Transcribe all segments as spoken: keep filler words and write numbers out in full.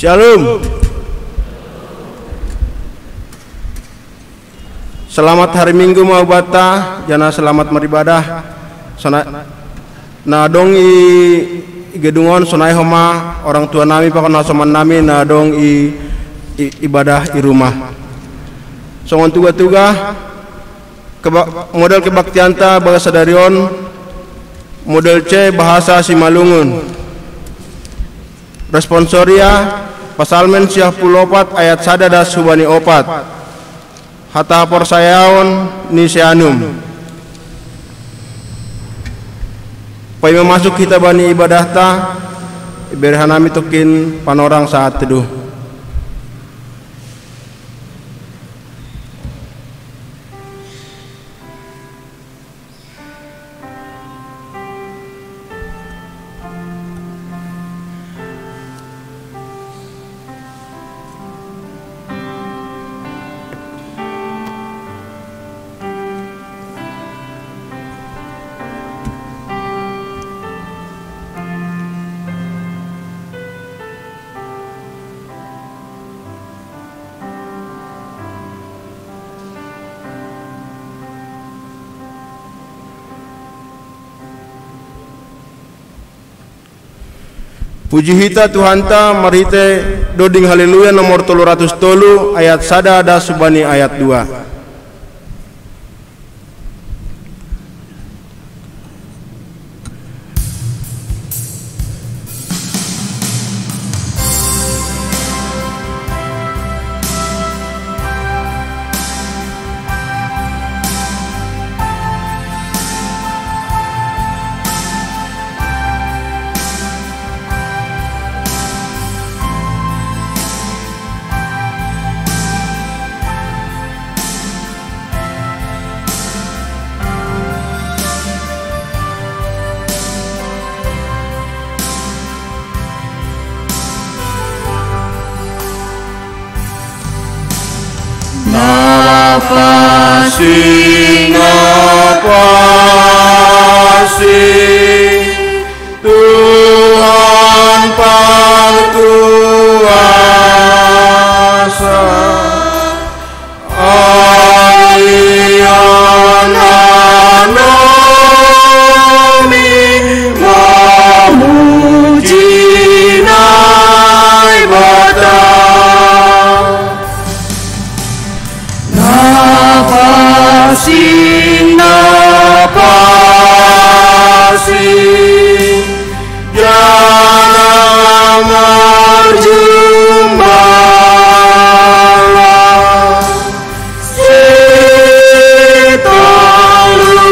Shalom. Selamat hari Minggu mau bata, jana selamat maribadah. Sona, na dong i, i gedungon sonai homa orang tua nami pakon hasoman nami na dong i, i ibadah i rumah. Songon tuga-tuga, keba-, model kebaktianta bagas sadari on, model C bahasa Simalungun. Responsoria, Pasalmen siah puluh opat ayat sada das hubani opat. Hata haporsayaon ni Seanum. Paima masuk hita bani ibadahta, ibere hanami tokin panorang saat teduh. Puji hita Tuhanta marhite doding Haleluya nomor tolu ratus tolu ayat sada das hubani ayat dua. Napasi, napasi, Tuhan Parkuasa. Ai ananami mamuji Naibata. Napasi, napasi, jana marjumbalah. Sitolu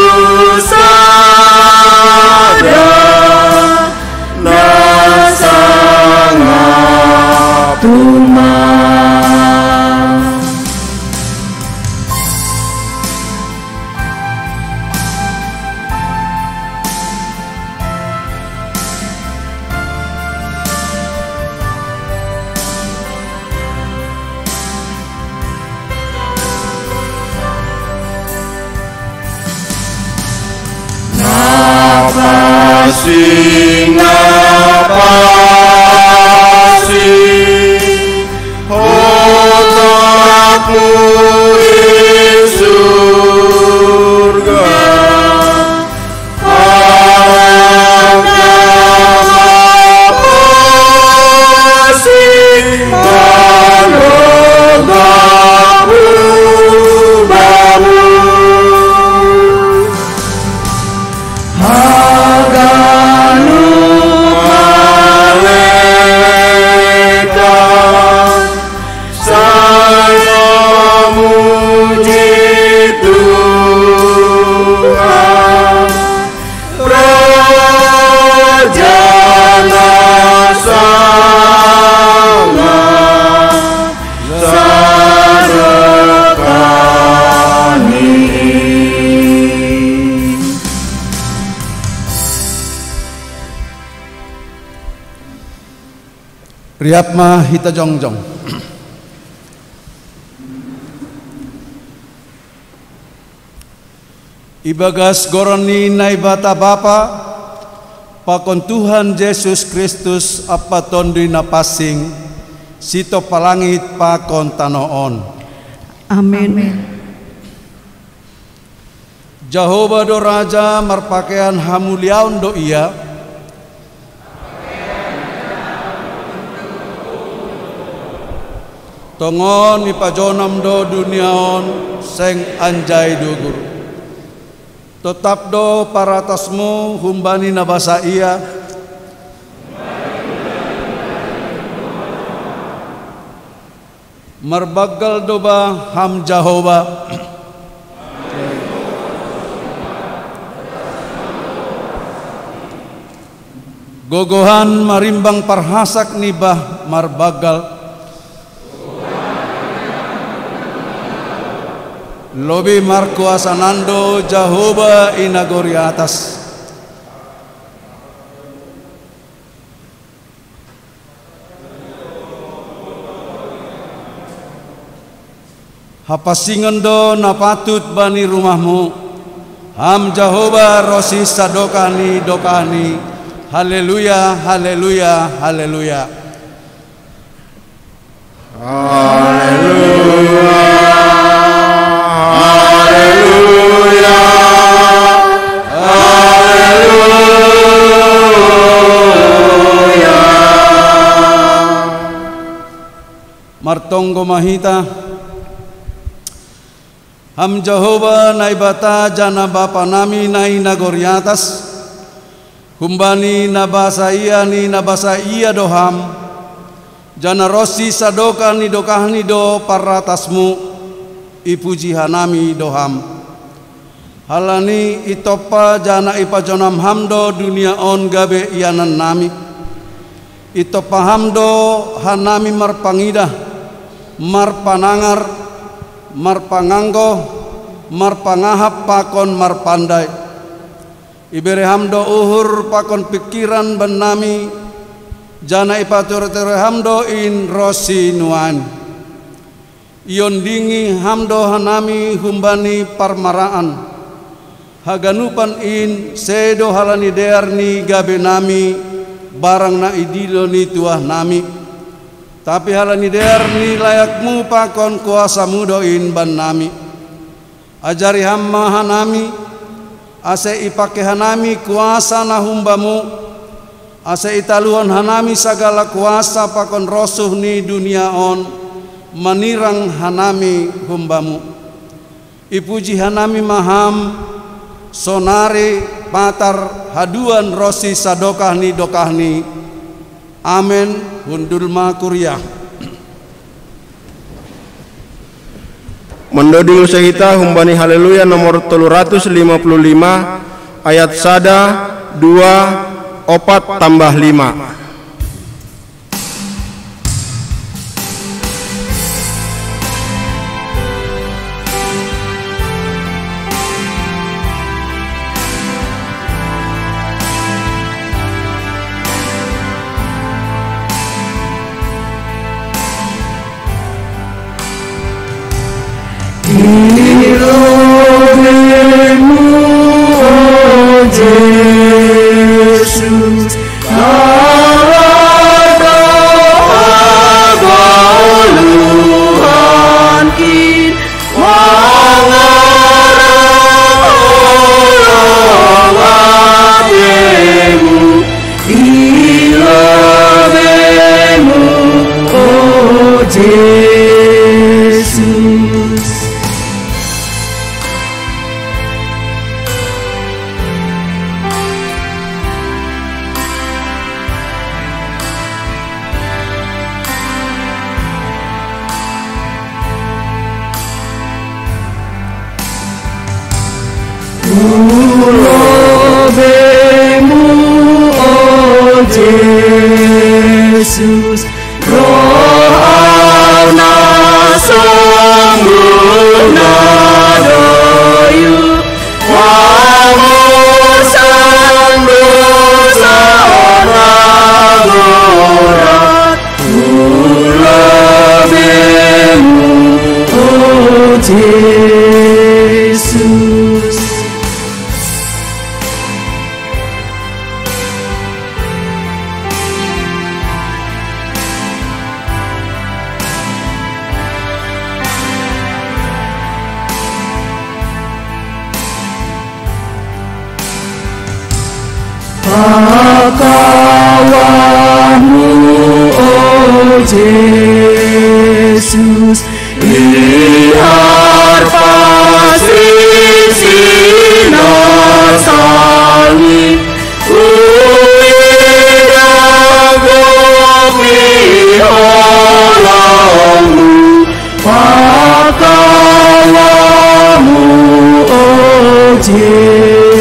sada na sangap tumang. Napasi, napasi, hotapmu di surga. Hotapmu di surga. Haganup malekat, saya muji Tuhan. Raja na sangap sadokani. Riap ma hita jongjong. Ibagas goran ni Naibata Bapa, pakon Tuhan Jesus Kristus ampa Tonduy Napansing, Sitoppa langit pakon tano on. Amin. Jahowa do Raja marpakean hamuliaon do Ia. Tongon ipajonam do dunia on seng anjai dugur. Totap do paratasmu humbani na basa ia. Marbanggal do ba Ham Jahowa. Gogohan marimbang parhasak ni ba marbanggal. Lobi markuasa nando Jahowa i nagori atas. Hapasingon do na patut bani rumahmu, Ham Jahowa ronsi sadokah ni dokahni. Haleluya, haleluya, haleluya. Haleluya, haleluya, haleluya. Martonggo ma hita. Ham Jahowa Naibata jana Bapa nami na i nagori atas, humbani na basa ia ni na basa ia do Ham, jana ronsi sadokah ni dokahni do paratasmu, ipuji hanami do Ham. Halani itompa jana ipajonam Ham do dunia on gabe ianan nami. Itompa Ham do hanami marpangidah, marpanangar, marpanganggo, marpangahap pakon marpandai. Ibere Ham do uhur pakon pingkiran bannami, jana ipaturu-turu Ham do in ronsi nuan. Iondingi Ham do hanami humbani parmaraan. Haganupan in sedo halani dear ni gabenami, barang na idilo ni tuahnami. Tapi halani dear ni layakmu pakon kuasamu do in bannami. Ajari Ham ma hanami, ase ipake hanami kuasa na humbamu, ase italuhon hanami sagala kuasa pakon rosuh ni dunia on, manirang hanami humbamu. Ipuji hanami ma Ham, sonari, patar, haduan ronsi sadokah ni dokahni. Amen. Hundul ma kuria. Mandoding use hita humbani Haleluya nomor tolu ratus lima puluh lima, ayat sada, dua, opat tambah lima. Ilobemu, o Jesus, ala doa goluhan in mangarang olong atemu. Ilobemu, o Jesus. Ilobemu, o Jesus, rohana sambut na doyu, pamosan dosa on na gorat. Ilobemu, o Jesus. Akawamu, o Jesus, ihar pasisi nasani, uida gomi olamu, pakawamu, o Jesus.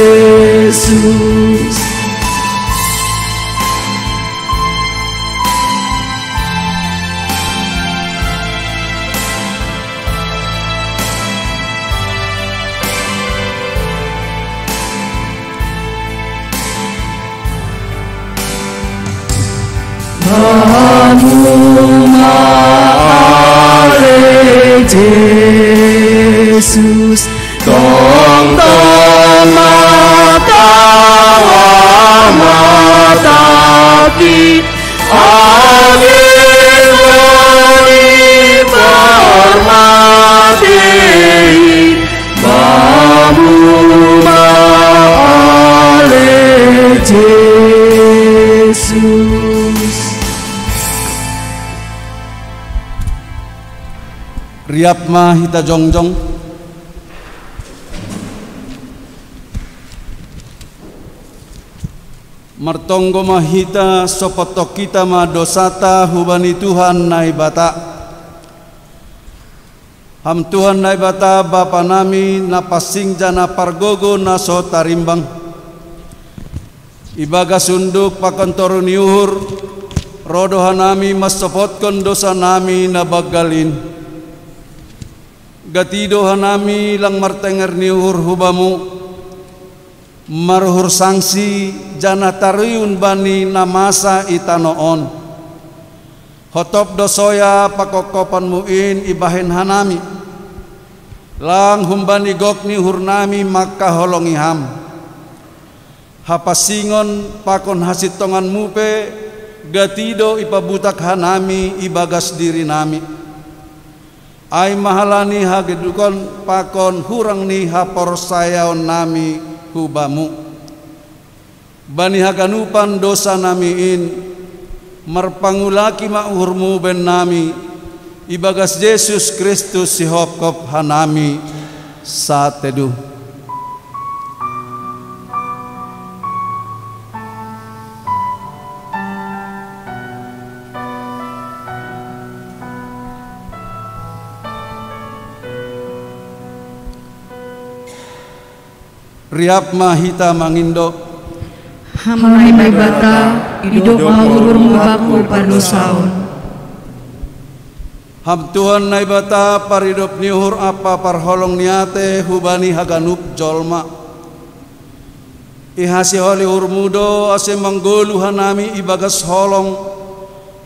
Anuma ale Jesus, tongtong makawa mataki, age wani parmati, mamu ma ale Jesus. Riap ma hita jongjong. Martonggo ma hita, sopottok hita ma dosata hubani Tuhan Naibata. Ham Tuhan Naibata, Bapa nami na pansing janah pargogoh na so tarimbang. Ibagas unduk pakon toruh ni uhur, roh do hanami mansopotkon dosa nami na banggal in. Gati do hanami lang martenger ni uhur hu Bamu, maruhur sangsi janah taruyun bani na masa i tanoh on. Hotop do soya pakopkoponMu in ibahen hanami. Lang humbani gok ni uhur nami mangkaholongi Ham. Hapansingon pakon hasintonganMu pe gati do ipabutak hanami ibagas diri nami. Ai ma halani hagedukon pakon hurang ni haporsayaon nami hu Bamu. Bani haganupan dosa nami in, marpangulaki ma uhurMu bahen nami, ibagas Jesus Kristus sihopkop hanami. Sateduh. Riap ma hita mangindo. Ham Naibata, idop ma uhurMu bakku pardosaon. Ham Tuhan Naibata, paridop ni uhur ampa parholong ni atei hubani haganup jolma. Ihasiholi uhurMu do ase manggoluh hanami ibagas holong,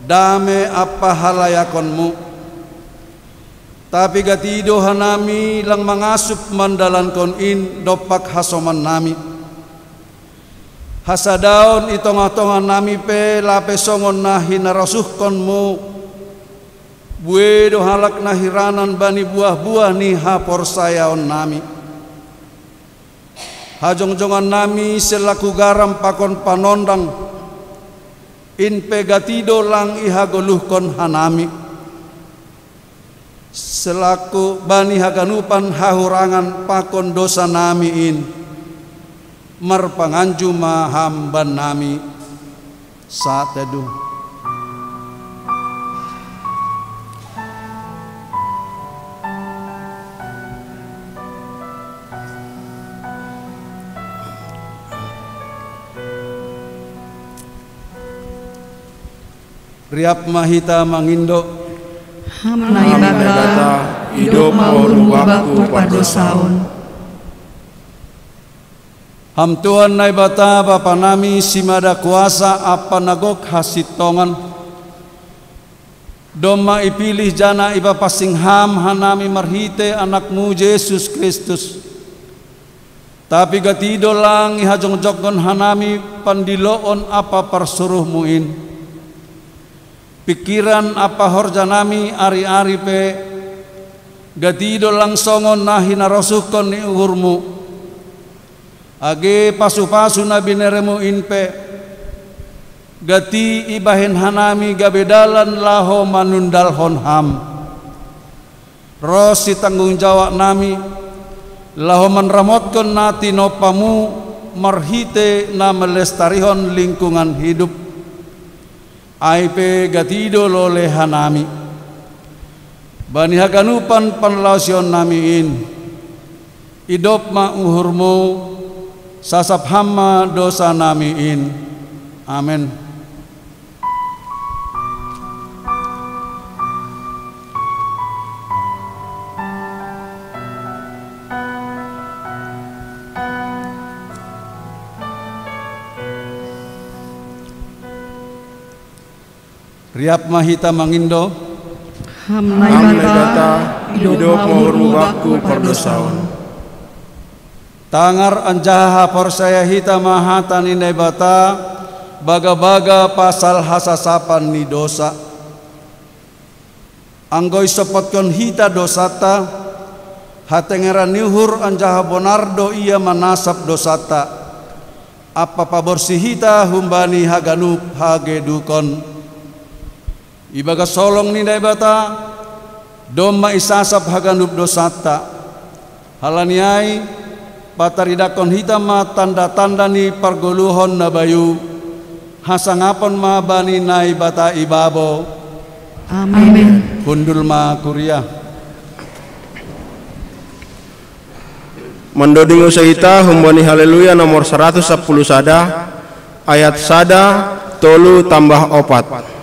dame ampa halayakonMu. Tapi gati do hanami lang mangasup mandalankon in dompak hasoman nami. Hasadaon i tongah-tongah nami pe lape songon na hinarosuhkonMu, buei do halak na hiranan bani buah-buah ni haporsayaon nami. Hajongjongan nami selaku garam pakon panondang, in pe gati do lang ihagoluhkon hanami. Selaku bani haganupan hahurangan pakon dosa nami in, marpanganju ma Ham bannami. Sateduh. Riap ma hita mangindo. Ham Naibata, idop ma uhurMu bakku pardosaon. Ham Tuhan Naibata, Bapa nami, simada kuasa ampa na gok hasintongan, domma ipilih janah ipapansing Ham hanami marhitei AnakMu Jesus Kristus. Tapi gati do lang ihajongjonghon hanami pandiloon ampa parsuruhMu in. Pingkiran ampa horja nami ari-ari pe, gati do lang songon na hinarosuhkon ni uhurMu. Age pasu-pasu na bineremu in pe, gati ibahen hanami gabe dalan laho manundalhon Ham. Ro sitanggung jawab nami, laho manramotkon na tinompamu marhite na melestarihon lingkungan hidup. Ai pe gati do lole hanami. Bani haganupan panlaosion nami in, idop ma uhurmu, sasap Ham ma dosa nami in. Amen. Riap ma hita mangindo. Ham Naibata, idop ma uhurmu bakku pardosaon. Tangar anjaha haporsaya hita ma hata ni Naibata, baga-baga pasal hasasapan ni dosa. Anggo isompotkon hita dosanta, hatengeran ni uhur anjaha bonar do Ia manasap dosanta, ampa paborsih hita humbani haganup hagedukon. Ibagas holong ni Naibata, domma isasap haganup dosanta. Halani ai, pataridakon hita ma tanda-tanda ni pargoluhon na bayu, hasangapon ma bani Naibata ibabo. Amen. Hundul ma kuria. Mandoding use hita humbani Haleluya nomor saratus sampulu sada, ayat sada, tolu tambah opat.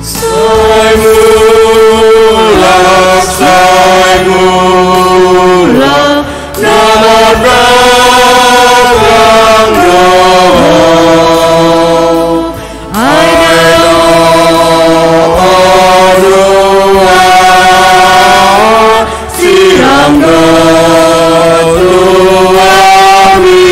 Sai mulak, sai mulak, na mardagang do Ho. Ai do Ho, o Tuhan, silang do tu ami.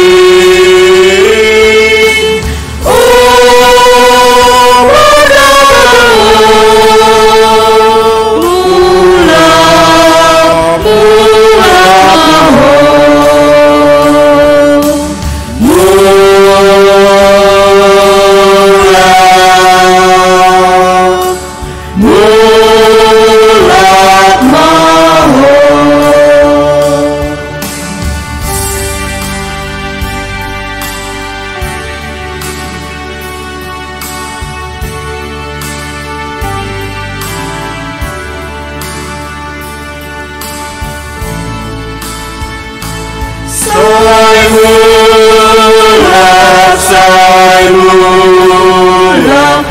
Sai mulak, sai mulak,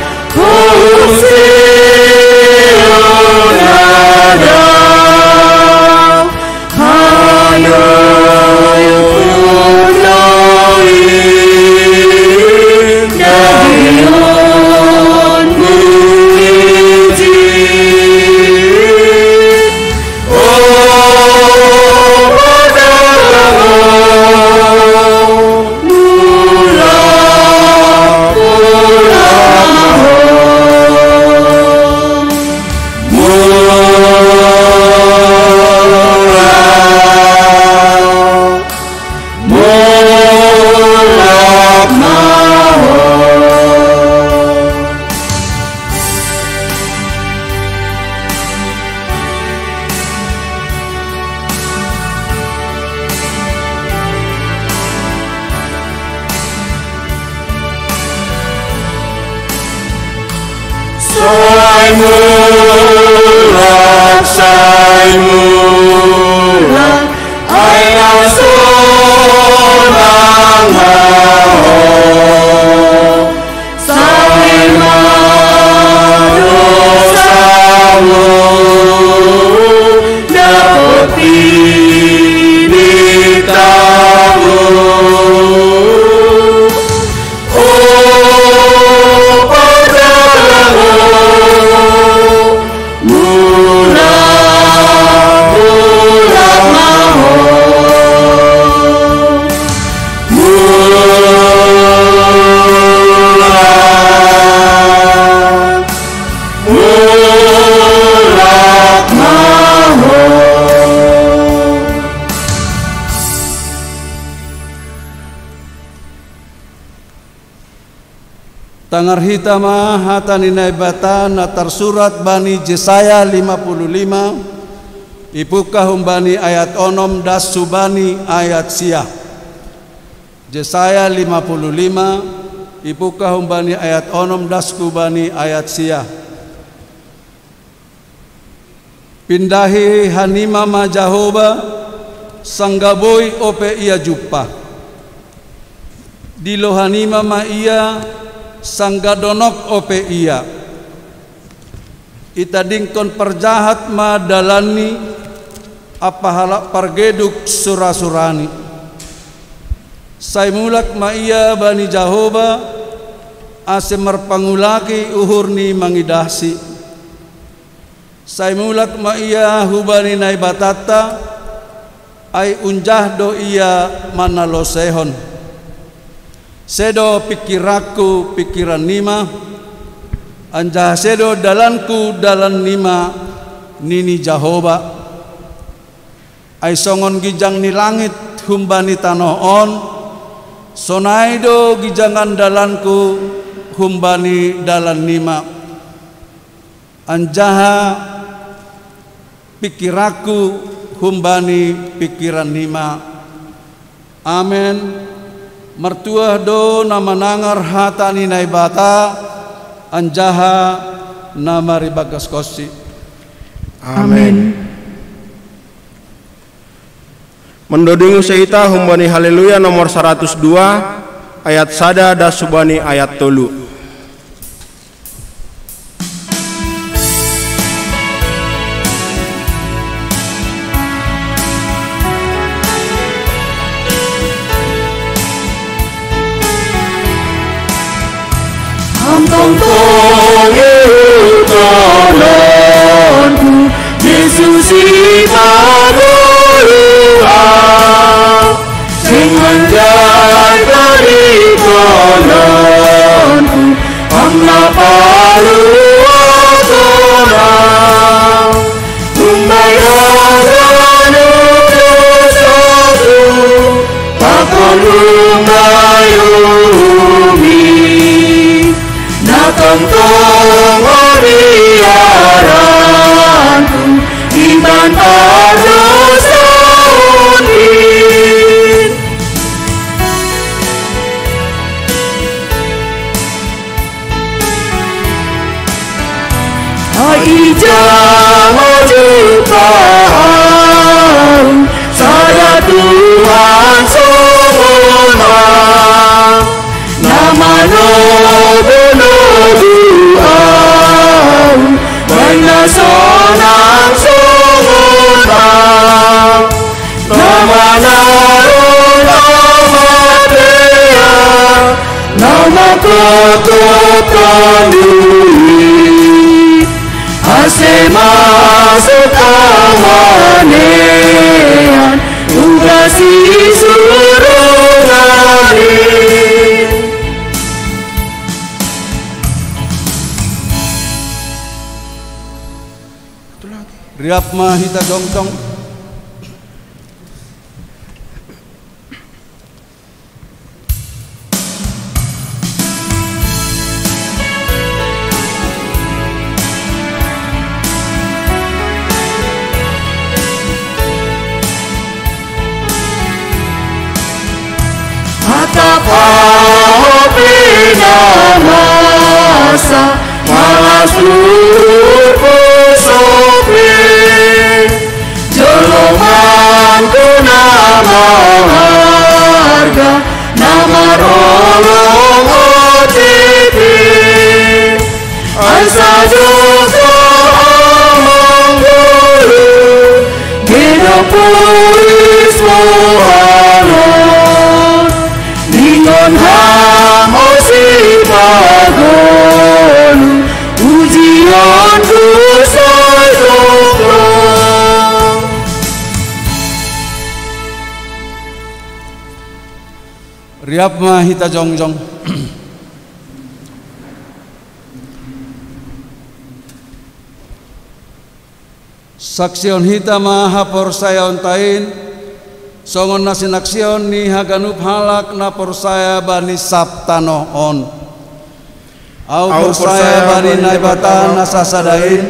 Sai mulak, sai mulak, ai na sonang ma ho. Sai ma dosamu, dapot pinitamu. O Padalango, Ngarhita ma hata ni Naibata na tarsurat bani Jesaya lima puluh lima, ipuka humbani ayat onom das hubani ayat sia. Jesaya lima puluh lima, ipuka humbani ayat onom das hubani ayat sia. Pindahi hanima ma Jahoba, sangga boi ope ia jumpa. Dilo hanima ma ia, sangga donok ope ia. Itadingkon parjahat ma dalanni, ampa halak pargeduk sura-surani. Sai mulak ma ia bani Jahoba, ase marpangulaki uhurni mangidahsi. Sai mulak ma ia hubani Naibatanta, ai unjah do ia manalosehon. Sedo pingkiranku pingkirannima, anjaha sedo dalanku dalannima, nini Jahoba. Ai songon gijang ni langit humbani tanoh on, sonai do gijangan dalanku humbani dalannima, anjaha pingkiranku humbani pingkirannima. Amen. Martuah do na manangar hata ni Naibata, anjaha na maribagashonsi. Amen. Mandodingu seita humbani Haleluya nomor saratus dua, ayat sada das hubani ayat tolu. Antong tongtong tolonku, Jesus i Pangulu au. Seng manjai pari tolonku, Am na paluahon au. Umbahen haganup dosaku, pakon umbahen uhummi. Na tongtong Ho biaranku, ibanta dosaonkin. Ai ija ma jumpahon sada Tuhan songon Ham, na manogunogu au, bahen na sonang songon Ham. Na manaron au matean, na mangkophop tonduy, ase masuk au manean, uga si surungan in. Riap ma hita jongjong. Atap Ho pe na masa, malas uhur pusoh pe. Jolomanku na maharga, na marolong O T P. Ai sajo do Ho manggoluh, gedok polis mualon. Ingot Ham, O Sipagoluh, pujionku sai tongtong. Riap ma hita jongjong. Saksihon hita ma haporsayaonta in, songon na sinaksihon ni haganup halak na porsaya bani sab tanoh on. Au porsaya bani Naibata na sasada in,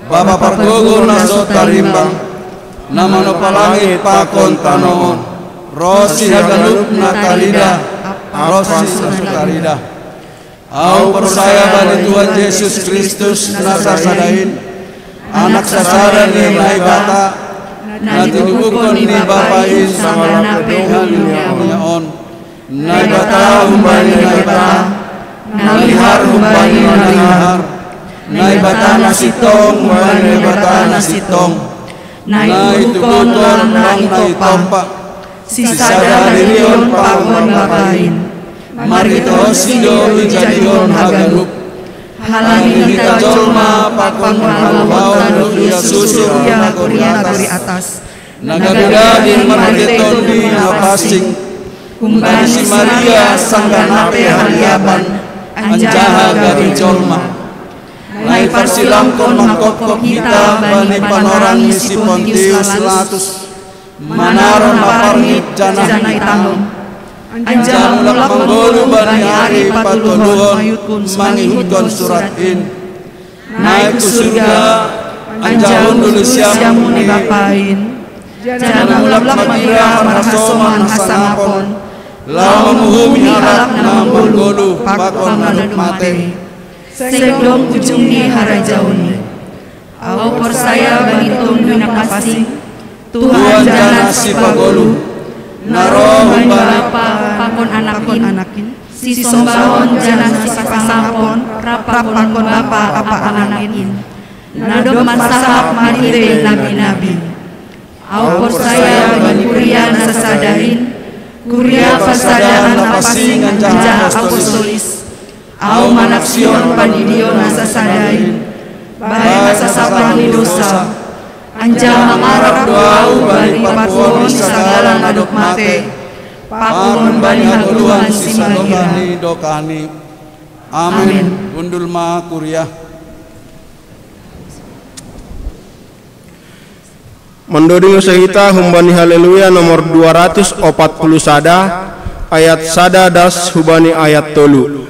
Bapa pargogo na so tarimbang, na manopa langit pakon tanoh on, ronsi haganup na tarida, ronsi na so tarida. Au porsaya bani Tuhan Jesus Kristus na sasada in, Anak sasada ni Naibata, na tinubuhon ni Bapa in sanganape hami on. Naibata humbani Naibata, Nalihar humbani Nalihar, Naibata na sintong humbani Naibata na sintong, na itubuhon na itompa. Sisada hadirion pakon Bapa in, marhitehon siddo ijadihon haganup. Halani hita jolma pakon haluaon do Ia susur ia huria nagori atas, na gabe daging marhitehon Tondi Napansing, humbani si Maria sanganape haliapan, anjaha gabe jolma. Na iparsilamhon mangkopkop hita bani panorang ni si Pontius Pilatus, manaron na parngit janah itanggung, anjaha mulak manggoluh bani ari patoluhon mangihuthon surat in. Naik hu surga, anjaha hundul hu siamun ni Bapa in, janah mulak magira marhasoman hasangapon, laho manguhumi halak na manggoluh pakon na dob mate. Seng dong ujung ni harajaon in. Au porsaya bani Tondi Napansing, Tuhan janah Sipagoluh, na roh humbani Bapa pakon Anak in, sisombahon janah sipasangapon rap pakon Bapa ampa Anak in, na dob mansangap marhitei nabi-nabi. Au porsaya bani kuria na sasada in, kuria parsadaan na pansing anjaha apostolis. Au manaksihon pandidion na sasada in, bahen hasasapan ni dousa, anjaha mangarap do au bani parpuhoon ni sagala na dob mate, pakon bani hagoluhan simangira. Amen. Hundul ma kuria. Mandoding use hita humbani Haleluya nomor dua ratus opat puluh sada, ayat sada das hubani ayat tolu.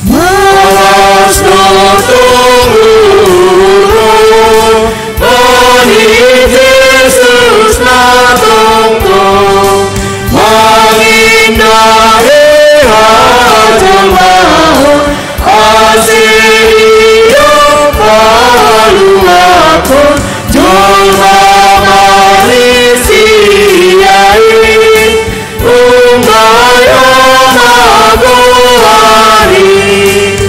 Malas do tongtong ulo, bani Jesus na tongtong, mangindahi hajolmaon, asi Ia paluahon, jolma marisi Ia in, umbai hamagoan in.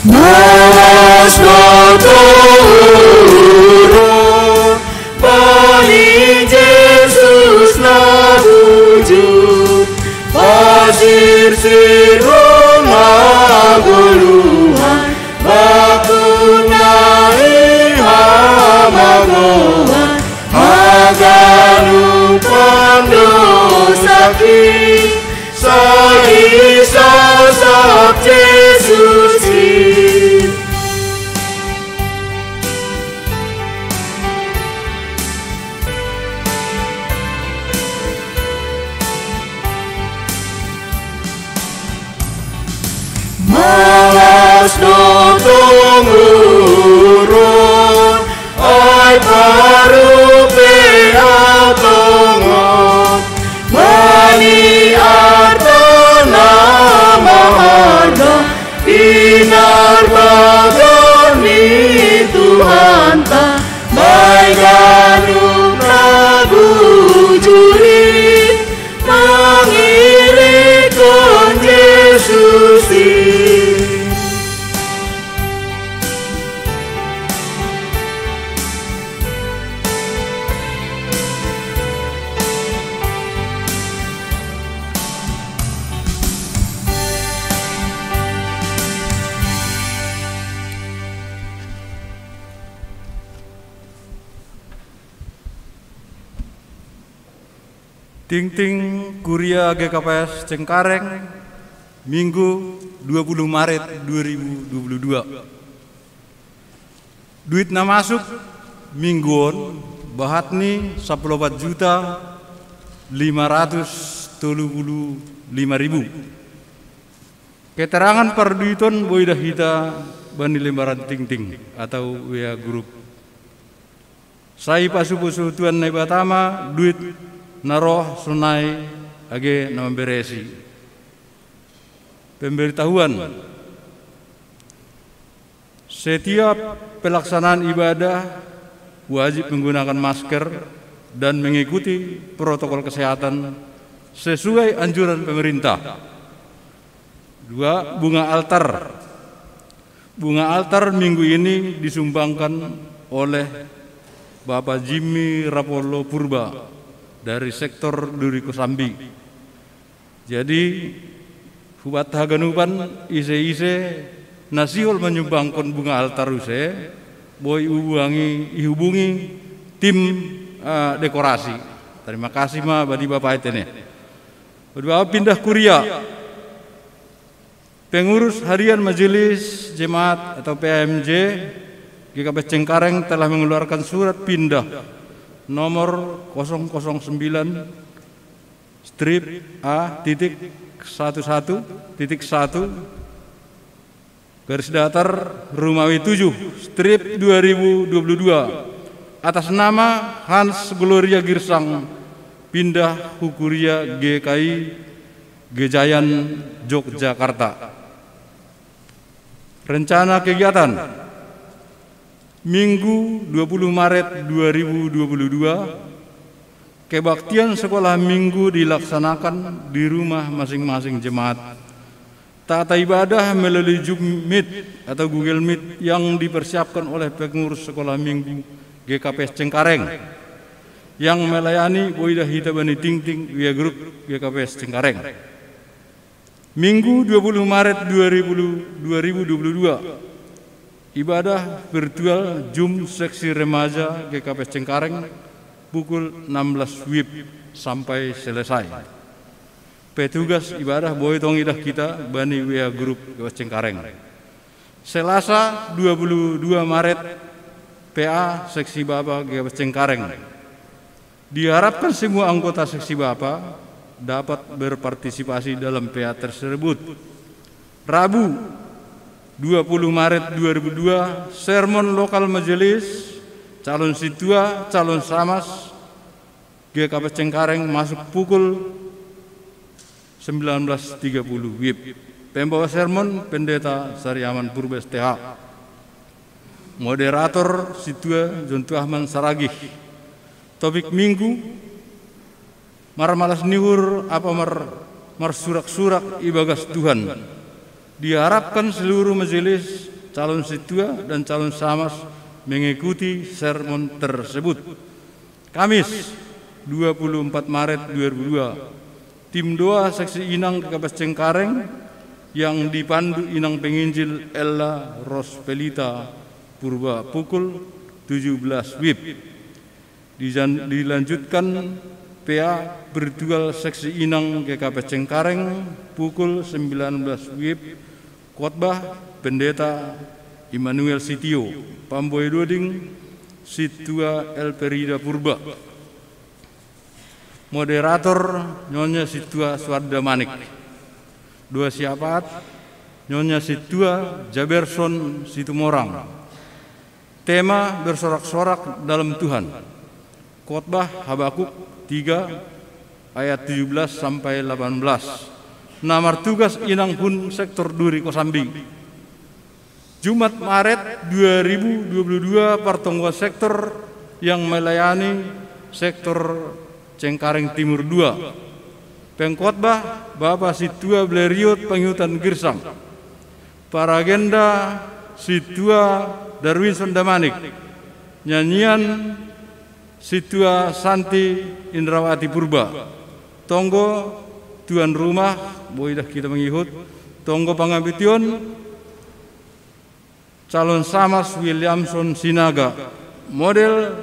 Malas do tongtong ulo, bani Jesus na bujur, pasirsir hagoluhan, bakuna i hamagoan, haganupan dousakin, sai isasap Jesus in. Malas do tongtong ulo, ai parupe au tongtong, bani arta na Tingting Kuria G K P S Cengkareng, Minggu, dua puluh Maret dua ribu dua puluh dua. Duit na masuk minggu on bahatni sapuluh opat juta lima ratus tolu puluh lima ribu. Keterangan parduiton boi dah hita bani lembaran Tingting atau W A Group. Sai pasupusu Tuhan Naibata ma duit na roh sonai age na mamberesi. Pemberitahuan. Setiap pelaksanaan ibadah wajib menggunakan masker dan mengikuti protokol kesehatan sesuai anjuran pemerintah. Dua, bunga altar. Bunga altar minggu ini disumbangkan oleh Bapak Jimmy Rapolo Purba dari sektor Duri Kosambi. Jadi, hubat haganupan ise-ise na sihol manyumbangkon bunga altar use, boi ubuangi, ihubungi tim eh, dekorasi. Terima kasih ma badi Bapak Etene. Kedua, pindah kuria. Pengurus Harian Majelis Jemaat atau P H M J G K P S Cengkareng telah mengeluarkan surat pindah nomor kosong kosong sembilan strip A titik satu satu titik satu garis datar Rumawi tujuh strip dua ribu dua puluh dua atas nama Hans Gloria Girsang pindah Hukuria G K I Gejayan, Yogyakarta. Rencana kegiatan. Minggu dua puluh Maret dua ribu dua puluh dua, kebaktian sekolah minggu dilaksanakan di rumah masing-masing jemaat. Tata ibadah melalui Zoom Meet atau Google Meet yang dipersiapkan oleh pengurus sekolah minggu G K P S Cengkareng yang melayani boi dah hita bani Tingting W A Group G K P S Cengkareng. Minggu dua puluh Maret dua ribu, dua ribu dua puluh dua, ibadah virtual Zoom seksi remaja G K P S Cengkareng pukul enam belas W I B sampai selesai. Petugas ibadah boi tong idah kita bani W A Group G K P S Cengkareng. Selasa dua puluh dua Maret, P A Seksi Bapa G K P S Cengkareng. Diharapkan semua anggota Seksi Bapa dapat berpartisipasi dalam P A tersebut. Rabu, dua puluh Maret dua ribu dua, sermon lokal majelis, calon situa, calon samas, G K P S Cengkareng masuk pukul sembilan belas tiga puluh W I B. Pembawa sermon, Pendeta Sariaman Purba S T H. Moderator, Situa Jontuahman Saragih. Topik minggu, marmalas ni uhur apa mar, marsurak-surak ibagas Tuhan. Diharapkan seluruh majelis, calon situa, dan calon samas mengikuti sermon tersebut. Kamis, dua puluh empat Maret dua ribu dua, tim doa seksi Inang G K P S Cengkareng yang dipandu Inang Penginjil Ella Rospelita Purba pukul tujuh belas W I B. Dijan, dilanjutkan P A virtual seksi Inang G K P S Cengkareng pukul sembilan belas W I B. Khotbah, Pendeta Immanuel Sitio. Pamboi doding, Situa Elperida Purba. Moderator, Nyonya Situa Suarda Manik. Doa syafaat, Nyonya Situa Jaberson Situmorang. Tema, bersorak-sorak dalam Tuhan. Khotbah Habakuk tiga ayat tujuh belas sampai delapan belas. Na martugas Inang hun sektor Duri Kosambi. Jumat Maret dua ribu dua puluh dua, pertemuan sektor yang melayani sektor Cengkareng Timur dua. Pengkhotbah, Bapak Situa Bleriot Pangiutan Girsang. Paragenda, Situa Darwinson Damanik. Nyanyian, Situa Santi Indrawati Purba. Tonggo, tuan rumah, boi dah kita mengihut. Tonggo pangambition, calon samas Williamson Sinaga. Model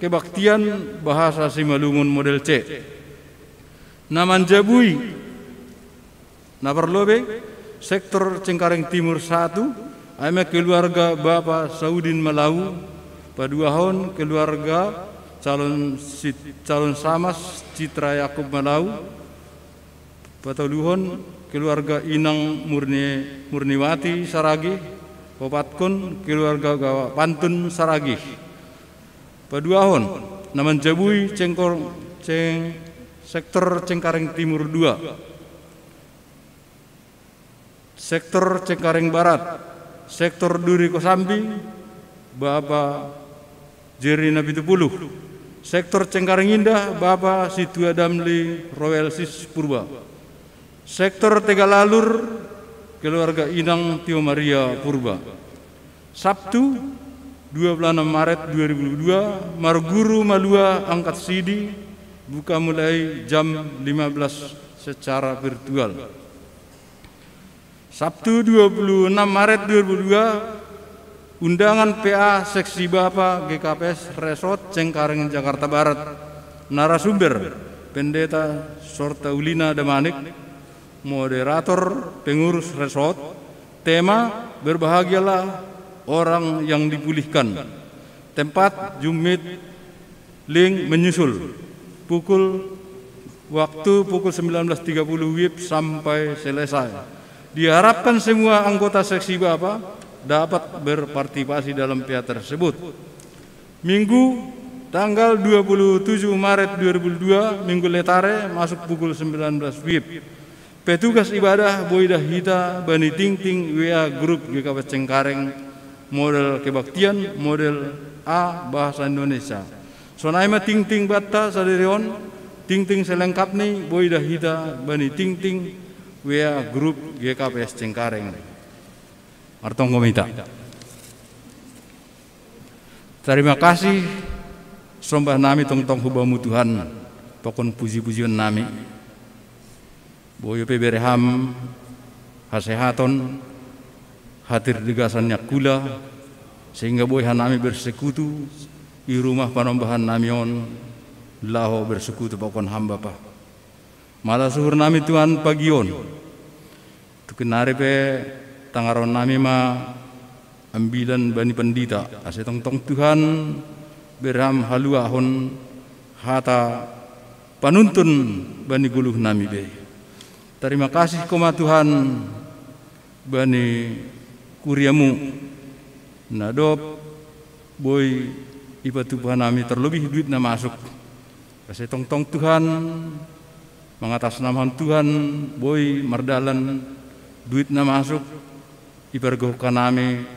kebaktian, bahasa Simalungun model C. Na manjabui, na parlobei, sektor Cengkareng Timur satu, ai ma keluarga Bapa Saudin Malau, paduahon keluarga calon Sit-, calon Samas Citra Yakub Malau, patoluhon keluarga Inang Murni-, Murniwati Saragih, paopatkon keluarga Gawa Pantun Saragih. Paduahon, na manjabui cengkor-, ceng-, sektor Cengkareng Timur dua, sektor Cengkareng Barat, sektor Duri Kosambi, Bapa Jerry Napitupuluh, sektor Cengkareng Indah, Bapa Situa Damli Roelsis Purba, sektor Tegalalur, keluarga Inang Tio Maria Purba. Sabtu, dua puluh enam Maret dua ribu dua, marguru malua angkat sidi, buka mulai jam lima belas secara virtual. Sabtu, dua puluh enam Maret dua ribu dua, undangan P A Seksi Bapa G K P S Resort Cengkareng, Jakarta Barat. Narasumber, Pendeta Sortaulina Damanik, moderator, pengurus resort. Tema, berbahagialah orang yang dipulihkan. Tempat, Jummit, link menyusul. Pukul, waktu pukul sembilan belas tiga puluh W I B sampai selesai. Diharapkan semua anggota Seksi Bapa dapat berpartisipasi dalam P A tersebut. Minggu, tanggal dua puluh tujuh Maret dua ribu dua, Minggu Letare, masuk pukul sembilan belas W I B. Petugas ibadah boi dah hita bani tingting W A grup G K P S Cengkareng, model kebaktian, model A bahasa Indonesia. Sonai ma tingting banta sadari on, tingting selengkapni boi dah hita bani tingting W A grup G K P S Cengkareng. Martonggo ma hita. Tarima kasih, sombah nami tongtong hu Bamu Tuhan, pakon puji-pujion nami. Boi pe bere Ham hasehaton, hatirdegasan ni angkula, sehingga boi hanami bersekutu i rumah panombahan nami on, laho bersekutu pakon Ham Bapa. Malas uhur nami Tuhan pagi on. Tung nari pe tangaron nami ma ambilan bani pandita, ase tongtong Tuhan bere Ham haluahon hata panuntun bani goluh nami be. Tarima kasih Ho ma Tuhan bani kuria-Mu na dob boi ipatupa nami, terlebih duit na masuk. Ase tongtong Tuhan, mangatasnamahon Tuhan, boi mardalan duit na masuk, ipargohon hanami,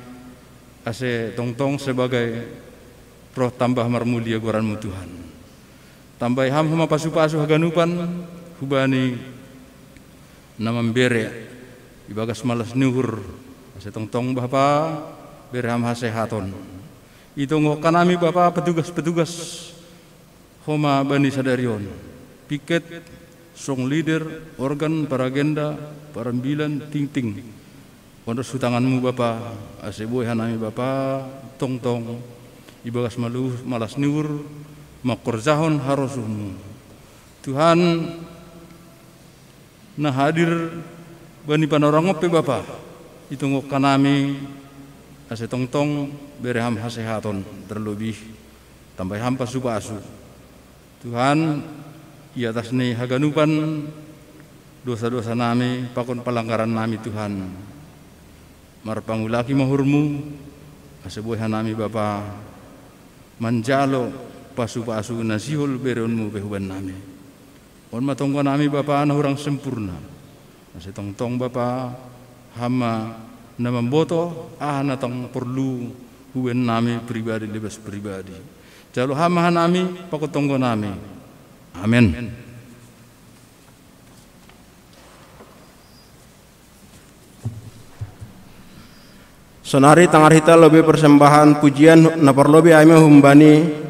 ase tongtong sebagai roh tambah marmulia goran-Mu Tuhan. Tambai Ham homa pasu-pasu haganupan, hubani na mambere, ibagas malas ni uhur, ase tongtong Bapa, bere Ham hasehaton. Itonggohon hanami Bapa petugas-petugas homa bani sadari on. Piket, song leader, organ, paragenda, parambilan, tingting. On dos hu tangan-Mu Bapa, ase boi hanami Bapa, tongtong, ibagas malu-, malas ni uhur, mangkorjahon harosuh-Mu. Tuhan, na hadir bani panorang on pe Bapa, itonggohon hanami, ase tongtong bere Ham hasehaton, terlebih tambai Ham pasu-pasu. Tuhan, i atas ni haganupan dosa-dosa nami pakon palanggaran nami Tuhan, marpangulaki ma uhur-Mu, ase boi hanami Bapa, manjalo pasu-pasu na sihol bereon-Mu pe huban nami. On ma tonggo nami Bapa na hurang sempurna. Ase tongtong Bapa, Ham ma na mamboto aha na tong porlu huban nami pribadi lebas pribadi. Jalo Ham ma hanami pakon tonggo nami. Amen. Sonari tangar hita lobei persembahan pujian na parlobei ai ma humbani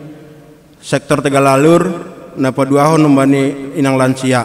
sektor Tegalalur, na paduahon humbani inang lansia.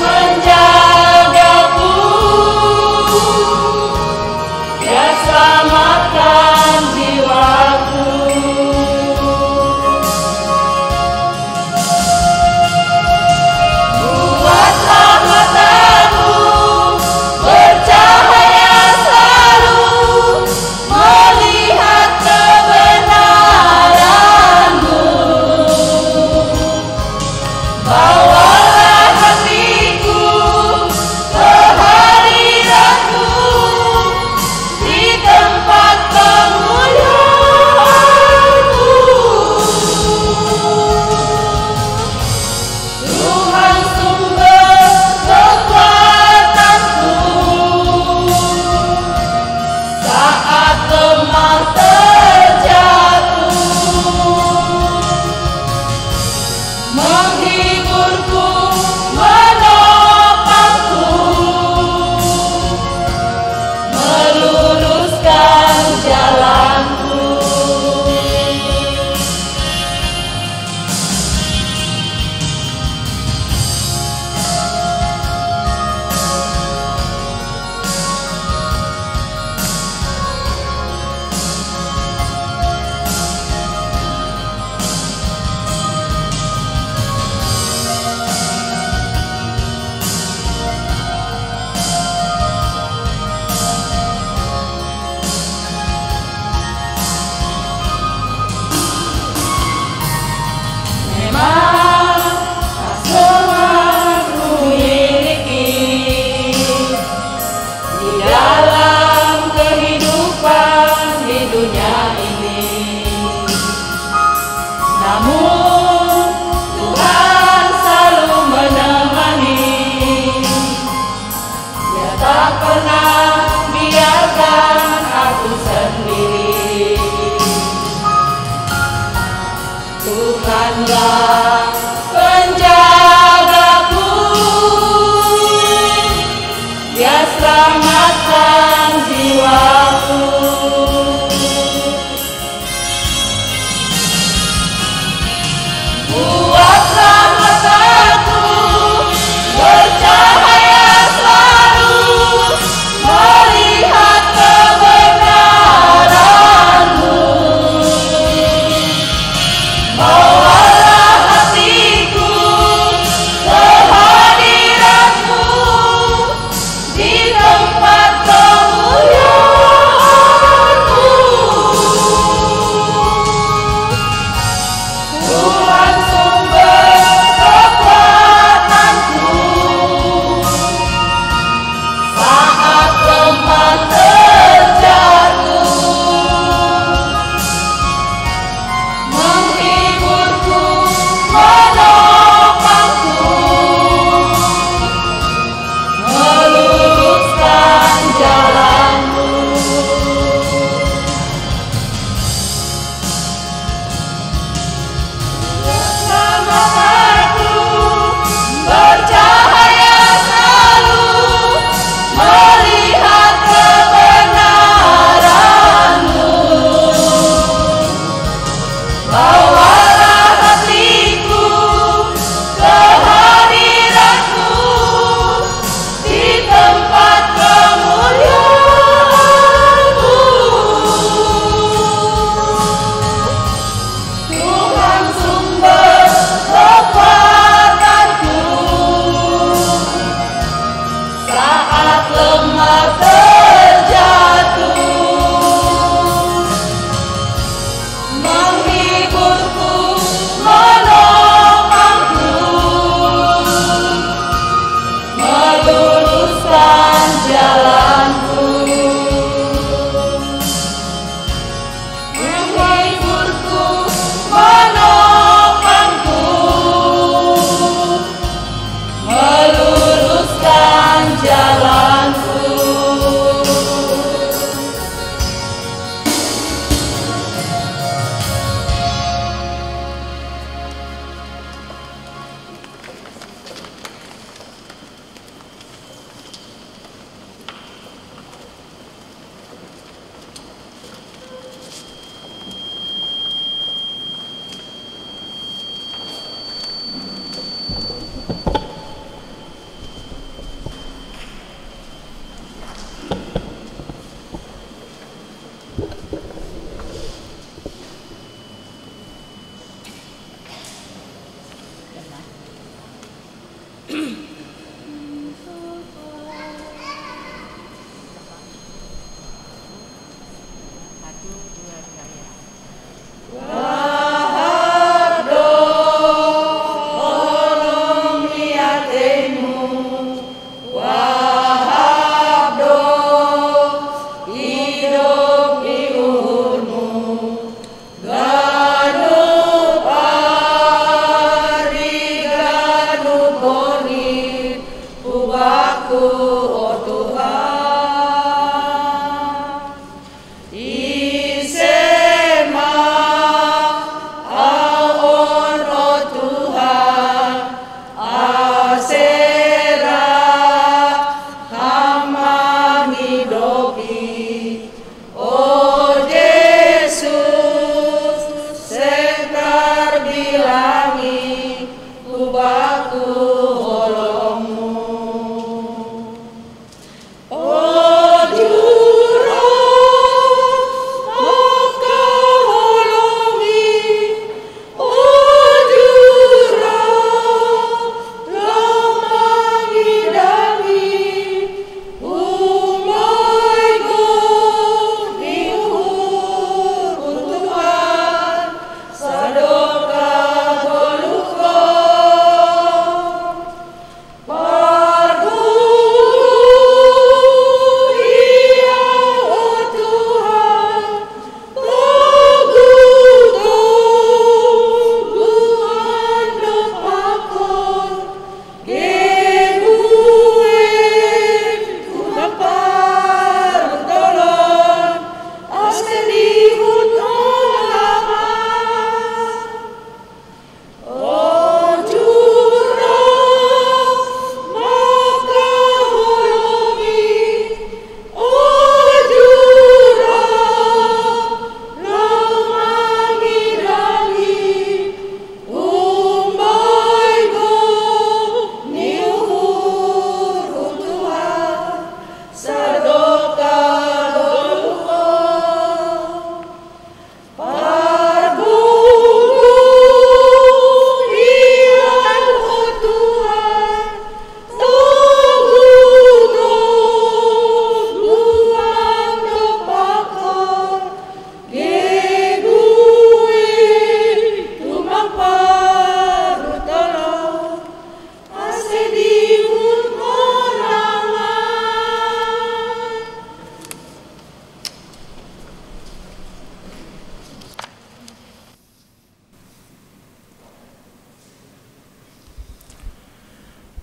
Menjagaku, Dia selamatkan jiwaku. Buatlah matamu bercahaya selalu, melihat kebenaranmu. Bawalah hatiku ke hadiratmu di tempat kemuliaan.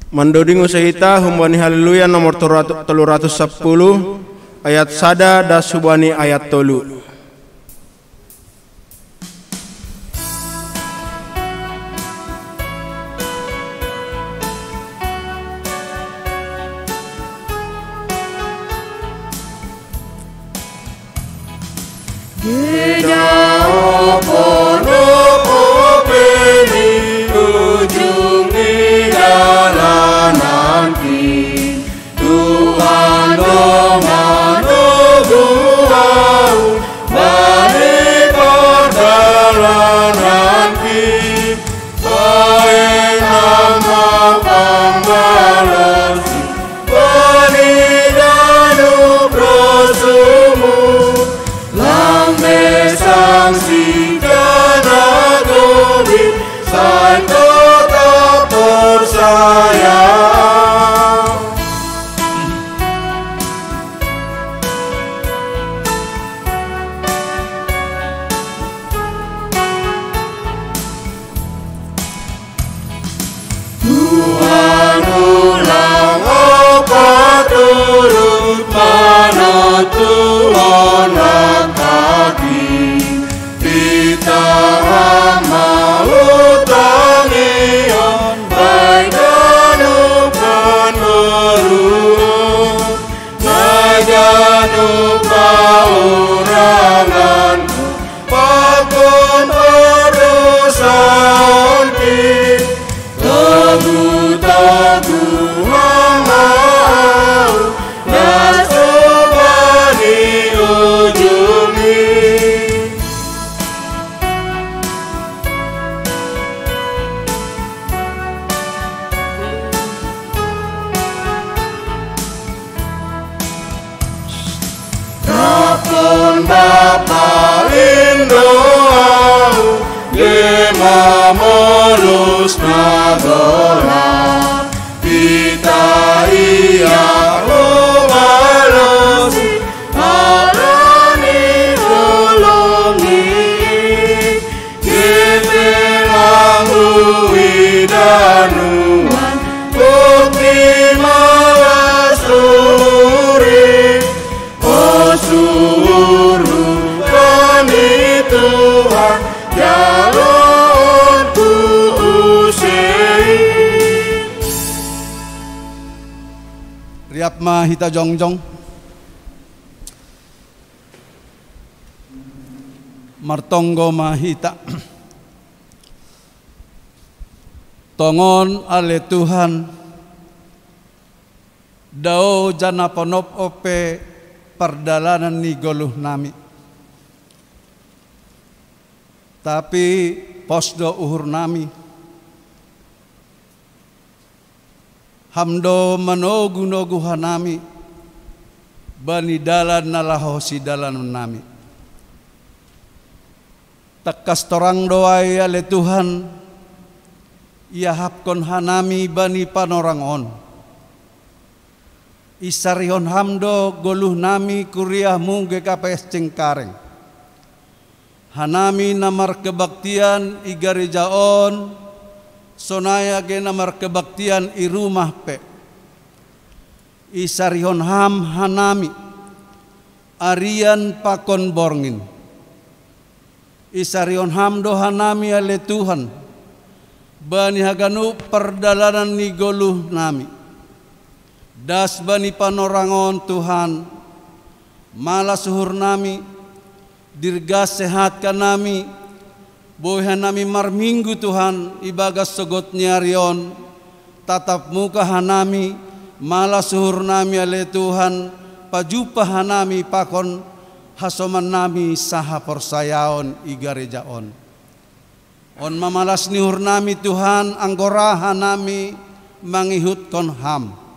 Mandoding usahita humbani Haleluya nomor tolu ratus sapuluh, ayat sada das hubani ayat tolu. Geda opo-nopo peni ujung di dalananki, Tuhan do manoguhau bani padalananki. Bae nama pambalosi bani danu prosumu, lambe sangsi kana gobi saito taporsaya. Tuhan ulang apa turut manotuhon kaki. Nagola, pita ia ubalos, alani tolongi, kepelang uidanuan, bukti malas turi, Osuhurhu bani Tuhan, jaloonku usei. Riap ma hita jongjong. Martonggo ma hita. Tongon ale Tuhan, dao jana ponop ope pardalanan ni goluh nami. Tapi pos do uhur nami. Ham do manogu-nogu hanami bani dalan na laho sidalan nami. Takkas torang do ai ale Tuhan, iahapkon hanami bani panorang on. Isarihon ham do goluh nami kuriahmu G K P S Cengkareng. Hanami na markebaktian i gareja on, sonai age na markebaktian i rumah pe. Isarihon ham hanami, arian pakon borngin. Isarihon ham do hanami ale Tuhan, bani haganup pardalanan ni goluh nami. Das bani panorang on Tuhan, malas uhur nami, dirgas sehat hanami, boi hanami marminggu Tuhan, ibagas sogot ni ari on, tatap muka hanami, malas uhur nami ale Tuhan, pajumpa hanami pakon hasoman nami sahaporsayaon i gareja on. On ma malas ni uhur nami Tuhan, anggo ra hanami mangihutkon ham.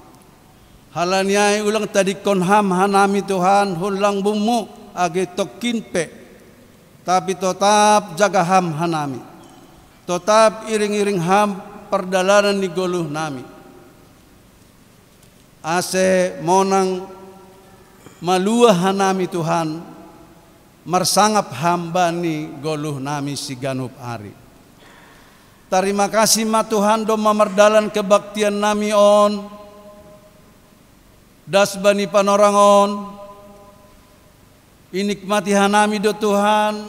Halani ai ulang tadingkon ham hanami Tuhan, hun lang bummu age tongkin pe. Tapi totap jaga ham hanami. Totap iring-iring ham pardalanan ni goluh nami. Ase monang maluah hanami Tuhan, marsangap ham bani goluh nami siganup ari. Tarima kasih ma Tuhan domma mardalan kebaktian nami on, das bani panorang on, inikmati hanami do Tuhan,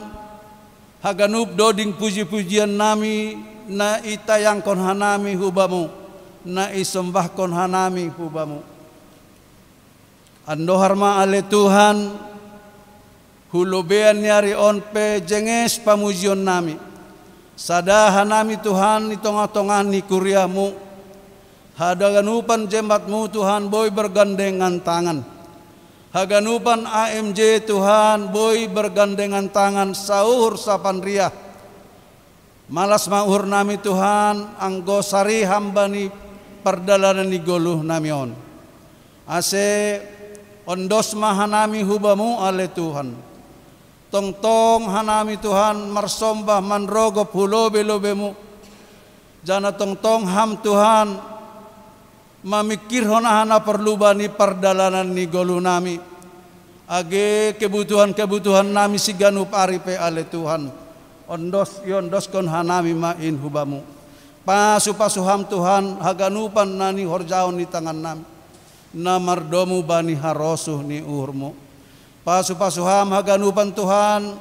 haganup doding puji-pujian nami na itayangkon hanami hu Bamu, na isombahkon hanami hu Bamu. Andohar ma ale Tuhan, hu lobean ni ari on pe jenges pamujion nami. Sada hanami Tuhan i tongah-tongah ni kuriahMu. Haganupan jemaatMu Tuhan boi bergandengan tangan. Haganupan A M J Tuhan boi bergandengan tangan sauhur sapanriah. Malas ma uhur nami Tuhan, anggo sari ham bani pardalanan ni goluh nami on. Ase ondos ma hanami hu Bamu ale Tuhan. Tongtong hanami Tuhan marsombah manrogop hu lobe-lobeMu. Janah tongtong ham Tuhan mamingkirhon aha na porlu bani pardalanan ni goluh nami. Age kebutuhan-kebutuhan nami siganup ari pe ale Tuhan. Ondos, iondoskon hanami ma in hu Bamu. Pasu-pasu ham Tuhan haganupan na nihorjahon ni tangan nami. Na mardomu bani harosuh ni uhurMu. Pasu-pasu ham haganupan Tuhan,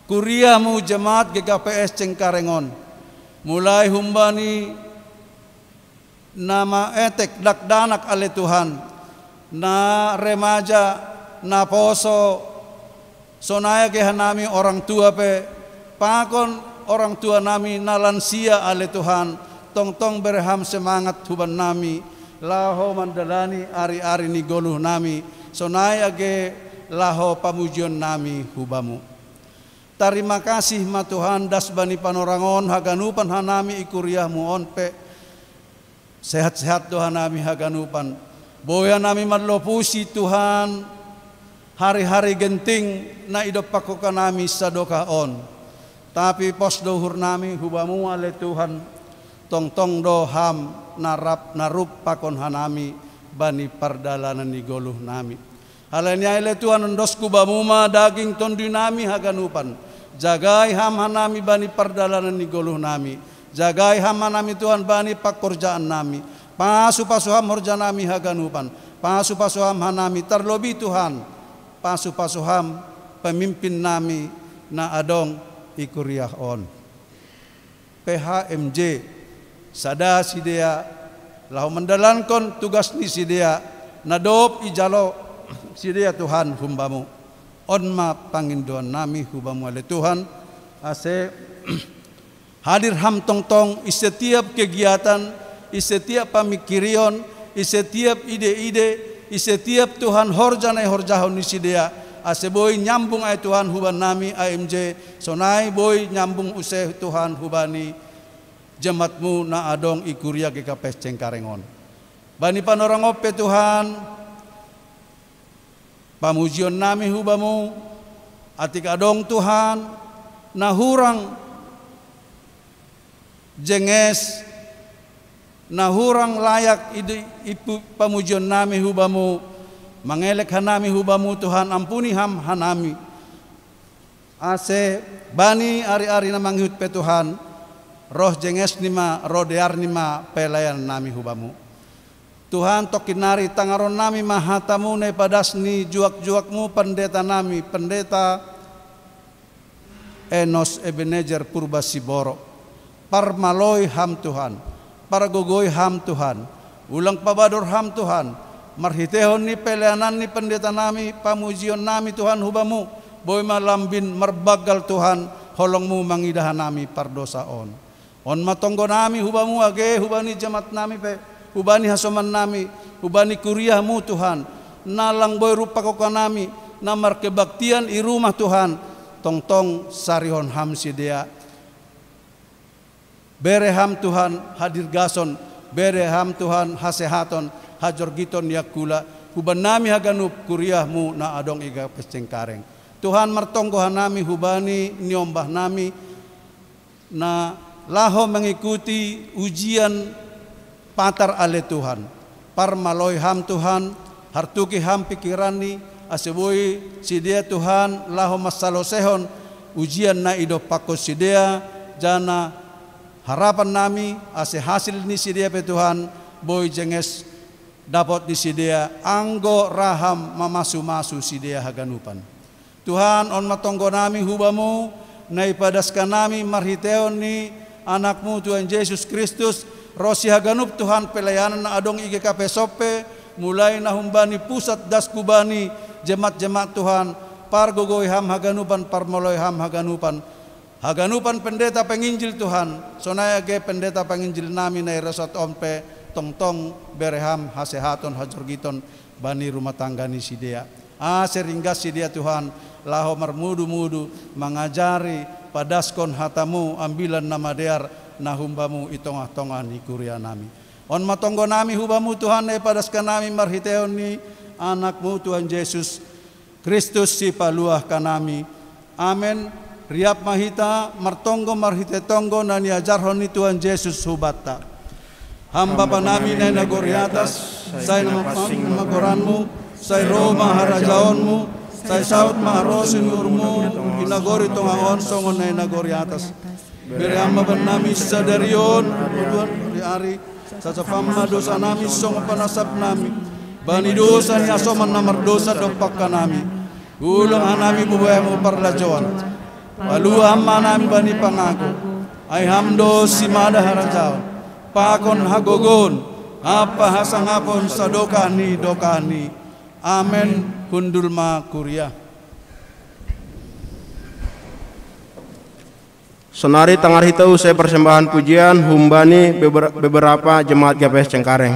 kuriahMu jemaat G K P S Cengkareng on. Mulai humbani na maetek dakdanak ale Tuhan, na remaja, na poso, sonai age hanami orang tua pe, pakon orang tua nami na lansia ale Tuhan, tongtong bere ham semangat huban nami, laho mandalani ari-ari ni goluh nami, sonai age laho pamujion nami hu Bamu. Tarima kasih ma Tuhan das bani panorang on haganupan hanami i kuriahMu on pe. Sehat-sehat do hanami haganupan. Boi hanami manlopusi Tuhan, hari-hari genting na idompakkon hanami sadokah on. Tapi pos do uhur nami hu Bamu ale Tuhan. Tongtong do Ham na rap na rup pakon hanami bani pardalanan ni goluh nami. Halani ai ale Tuhan, ondosku Bamu ma daging tondui nami haganupan. Jagai Ham hanami bani pardalanan ni goluh nami. Jagai Ham hanami Tuhan bani pakorjaan nami. Pasu-pasu Ham horja nami haganupan. Pasu-pasu Ham hanami, tarlobi Tuhan, pasu-pasu Ham pemimpin nami na adong i kuriah on. P H M J, sada sidea laho mandalankon tugas ni sidea na dob ijalo sidea Tuhan hum Bamu. On ma pangindoan nami hu Bamu ale Tuhan, ase hadir Ham tongtong i setiap kegiatan, i setiap pamikirion, i setiap ide-ide, i setiap Tuhan horja na ihorjahon ni sidea, ase boi nyambung ai Tuhan huban nami A M J, sonai boi nyambung use Tuhan hubani jemaat-Mu na adong i kuria G K P S Cengkareng on. Bani panorang on pe Tuhan, pamujion nami hu Bamu, atik adong Tuhan na hurang jenges, na hurang layak i di, i pu-, pamujion nami hu Bamu, mangelek hanami hu Bamu Tuhan, ampuni Ham hanami. Ase bani ari-ari na mangihut pe Tuhan, roh jenges ni ma, roh dear ni ma pelayanan nami hu Bamu. Tuhan, tongkin nari tangaron nami ma hata-Mu na ipadas ni juak-juak-Mu, pendeta nami, Pendeta Enos Ebenezer Purba Siboro. Parmaloi Ham Tuhan, pargogoi Ham Tuhan, ulang pabador Ham Tuhan, marhitehon ni pelayanan ni pendeta nami, pamujion nami Tuhan hu Bamu, boi ma lambin marbanggal Tuhan, holong-Mu mangidah hanami pardosa on. On ma tonggo nami hu Bamu age, hubani jemaat nami pe, hubani hasoman nami, hubani kuriah-Mu Tuhan, na lang boi rup pakoka nami, na markebaktian i rumah Tuhan, tongtong sarihon Ham sidea. Bere Ham Tuhan hadirgason, bere Ham Tuhan hasehaton, hajorgiton ni angkula, huban nami haganup kuriah-Mu na adong i G K P S Cengkareng. Tuhan, martonggo hanami hubani niombah nami, na laho mengikuti ujian patar ale Tuhan. Parmaloi Ham Tuhan, hartuki Ham pikiranni, ase boi sidea Tuhan laho mansalosehon ujian na idompakkon sidea, janah harapan nami ase hasil ni sidea pe Tuhan, boi jenges dapot ni sidea, anggo ra Ham mamasu-masu sidea haganupan. Tuhan, on ma tonggo nami hu Bamu, na ipadaskon nami marhitehon ni Anak-Mu Tuhan Jesus Kristus, ronsi haganup Tuhan pelayanan na adong i G K P S on pe, mulai na humbani pusat das hubani jemaat-jemaat Tuhan, pargogoi Ham haganupan, parmaloi Ham haganupan, haganupan pendeta penginjil Tuhan, sonai age pendeta penginjil nami na i resort on pe, tongtong bere Ham hasehaton, hajorgiton bani rumah tangga ni sidea. Ase ringgas sidea Tuhan, laho marmudu-mudu, mangajari, padaskon hata-Mu, Ambilan Namadear, na hum Bamu i tongah-tongah ni kuria nami. On ma tonggo nami hu Bamu Tuhan, na ipadaskon nami marhitehon ni Anak-Mu Tuhan Jesus Kristus Sipaluah nami. Amen. Riap ma hita martonggo marhitei tonggo na niajarhon ni Tuhan Jesus hubanta. Ham Bapa nami na i nagori atas, sai na mapansing ma goran-Mu, sai ro ma harajaon-Mu, sai saut ma harosuh ni uhur-Mu i nagori tongah on songon na i nagori atas. Bere Ham ma bannami sadari on kebutuhan ari-ari, sasap Ham ma dosanami songon panasapnami bani dosa ni hasoman na mardosa dompak hanami. Ulang hanami mamboan Mu parlajouan. Palua Ham ma hanami bani pangago. Ai Ham do simada harajaon, pakon hagogoon, ampa hasangapon sadokah-ni-dokahni. Amen. Hundul ma kuria. Sonari tangar hita use persembahan pujian humbani beber-, beberapa jemaat G K P S Cengkareng.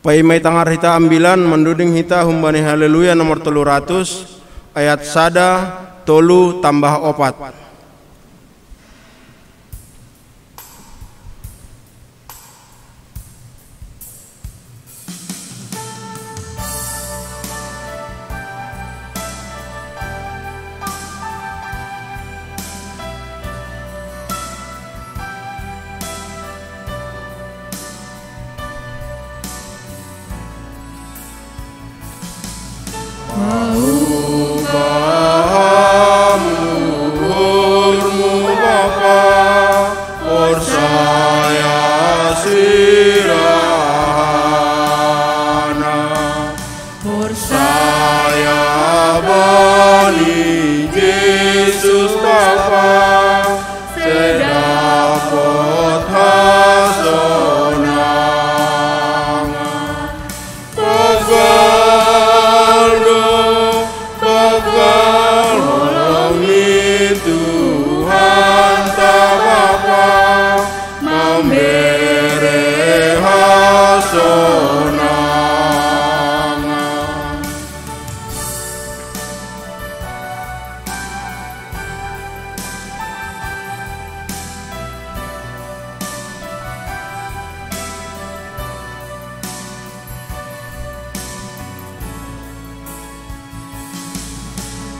Pai mai tangar hita ambilan, manduding hita humbani Haleluya nomor tolu ratus, ayat sada, tolu, tambah opat. ni Jesus Bapa, sai dapot hasonangan. Banggal do, banggal holong ni Tuhanta Bapa, mambere hasonangan.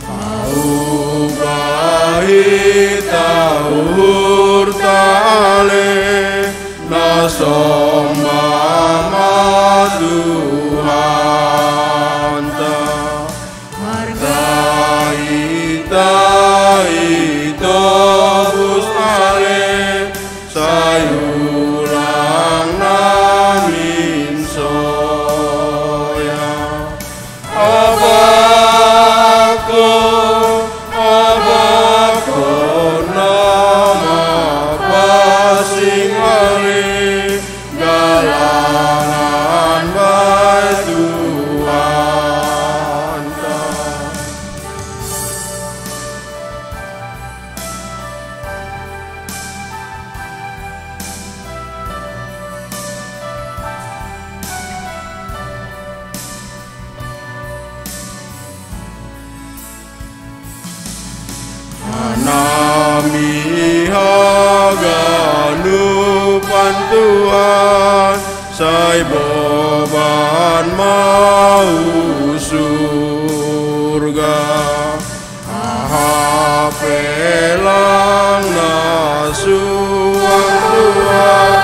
Paubah hita uhurta ale, na somba ma Tuhanta. Marga hita itobus ale, sai ulang namin soya. Abako, Abako, na mapansing ale, galangan bai Tuhanta. Hanami haganupan Tuhan, sai boban ma hu surga. Hape lang na suang Tuhan,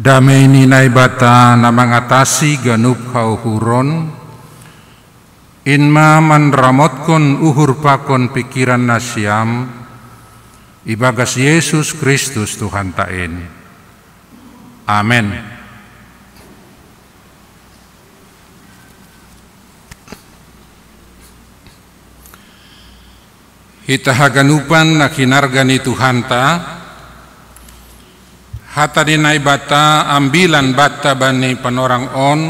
damei ni Naibata na mangatasi ganup hauhuron, in ma manramotkon uhur pakon pingkiran nasiam, ibagas Jesus Kristus Tuhanta in. Amen. Hita haganupan na hinarga ni Tuhanta, hata ni Naibata ambilan banta bani panorang on,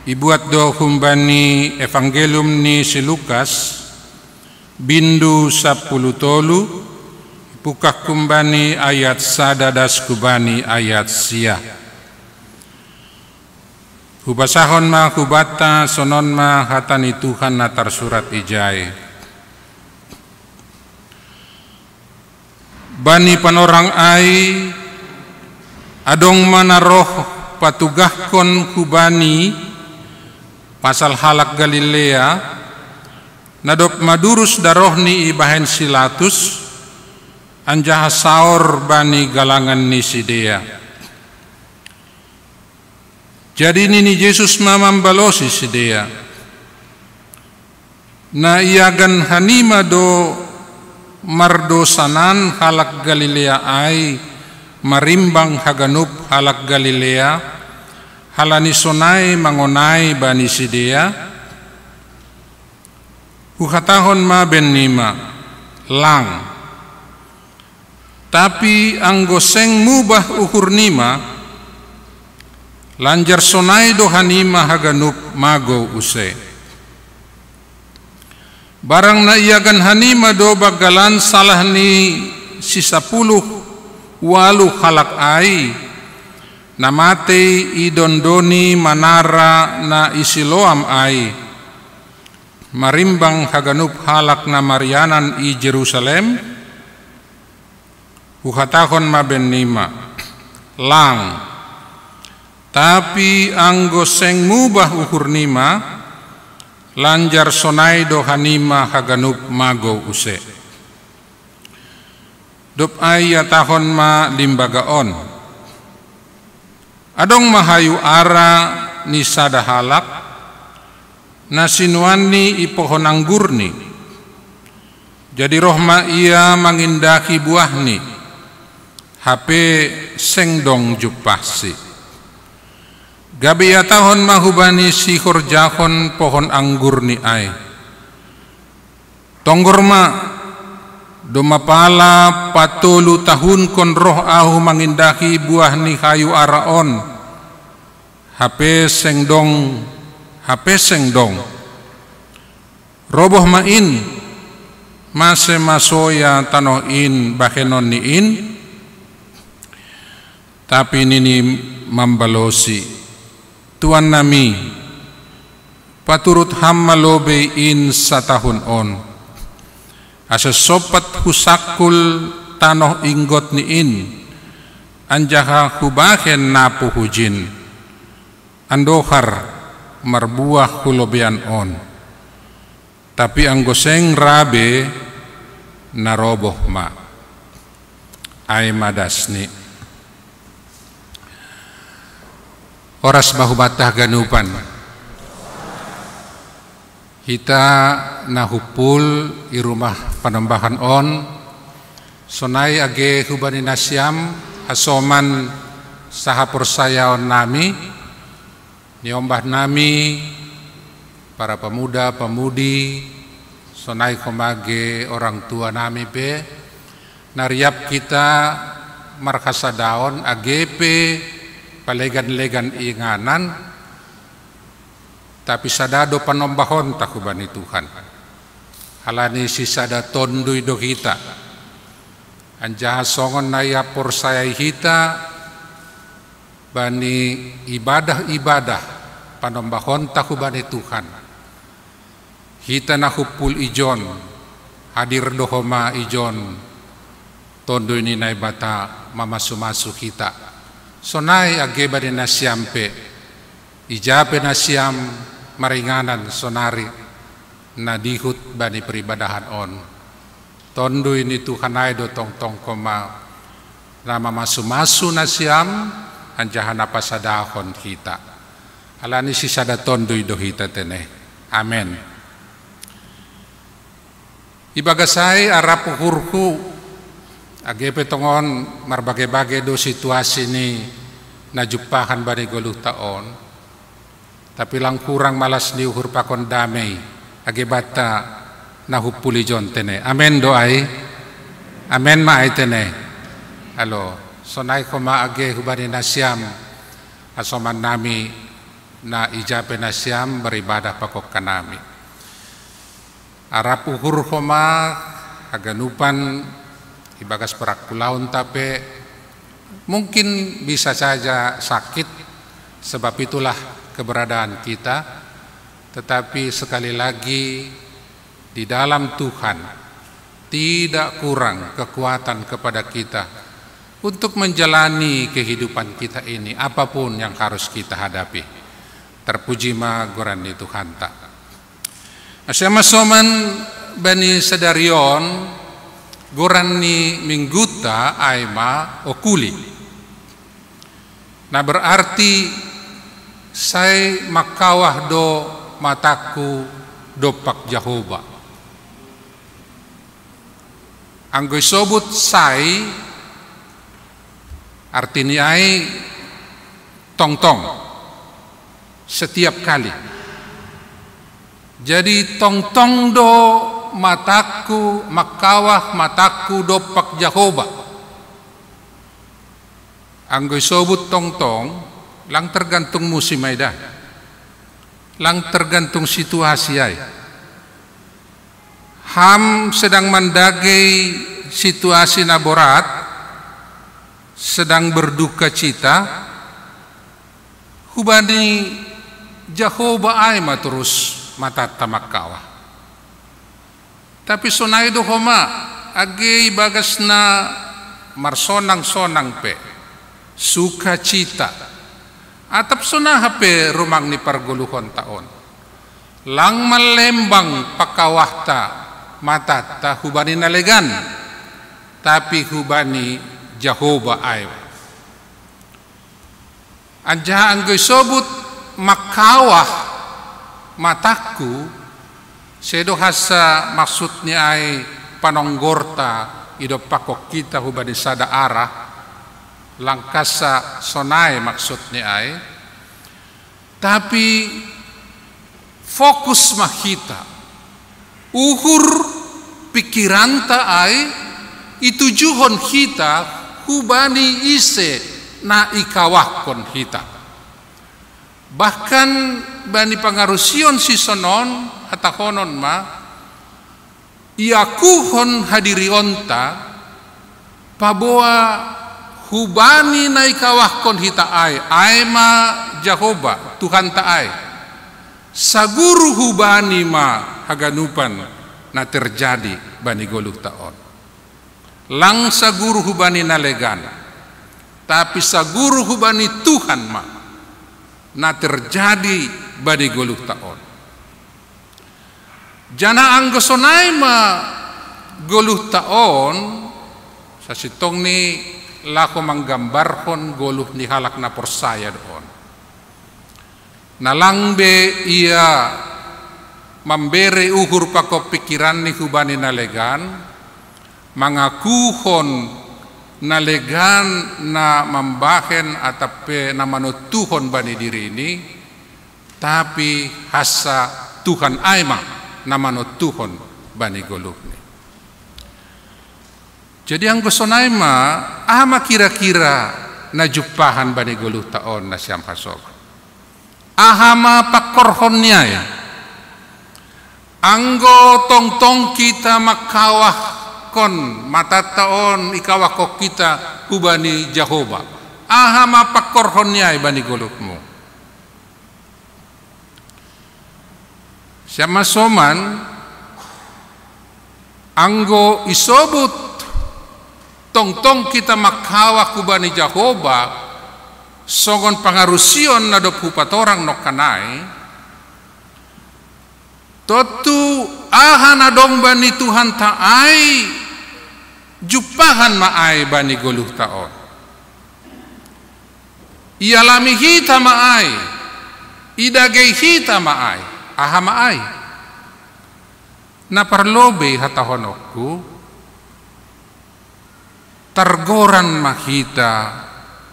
ibuat do humbani Evangelium ni si Lukas, bindu sampulu tolu, ipungkah humbani ayat sada das hubani ayat sia. Hubasahon ma hubanta, sonon ma hata ni Tuhan na tarsurat ijai. Bani panorang ai, adong ma na roh patugahkon hubani pasal halak Galilea, na dob madurus darohni ibahen si Latus, anjaha saor bani galangan ni sidea. Jadi nini Jesus ma mambalosi sidea: Na iagan hanima do mardosanan halak Galilea ai marimbang haganup halak Galilea, halani sonai mangonai bani sidea? Huhatahon ma bennima: Lang. Tapi anggo seng mubah uhurnima, lanjar sonai do hanima haganup magou use. Barang na iagan hanima do banggalan salah ni sisapuluh ualuh halak ai, na matei idondoni manara na i Siloam ai, marimbang haganup halak na marianan i Jerusalem? Huhatahon ma bennima: Lang. Tapi anggo seng mubah uhurnima, Lanjar sonai do hanima haganup magou use. Dob ai iatahon ma limbaga on. Adong ma hayu ara ni sada halak, na sinuanni i pohon anggurni. Jadi roh ma ia mangindahi buahni, hape seng dong jumpahsi. Gabe iatahon ma hubani sihorjahon pohon anggurni ai: Tonggor ma, domma pala patolu tahunkon roh ahu mangindahi buah ni hayu ara on, hape seng dong, hape seng dong. Roboh ma in, mase ma soya tanoh in bahenonni in? Tapi nini mambalosi: Tuannami, paturut ham ma lobei in satahun on, asa sompat husangkul tanoh inggotni in, anjaha hubahen napu hujin, andohar marbuah hu lobeian on. Tapi anggo seng ra be, na roboh ma. Ai ma dasni. Horas ma hubanta haganupan. Hita na humpul i rumah panombahan on, sonai age hubani nasiam hasoman sahaporsayaonnami, niombahnami, para pemuda, pemudi, sonai homa age orang tuanami pe, na riap hita marhasadaon age pe palegan-legan inganan, tapi sada do panombahonta hubani Tuhan. Halani sisada tonduy do hita. Anjaha songon na ia porsayai hita bani ibadah-ibadah panombahonta hubani Tuhan. Hita na humpul ijon, hadir do homa ijon, tonduy ni Naibata mamasu-masu hita. Sonai age bani nasiam pe, ija pe nasiam maringanan sonari na dihut bani peribadahan on. Tonduy ni Tuhan ai do tongtong homa na mamasu-masu nasiam, anjaha na pasadahon hita. Halani sisada tonduy do hita tene. Amen. Ibagas ai arap uhurhu, age pe tongon marbage-bage do situasi ni na jumpahan bani goluhta on, tapi lang hurang ma las ni uhur pakon damei, age banta na humpul ijon tene. Amen do ai? Amen ma ai tene. Alo, sonai homa age hubani nasiam, hasomannami na ija pe nasiam beribadah pakokkanami. Arap uhur homa haganupan ibagas parangkulaonta pe, mungkin bisa saja sakit, sebab itulah keberadaan kita, tetapi sekali lagi, di dalam Tuhan tidak kurang kekuatan kepada kita untuk menjalani kehidupan kita ini, apapun yang harus kita hadapi. Terpuji ma goran ni Tuhanta. Asa masoman bani sadari on, goran ni mingguta ai ma okuli. Na berarti sai mangkawah do matangku dompak Jahowa. Anggo isobut sai, artini ai tongtong, setiap kali. Jadi tongtong do matangku, mangkawah matangku dompak Jahowa. Anggo isobut tongtong, lang tergantung musim ai da. Lang tergantung situasi ai. Ham sedang mandagei situasi na borat, sedang berduka cita, hubani Jahowa ai ma torus matanta mangkawah. Tapi sonai do homa, age ibagas na marsonang-sonang pe, sukacita, atap sonaha pe rumang ni pargoluhonta on, Lang mallembang pakawahta matatta hubani nalegan, tapi hubani Jahoba ae. Anjaha anggo isobut makkawah matakku, sedo hassa maksudni ae panonggorta idompakkon hita hubani sada arah, langkasa sonai maksudni ae, tapi fokus ma hita, uhur pikiranta ae itujuhon hita hubani ise na ikawahkon hita. Bahkan bani pangarusion sisonon hatahonon ma, iakuhon hadirionta, paboa hubani na ikawahkon hita ae, ae ma Jahoba, Tuhanta ae. Saguru hubani ma haganupan na terjadi bani goluhta on. Lang saguru hubani nalegan, tapi saguru hubani Tuhan ma na terjadi bani goluhta on. Janah anggo sonai ma goluhta on, sasintongni laho manggambarhon goluh ni halak na porsaya do on. Na lang be ia mambere uhur pakon pikiranni hubani nalegan, mangakuhon nalegan na mambahen atap pe na manontuhon bani dirini, tapi hassa Tuhan ae ma na manontuhon bani goluhni. Jadi anggo sonai ma, aha ma kira-kira na jumpahan bani goluhta on nasiam hasoman? Aha ma pangkorhon ni ae? Anggo tongtong hita mangkawahkon matatta on, ikawahkon hita hubani Jahoba, aha ma pangkorhon ni ae bani goluhmu? Siam hasoman, anggo isobut tongtong hita mangkawah hubani Jahoba songon pangarusion na dob hupatorang nongkanai, tontu aha na dong bani Tuhanta ae jumpahan ma ae bani goluhta on. Ialami hita ma ae, idagei hita ma ae. Aha ma ae? Na parlobei hatahononku, targoran ma hita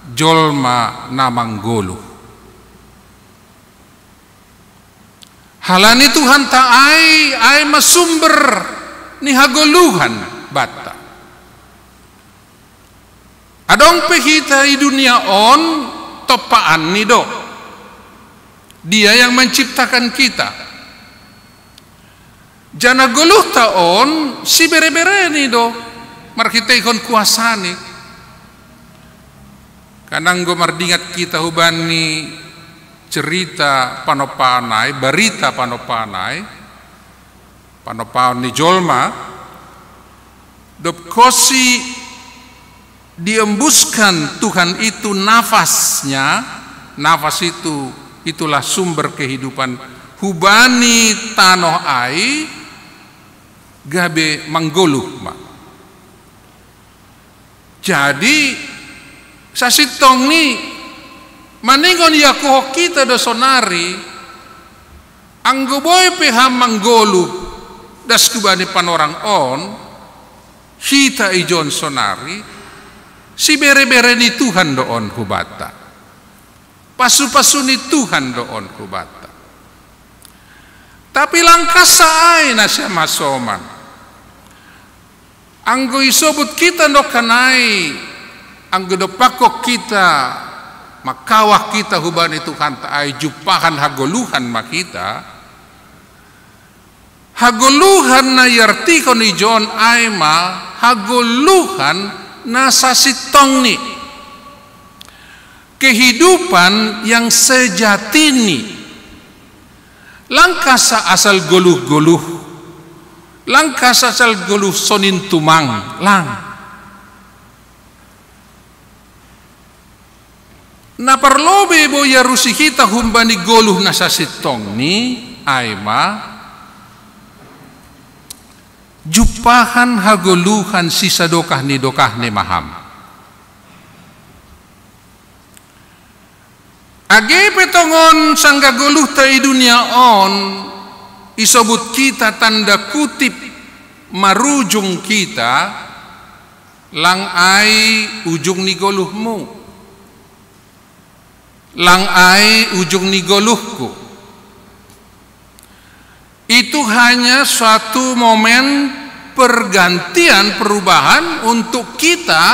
jolma na manggoluh. Halani Tuhanta ae, ae ma sumber ni hagoluhan banta. Adong pe hita i dunia on, tompaanni do. Dia yang menciptakan kita. Janah goluhta on siberebereni do marhiteihon kuasani. Kan anggo mardingat hita hubani cerita panompaon ai, barita panompaon ai, panompaon ni jolma, dob konsi diembuskan Tuhan itu nafas-Nya, nafas itu, itulah sumber kehidupan, hubani tanoh ai, gabe manggoluh ma. Jadi, sasintongni, maningon iakuhon hita do sonari, anggo boi pe ham manggoluh das hubani panorang on, hita ijon sonari, siberebere ni Tuhan do on hubanta. Pasupasu ni Tuhan do on hubanta. Tapi langkasa ai nasiam hasoman. Anggo isobut hita nongkanai, anggo dompakkon hita mangkawah hita hubani Tuhanta ai jumpahan hagoluhan ma hita, hagoluhan na iartihon ijon ai ma hagoluhan na sasintongni, kehidupan yang sejatini. Langkasa asal goluh-goluh, langkasa asal goluh sonin tumang, lang. Na parlobei bo iarusi hita humbani goluh na sasintongni, Ai ma, jupahan hagoluhan sisadokah ni dokahni ma ham. Age pe tongon sanggah goluhta i dunia on, isobut hita tanda kutip marujung hita, lang ai ujung ni goluhmu. Lang ai ujung ni goluhku. Itu hanya suatu momen pergantian, perubahan untuk kita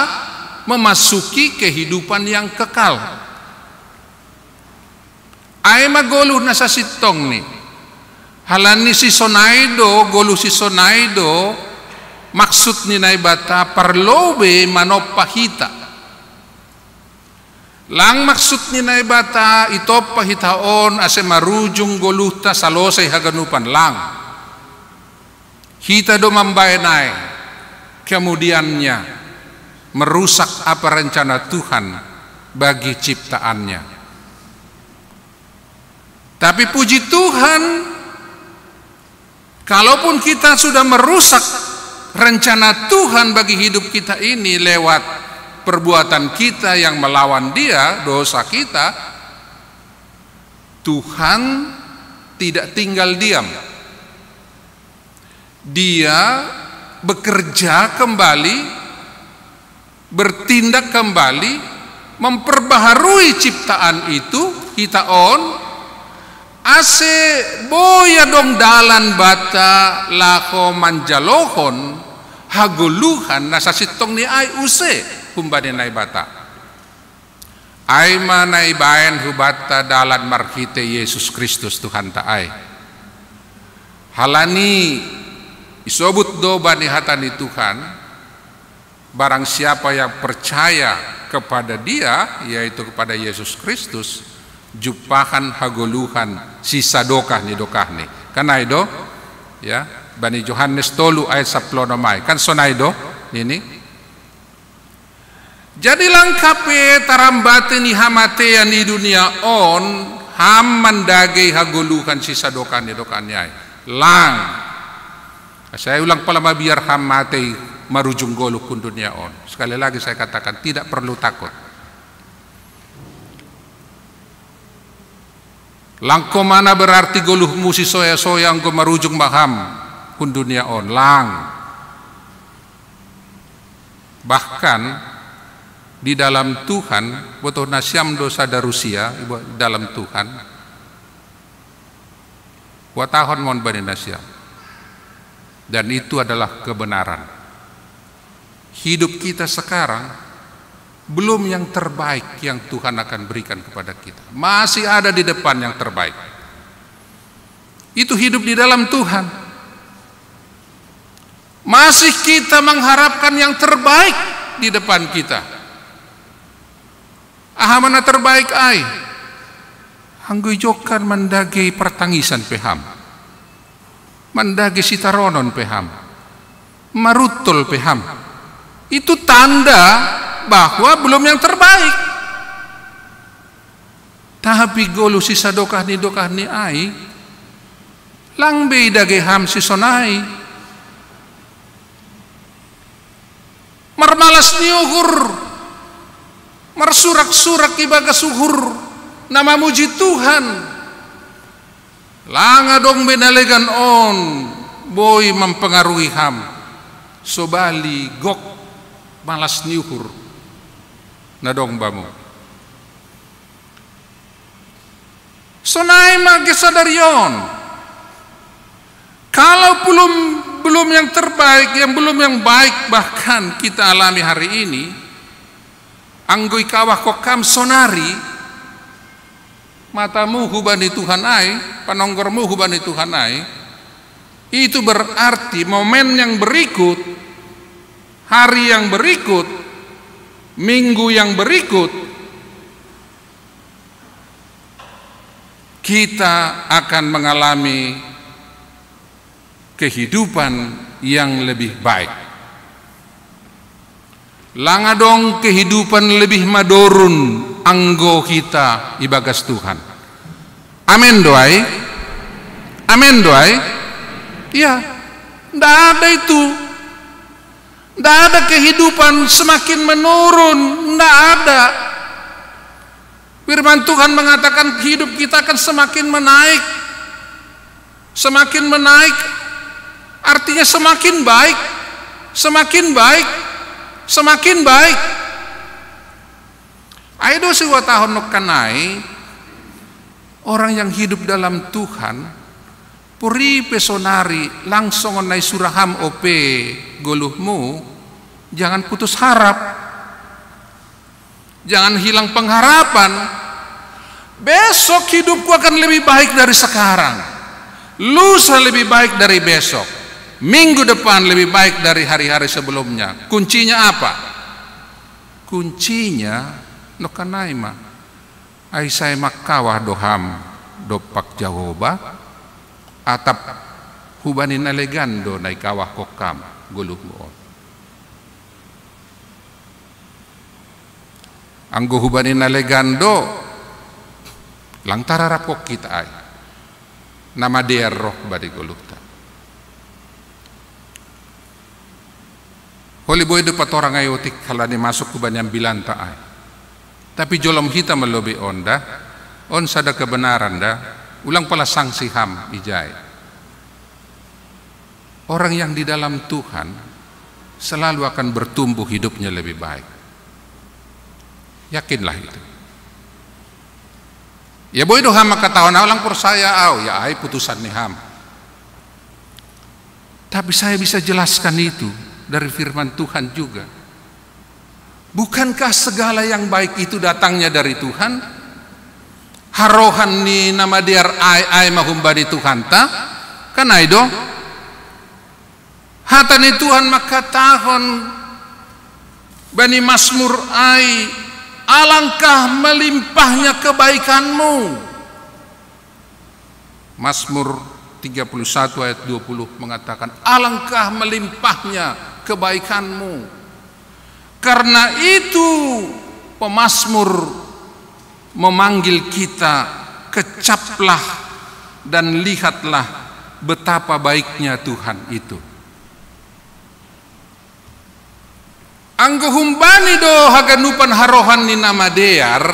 memasuki kehidupan yang kekal. Ai ma goluh na sasintongni. Halani sisonai do, goluh sisonai do, maksud ni Naibata parlobei manompa hita. Lang maksud ni Naibata itompa hita on ase marujung goluhta salosai haganupan, lang. Hita do mambaen ai, kemudiannya merusak apa rencana Tuhan bagi ciptaannya. Tapi puji Tuhan, kalaupun kita sudah merusak rencana Tuhan bagi hidup kita ini lewat perbuatan kita yang melawan Dia, dosa kita, Tuhan tidak tinggal diam. Dia bekerja kembali, bertindak kembali, memperbaharui ciptaan itu, hita on, ase boi adong dalan banta laho manjalohon hagoluhan na sasintongni ai use humbani Naibata. Ai ma na ibaen hubanta dalan marhitei Jesus Kristus Tuhanta ai. Halani isobut do bani hata ni Tuhan, barang siapa yang percaya kepada Dia, yaitu kepada Yesus Kristus, jumpahan hagoluhan sisadokah ni dokahni. Kan ai do, ya, bani Johannes tolu ayat saplonom ai. Kan sonai do, nini. Jadi lang hape tarambati ni hamatean i dunia on, ham mandage hagoluhan sisadokah ni dokahni ai. Lang. Saya ulang pala mabiar ham matei marujung goluh hun dunia on. Sekali lagi saya katakan, tidak perlu takut. Lang ho ma na berarti goluhmu sisoya-soya anggo marujung ma ham hun dunia on. Lang. Bahkan di dalam Tuhan, botoh nasiam do sada rusia, ibo-, dalam Tuhan, huhatahon ma on bani nasiam. Dan itu adalah kebenaran. Hidup kita sekarang belum yang terbaik yang Tuhan akan berikan kepada kita. Masih ada di depan yang terbaik. Itu hidup di dalam Tuhan. Masih kita mengharapkan yang terbaik di depan kita. Aha ma na terbaik ai? Anggo ijokkan mandage partangisan pe ham. Mandage sitaronon pe ham. Maruntol pe ham. Itu tanda bahwa belum yang terbaik. Tapi goluh sisadokah ni dokahni ai, lang be idage ham sisonai. Marmalas ni uhur, marsurak-surak ibagas uhur na mamuji Tuhan. Lang adong be na legan on boi mampengaruhi ham, sobali gok malas ni uhur na dong bamu. Sonai ma ge sadari on. Kalau belum, belum yang terbaik, yang belum yang baik bahkan kita alami hari ini, anggo ikawahkon ham sonari matamu hubani Tuhan ai, panonggormu hubani Tuhan ai, itu berarti momen yang berikut, hari yang berikut, minggu yang berikut, kita akan mengalami kehidupan yang lebih baik. Lang adong kehidupan lebih madorun anggo hita ibagas Tuhan. Amen do ai? Amin, doai. Iya, ndak ada itu. Ndak ada kehidupan semakin menurun, ndak ada. Firman Tuhan mengatakan hidup kita akan semakin menaik. Semakin menaik, artinya semakin baik, semakin baik, semakin baik. Ai do siwa tahun no kanai, orang yang hidup dalam Tuhan, puri pesonari langsung nai suraham ope goluhmu, jangan putus harap. Jangan hilang pengharapan. Besok hidupku akan lebih baik dari sekarang. Lusa lebih baik dari besok. Minggu depan lebih baik dari hari-hari sebelumnya. Kuncinya apa? Kuncinya no kanai ma. Ai sai makkawah doham dopak Jahoba, atap hubani nalegan do naikawah kokkam goluhmu on. Anggo hubani nalegan do, lang tararapkon kita ai. Namadear roh bani goluhta. Holi boi do patorang ai otik halani masuk hubani ambilanta ai. Tapi jolom hita melobi onda, on sada kebenaran da, ulang pala sangsi ham ijai. Orang yang di dalam Tuhan selalu akan bertumbuh hidupnya lebih baik. Yakinlah itu. Ya boi do ham maka tahun au lang porsaya au, ya ai putusan ni ham. Tapi saya bisa jelaskan itu dari firman Tuhan juga. Bukankah segala yang baik itu datangnya dari Tuhan? Harohan ni namadear ai ai mahumbani Tuhanta, kan ai do? Hata ni Tuhan mengatakan bani Mazmur ai, alangkah melimpahnya kebaikanmu. Mazmur tiga puluh satu ayat dua puluh mengatakan, alangkah melimpahnya kebaikanmu. Karena itu pemazmur memanggil kita, kecaplah dan lihatlah betapa baiknya Tuhan itu. Anggo humbani do haganupan harohan ni namadear,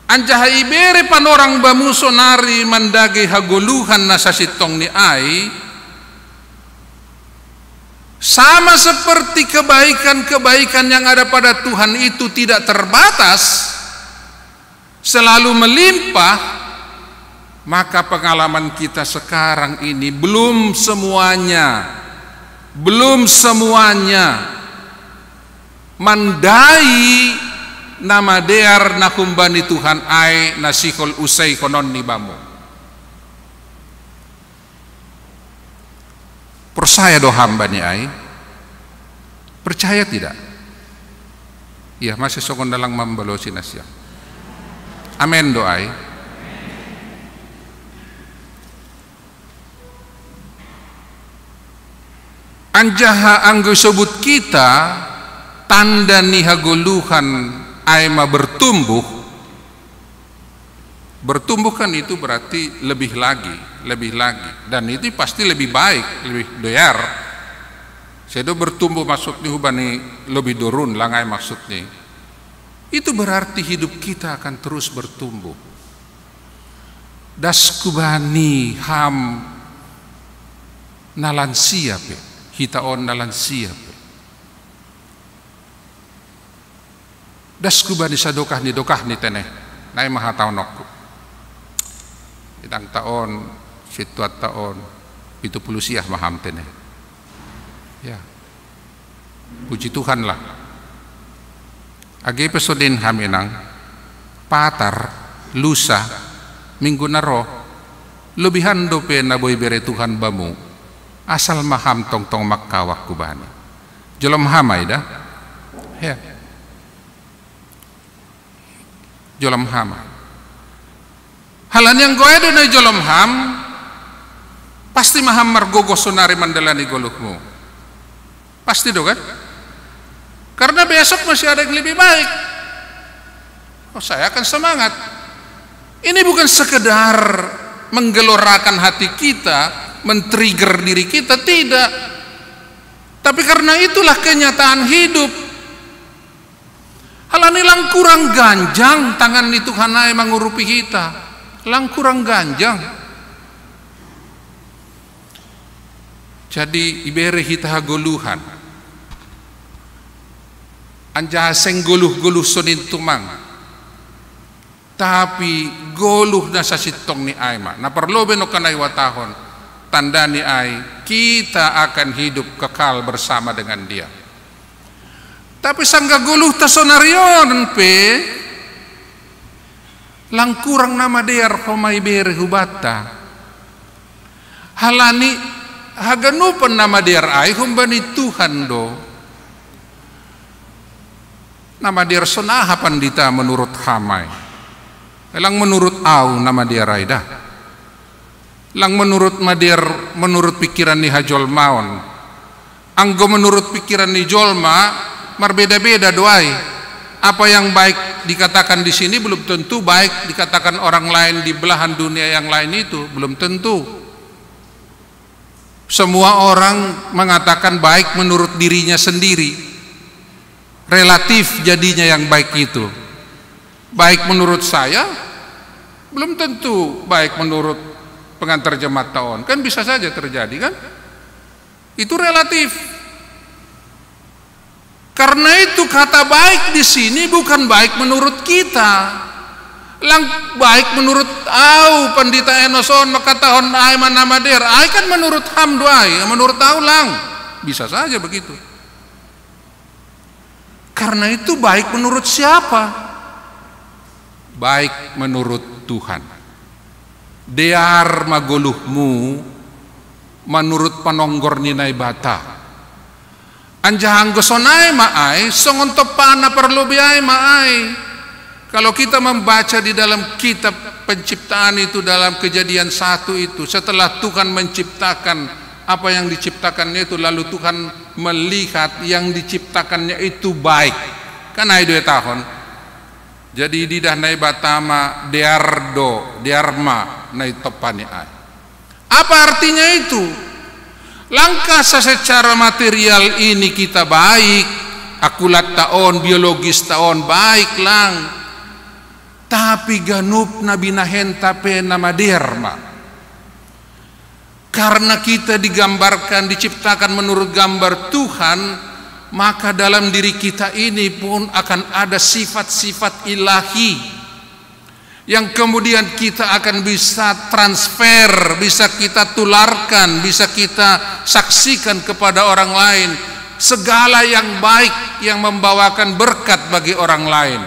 anjaha ibere panorang bamu sonari mandage hagoluhan na sasintongni ai, sama seperti kebaikan-kebaikan yang ada pada Tuhan itu tidak terbatas, selalu melimpah, maka pengalaman kita sekarang ini belum semuanya, belum semuanya mandai namadear na humbani Tuhan ai na sihol usaihononni bamu. Porsaya do ham bani ai? Percaya tidak? Iya, masih songon dalang mambalosi nasiam. Amen do ai? Anjaha anggo isobut kita tanda ni hagoluhan ai ma bertumbuh, bertumbuh kan itu berarti lebih lagi, lebih lagi. Dan itu pasti lebih baik, lebih doyar. Sedo bertumbuh maksudnya hubani lebih dorun langai maksudnya. Itu berarti hidup kita akan terus bertumbuh. Das kubani ham nalansia pe, hita on nalansia pe. Das kubani sadokah ni dokah ni tene, nai ma hataonokku. Idang taon, situat taon, pitu puluh siah maham tene. Ya. Puji Tuhan lah. Age pe soden ham inang, patar, lusa, minggu na ro, lobihan dope na boi bere Tuhan bamu, asal maham tongtong mangkawak kubani. Jolom ham ai da? Ya. Jolom ham ai. Halani anggo ai do na jolom ham, pasti maham margogo sonari mandalani goluhmu. Pasti do kan? Karena besok masih ada yang lebih baik. Oh, saya akan semangat. Ini bukan sekedar menggelorakan hati kita, men-trigger diri kita, tidak. Tapi karena itulah kenyataan hidup. Halani lang kurang ganjang tangan ni Tuhan ai mangurupi kita. Lang kurang ganjang. Jadi ibere hita hagoluhan. Anjaha seng goluh-goluh sonin tumang. Tapi goluh na sasintongni ai ma. Na parlobei nongkan ai huhatahon. Tandani ai, kita akan hidup kekal bersama dengan Dia. Tapi sanggah goluhta sonari on pe, lang kurang na madear homa ibere hubanta. Halani haganupan na madear ai humbani Tuhan do. Na madear sonaha pandita menurut ham ai? Lang menurut au na madear ai da. Lang menurut madear, menurut pikiran ni hajolmaon. Anggo menurut pikiran ni jolma, marbeda-beda do ai. Apa yang baik dikatakan di sini belum tentu baik dikatakan orang lain di belahan dunia yang lain itu, belum tentu. Semua orang mengatakan baik menurut dirinya sendiri. Relatif jadinya yang baik itu. Baik menurut saya, belum tentu baik menurut pengantar jemaat taon. Kan bisa saja terjadi, kan? Itu relatif. Karena itu kata baik di sini bukan baik menurut kita. Lang baik menurut au, pandita Enos on mangkatahon ai ma na madear. Ai kan menurut ham do ai, menurut au lang. Bisa saja begitu. Karena itu baik menurut siapa? Baik menurut Tuhan. Dear ma goluhmu manurut panonggor ni Naibata. Anjaha anggo sonai ma ai, songon tompana parlobei ai ma ai. Kalau kita membaca di dalam kitab penciptaan itu, dalam Kejadian satu itu, setelah Tuhan menciptakan apa yang diciptakannya itu, lalu Tuhan melihat yang diciptakannya itu baik. Kan ai do ihatahon. Jadi ididah Naibata ma dear do, dear ma na itompani ai. Apa artinya itu? Lang asa secara material ini kita baik, akulatta on, biologista on baik lang. Tapi ganup na binahenta pe na madear ma. Karena kita digambarkan, diciptakan menurut gambar Tuhan, maka dalam diri kita ini pun akan ada sifat-sifat ilahi yang kemudian kita akan bisa transfer, bisa kita tularkan, bisa kita saksikan kepada orang lain. Segala yang baik yang membawakan berkat bagi orang lain.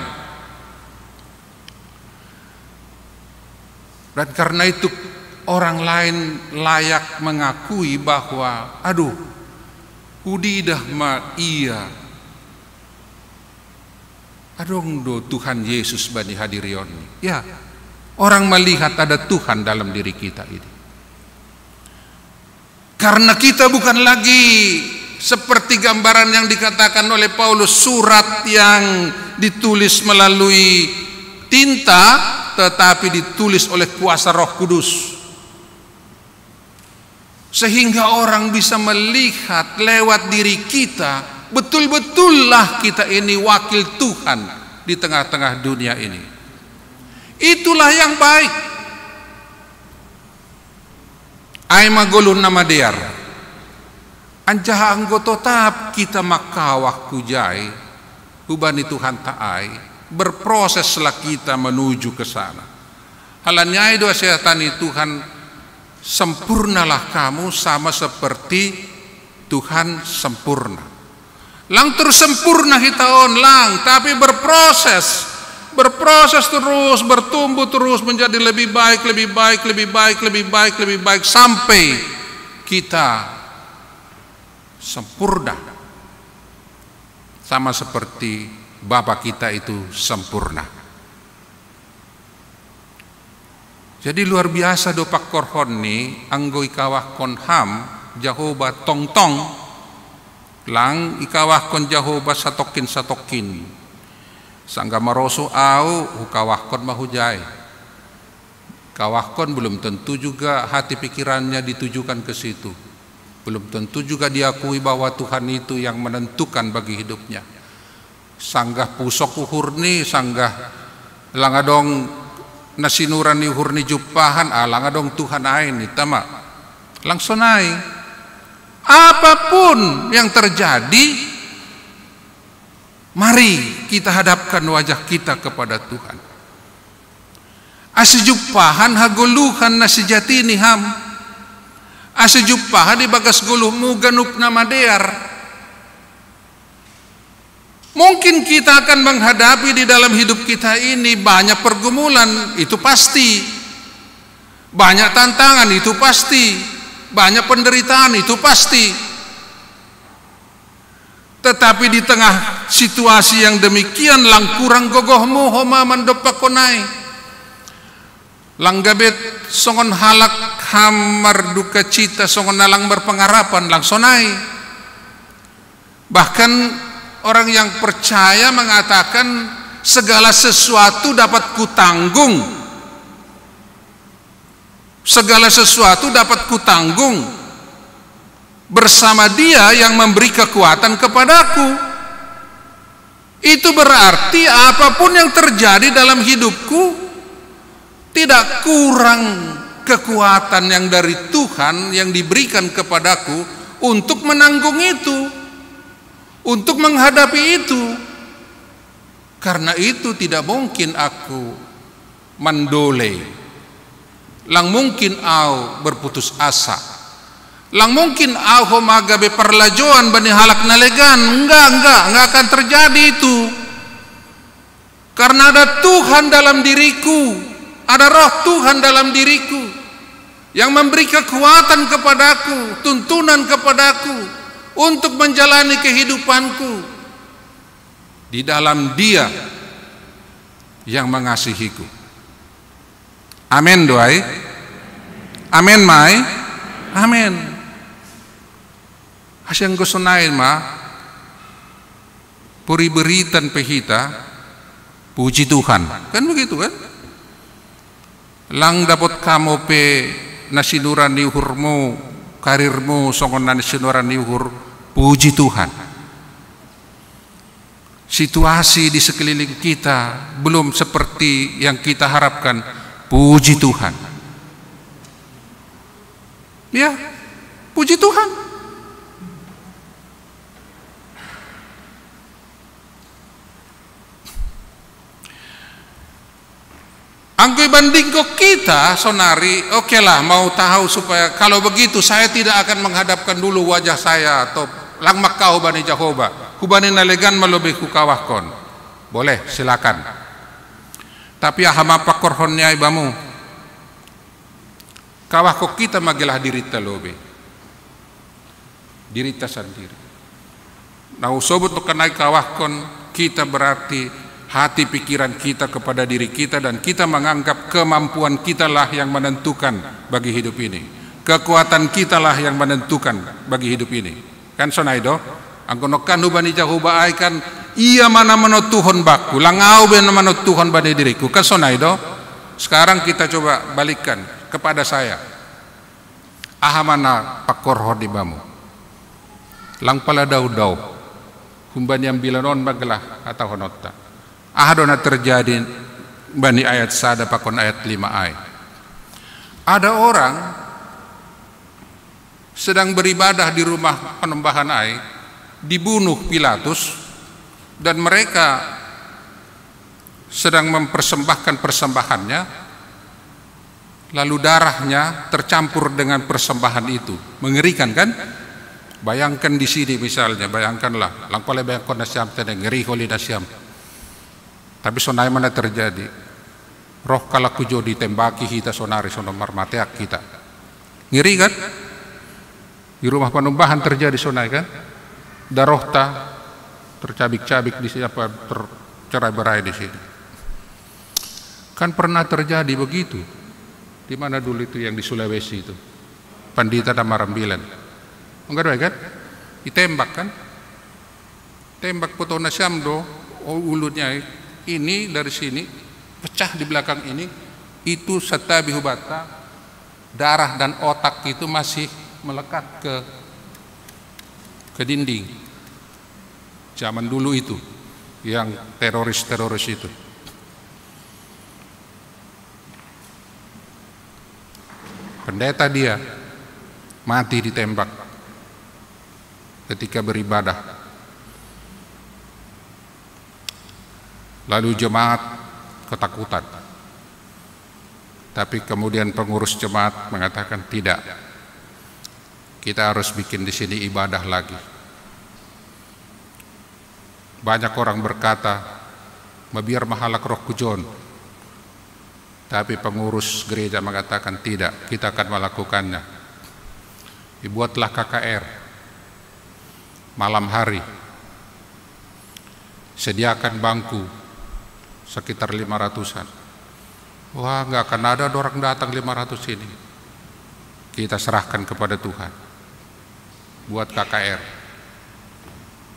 Dan karena itu orang lain layak mengakui bahwa, aduh, hudidah ma ia. Adong do Tuhan Yesus bani hadirionni. Ya, orang melihat ada Tuhan dalam diri kita ini. Karena kita bukan lagi seperti gambaran yang dikatakan oleh Paulus, surat yang ditulis melalui tinta, tetapi ditulis oleh kuasa Roh Kudus. Sehingga orang bisa melihat lewat diri kita, betul-betullah kita ini wakil Tuhan di tengah-tengah dunia ini. Itulah yang baik. Ai ma goluh na madear. Anjaha anggo totap kita mangkawah hujai, hubani Tuhanta ai, berproseslah kita menuju ke sana. Halani ai do asa ihatahon Tuhan, sempurnalah kamu sama seperti Tuhan sempurna. Lang terus sempurna hita on lang, tapi berproses. Berproses terus, bertumbuh terus menjadi lebih baik, lebih baik, lebih baik, lebih baik, lebih baik sampai kita sempurna. Sama seperti Bapa kita itu sempurna. Jadi luar biasa do pangkorhonni anggo ikawahkon ham Jahowa tongtong, lang ikawahkon Jahowa satongkin-satongkin. Sanggah marosuh au, hukawahkon ma hujai. Kawahkon belum tentu juga hati pikirannya ditujukan ke situ. Belum tentu juga diakui bahwa Tuhan itu yang menentukan bagi hidupnya. Sanggah pusok uhur ni, sanggah lang adong na sinura ni uhur ni jumpahan, ah, lang adong Tuhan ain ni tama. Lang sonai. Apapun yang terjadi, mari kita hadapkan wajah kita kepada Tuhan. Asa jumpahan hagoluhan na sejati ni ham. Asa jumpahan di bagas goluhmu ganup na madear. Mungkin kita akan menghadapi di dalam hidup kita ini banyak pergumulan, itu pasti. Banyak tantangan, itu pasti. Banyak penderitaan, itu pasti. Tetapi di tengah situasi yang demikian, lang kurang gogohmu homa mandopak konai. Lang gabet songon halak ham marduka cita, songon na lang berpengharapan, lang sonai. Bahkan orang yang percaya mengatakan, segala sesuatu dapat kutanggung. Segala sesuatu dapat kutanggung bersama Dia yang memberi kekuatan kepadaku. Itu berarti apapun yang terjadi dalam hidupku, tidak kurang kekuatan yang dari Tuhan yang diberikan kepadaku untuk menanggung itu, untuk menghadapi itu. Karena itu tidak mungkin aku mandole. Lang mungkin au berputus asa. Lang mungkin au homa gabe parlajoan bani halak na legan. Enggak, enggak, enggak akan terjadi itu. Karena ada Tuhan dalam diriku, ada Roh Tuhan dalam diriku yang memberi kekuatan kepadaku, tuntunan kepadaku untuk menjalani kehidupanku di dalam Dia yang mengasihiku. Amin do ai. Amin ma ai. Amin. Asa anggo sonai ma, pori beritan pe hita, puji Tuhan. Kan begitu kan? Lang dapot hamu pe na sinura ni uhurmu, karirmu songon na sinura ni uhur, puji Tuhan. Situasi di sekeliling kita belum seperti yang kita harapkan, puji Tuhan. Ya, puji Tuhan. Anggo ibandingko kita sonari, oke lah, mau tahu supaya kalau begitu saya tidak akan menghadapkan dulu wajah saya atau lang mangkaho bani Jahowa, hubani na legan ma lobei hukawahkon. Boleh, silakan. Tapi aha ma pangkorhon ni ai bamu? Kawahkon kita ma gelah dirinta lobei. Dirinta sandiri. Na husobut nangkin ai kawahkon kita berarti hati pikiran kita kepada diri kita dan kita menganggap kemampuan kitalah yang menentukan bagi hidup ini. Kekuatan kitalah yang menentukan bagi hidup ini. Kan sonai do? Anggo nangkin hubani Jahowa ai kan, Ia ma na manontuhon bangku, lang au be na manontuhon bani diriku. Kan sonai do? Sekarang kita coba balikkan kepada saya. Aha ma na pangkorhon ni bamu? Lang pala daodao. Humbani ambilan on ma gelah hatahononta. Aha do na terjadi bani ayat sada pakon ayat lima ai? Ada orang sedang beribadah di rumah panumbahan ai, dibunuh Pilatus, dan mereka sedang mempersembahkan persembahannya, lalu darahnya tercampur dengan persembahan itu. Mengerikan kan? Bayangkan di sini misalnya, bayangkanlah, lang pala bayangkon nasiam tene, ngeri holi nasiam. Tapi sonai ma na terjadi. Roh halak tu jo ditembaki hita sonari, songon marmateak hita. Ngeri kan? Di rumah panumbahan terjadi sonai kan? Darohta tercabik-cabik di sini, apa, tercerai-berai di sini. Kan pernah terjadi begitu. Di mana dulu itu yang di Sulawesi itu? Pandita dan Marambilan. Enggak ada kan? Ditembak kan? Tembak potona siam do, oh, ulunya ini dari sini, pecah di belakang ini, Itu satabi hu bata, darah dan otak itu masih melekat ke ke dinding. Zaman dulu itu, yang teroris-teroris itu. Pendeta dia mati ditembak ketika beribadah. Lalu jemaat ketakutan. Tapi kemudian pengurus jemaat mengatakan, "Tidak. Kita harus bikin di sini ibadah lagi." Banyak orang berkata, "Mabiar mahalak roh ku John." Tapi pengurus gereja mengatakan, "Tidak, kita akan melakukannya." Dibuatlah K K R malam hari. Sediakan bangku sekitar lima ratusan. Wah, nggak akan ada orang datang lima ratus ini. Kita serahkan kepada Tuhan. Buat K K R.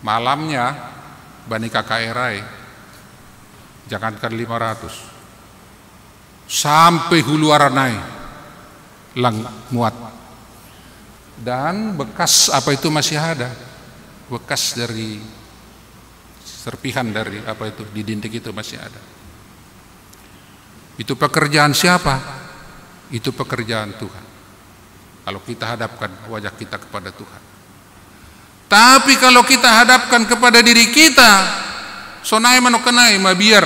Malamnya, bani K K R ai. Jangankan lima ratus. Sampai hulu aranai lang muat. Dan bekas apa itu masih ada. Bekas dari serpihan dari apa itu di dinding itu masih ada. Itu pekerjaan siapa? Itu pekerjaan Tuhan. Kalau kita hadapkan wajah kita kepada Tuhan. Tapi kalau kita hadapkan kepada diri kita, sonai mano kanai mabiar.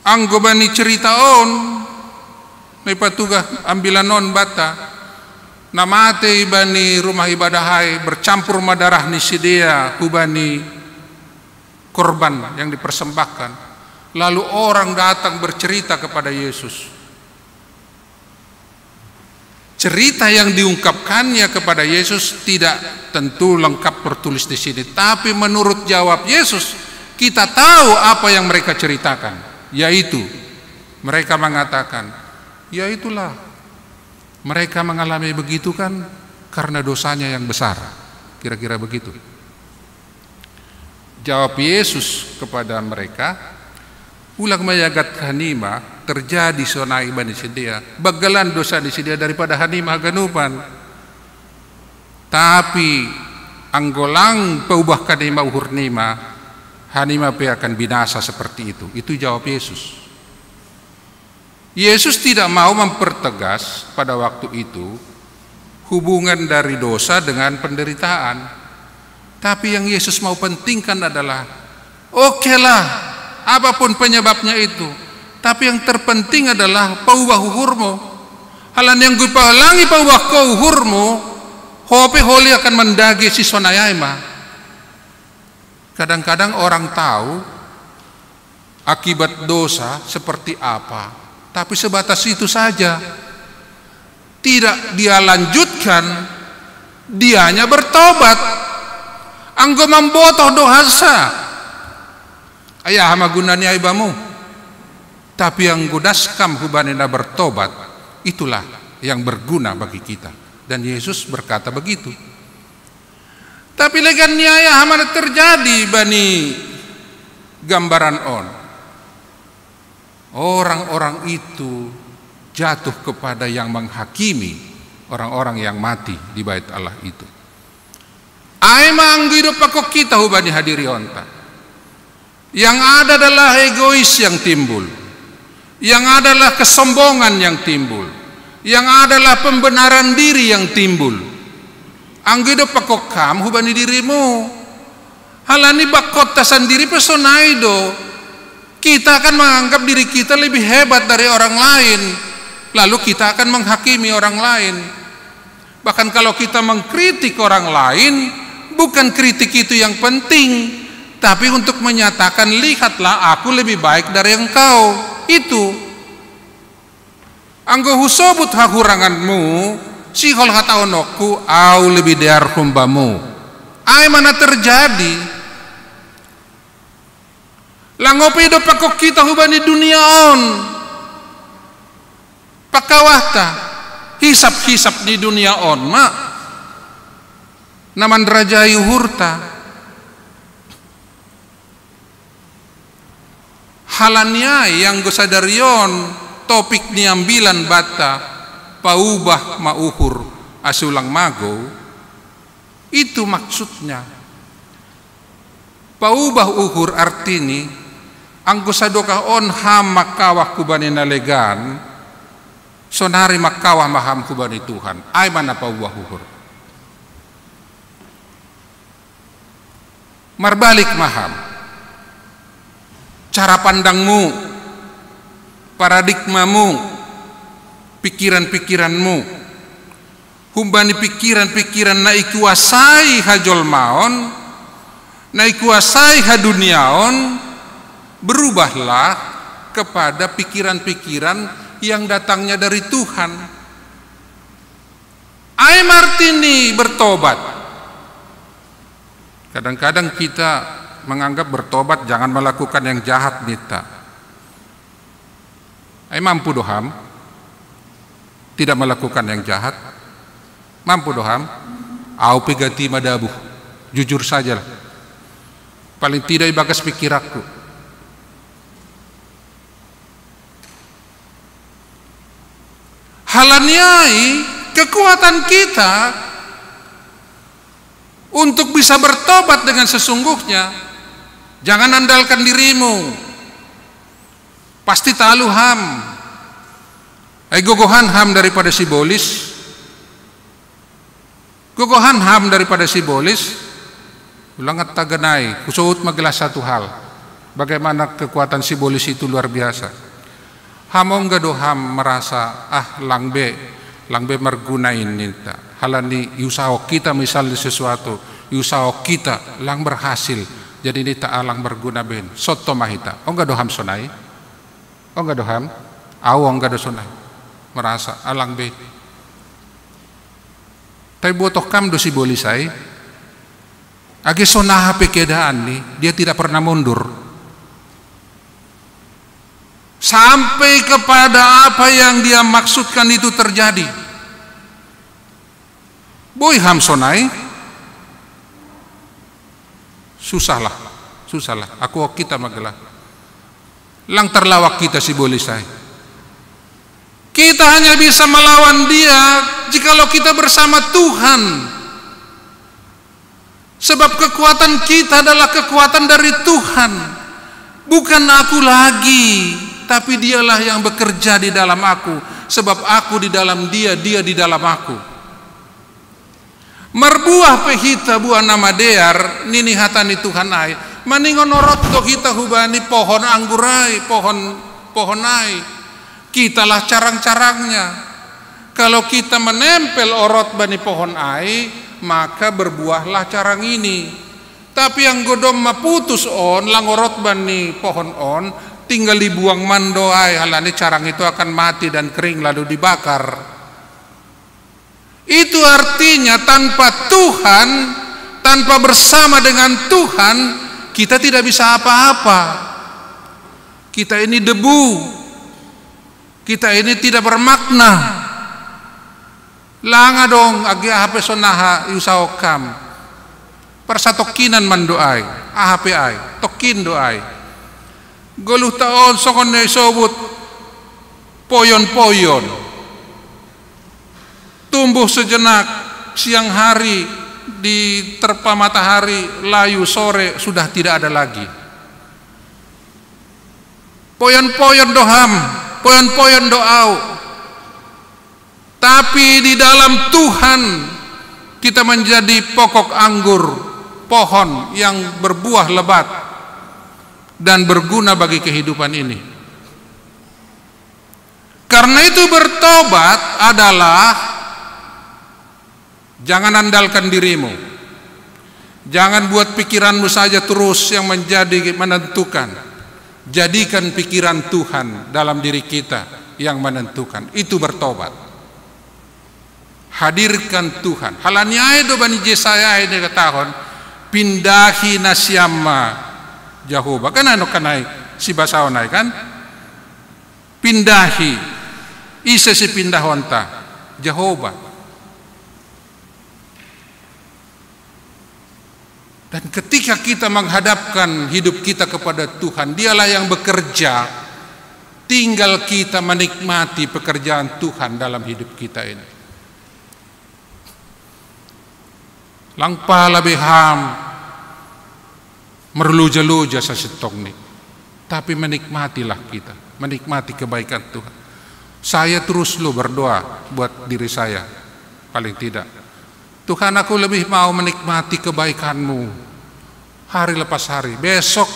Anggo bani cerita on, nai patugah ambilan on bata, na mate bani rumah ibadah ai bercampur ma darah ni sidea hubani korban yang dipersembahkan. Lalu orang datang bercerita kepada Yesus. Cerita yang diungkapkannya kepada Yesus tidak tentu lengkap tertulis di sini, tapi menurut jawab Yesus, kita tahu apa yang mereka ceritakan, yaitu mereka mengatakan, "Ya itulah, mereka mengalami begitu kan karena dosanya yang besar." Kira-kira begitu. Jawab Yesus kepada mereka, "Ulang mayagat hanima terjadi sonai bani sidea, bagalan dosa ni sidea daripada hanima haganupan. Tapi anggo lang paubah hanima uhur nima, hanima pe akan binasa seperti itu." Itu jawab Yesus. Yesus tidak mau mempertegas pada waktu itu hubungan dari dosa dengan penderitaan. Tapi yang Yesus mau pentingkan adalah, "Okelah, apapun penyebabnya itu, tapi yang terpenting adalah paubah uhurmu. Halani anggo palangi paubah ho uhurmu, ho pe holi akan mandage si sonai ai ma." Kadang-kadang orang tahu akibat dosa seperti apa, tapi sebatas itu saja. Tidak dia lanjutkan, dianya bertobat. Anggo mambotoh do hansa, ai aha ma gunani ai bamu? Tapi anggo das kam hubani na bertobat, itulah yang berguna bagi kita. Dan Yesus berkata begitu. Tapi legan ni ai aha ma na terjadi bani gambaran on? Orang-orang itu jatuh kepada yang menghakimi orang-orang yang mati di bait Allah itu. Ai ma anggo idop pakon hita hubani hadirionta. Yang ada adalah egois yang timbul. Yang ada adalah kesombongan yang timbul. Yang ada adalah pembenaran diri yang timbul. Anggo idop pakon kam hubani dirimu. Halani bakonta sandiri pe sonai do. Kita akan menganggap diri kita lebih hebat dari orang lain. Lalu kita akan menghakimi orang lain. Bahkan kalau kita mengkritik orang lain, bukan kritik itu yang penting, tapi untuk menyatakan, "Lihatlah, aku lebih baik dari engkau." Itu. Anggo husobut hahuranganmu, sihol hatahononku, "Au lebih dear humbamu." Ai ma na terjadi. Lango pe idop pakon hita hubani dunia on. Pakawahta, hisap-hisap ni dunia on ma na manrajai uhurta. Halaniai anggo sadarion topik ni ambilan banta, paubah ma uhur asulang mago. Itu maksudnya. Paubah uhur artini, anggo sadokah on ham mangkawah hubani na legan, sonari mangkawah ma ham hubani Tuhan. Ai ma na paubah uhur. Marbalik ma ham cara pandangmu, paradigmamu, pikiran-pikiranmu. Humbani pikiran-pikiran na ikuasai hajolmaon, na ikuasai haduniaon, berubahlah kepada pikiran-pikiran yang datangnya dari Tuhan. Ai ma artini bertobat. Kadang-kadang kita menganggap bertobat jangan melakukan yang jahat, ninta. Ai mampu do ham tidak melakukan yang jahat? Mampu do ham? Au pe gati ma dabu. Jujur sajalah. Paling tidak ibagas pikiranku. Halaniai kekuatan kita untuk bisa bertobat dengan sesungguhnya, jangan andalkan dirimu. Pasti talu ham. Ai gogohan ham daripada sibolis. Gogohan ham daripada sibolis. Ulang atta ganai, kusohut ma gelas satu hal. Bagaimana kekuatan sibolis itu luar biasa. Ham ongga do ham merasa, ah, lang be, lang be marguna in, ninta. Halani iusahahon hita misalnya sesuatu, iusahahon hita lang berhasil. Jadi ninta, ah, lang berguna be in. Songon i ma hita. Ongga do ham sonai? Ongga do ham? Au ongga do sonai. Merasa, ah, lang be. Tapi botoh kam do sibolis ai. Age songon aha pe keadaan ni, dia tidak pernah mundur. Sampai kepada apa yang dia maksudkan itu terjadi. Boi ham sonai? Susahlah, susahlah. Aku hita ma gelah. Lang tarlawak hita sibolis ai. Kita hanya bisa melawan dia jikalau kita bersama Tuhan. Sebab kekuatan kita adalah kekuatan dari Tuhan. Bukan aku lagi, tapi dialah yang bekerja di dalam aku. Sebab aku di dalam dia, dia di dalam aku. Marbuah pe hita buah na madear, nini hata ni Tuhan ai. Maningon orot do hita hubani pohon anggur ai, pohon, pohon ai. Kitalah carang-carangnya. Kalau kita menempel orot bani pohon ai, maka berbuahlah carang ini. Tapi anggo domma putus on, lang orot bani pohon on, tinggal dibuang ma do ai, halani carang itu akan mati dan kering lalu dibakar. Itu artinya tanpa Tuhan, tanpa bersama dengan Tuhan, kita tidak bisa apa-apa. Kita ini debu. Kita ini tidak bermakna. Lang adong age aha pe songon aha iusahahon ham. Parsatongkinan ma do ai, aha pe ai, tongkin do ai. Goluhta on songon na isobut poyon-poyon. Tumbuh sejenak, siang hari diterpa matahari, layu, sore sudah tidak ada lagi. Poyon-poyon do ham, poyon-poyon do au. Tapi di dalam Tuhan kita menjadi pokok anggur, pohon yang berbuah lebat dan berguna bagi kehidupan ini. Karena itu bertobat adalah jangan andalkan dirimu. Jangan buat pikiranmu saja terus yang menjadi menentukan. Jadikan pikiran Tuhan dalam diri kita yang menentukan. Itu bertobat. Hadirkan Tuhan. Halani ai do bani Jesaya ai dikatakan, pindahi nasiam ma Jahowa. Kan ano kan ai sibasahon ai kan? Pindahi. Ise sipindahonta? Jahowa. Dan Ketika kita menghadapkan hidup kita kepada Tuhan, Dialah yang bekerja. Tinggal kita menikmati pekerjaan Tuhan dalam hidup kita ini. Langpa labe ham merluja-luja sasetong ni. Tapi menikmatilah kita, menikmati kebaikan Tuhan. Saya terus lo berdoa buat diri saya, paling tidak. Tuhan, aku lebih mau menikmati kebaikan-Mu hari lepas hari. Besok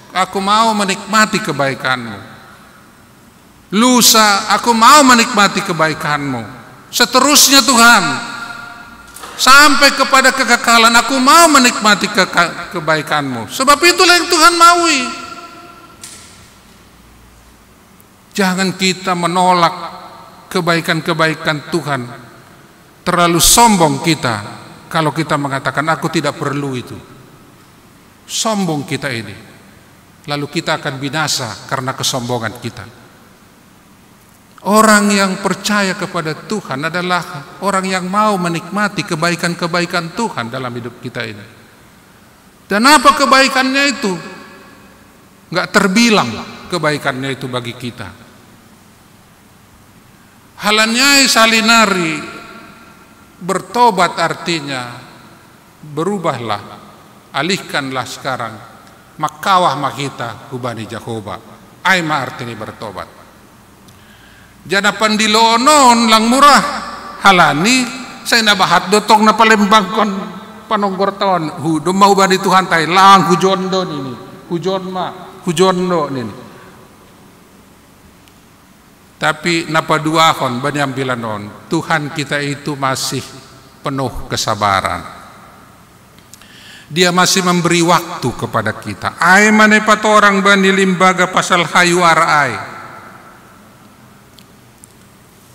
aku mau menikmati kebaikan-Mu. Lusa aku mau menikmati kebaikan-Mu. Seterusnya Tuhan, sampai kepada kekekalan aku mau menikmati keka- kebaikan-Mu. Sebab itulah yang Tuhan maui. Jangan kita menolak kebaikan-kebaikan Tuhan. Terlalu sombong kita kalau kita mengatakan, "Aku tidak perlu itu." Sombong kita ini. Lalu kita akan binasa karena kesombongan kita. Orang yang percaya kepada Tuhan adalah orang yang mau menikmati kebaikan-kebaikan Tuhan dalam hidup kita ini. Dan apa kebaikannya itu? Nggak terbilang kebaikannya itu bagi kita. Halanyai salinari, bertobat artinya berubahlah, alihkanlah sekarang, makawa ma hita hubani Jahowa. Ai ma artini bertobat. Jana pandiloon on lang mura, halani sai na bahat do tong na palembangkon panonggorta on, hu, domma hubani Tuhanta ai lang hujon do nini, hujon ma, hujon do nini. Tapi na paduahon bani ambilan on, Tuhan kita itu masih penuh kesabaran. Dia masih memberi waktu kepada kita. Ai ma na ipatorang bani limbaga pasal hayu ara ai.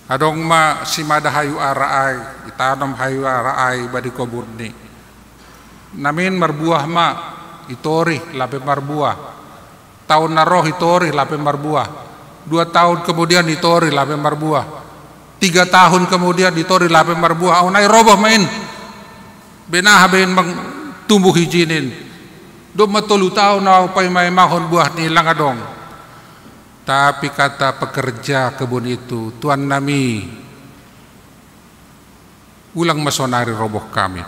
Adong ma simada hayu ara ai, itanom hayu ara ai bani kobunni. Namin marbuah ma, itorih lape marbuah. Taon na roh itorih lape marbuah. Dua tahun kemudian itorih lape marbuah. Tiga tahun kemudian itorih lape marbuah. Au nai roboh ma in. Benaha be in mang tumbuh ijin in. Domma tolu tahun au paimaimahon buah ni lang adong. Tapi kata pekerja kebun itu, "Tuan nami, ulang ma sonari roboh hami.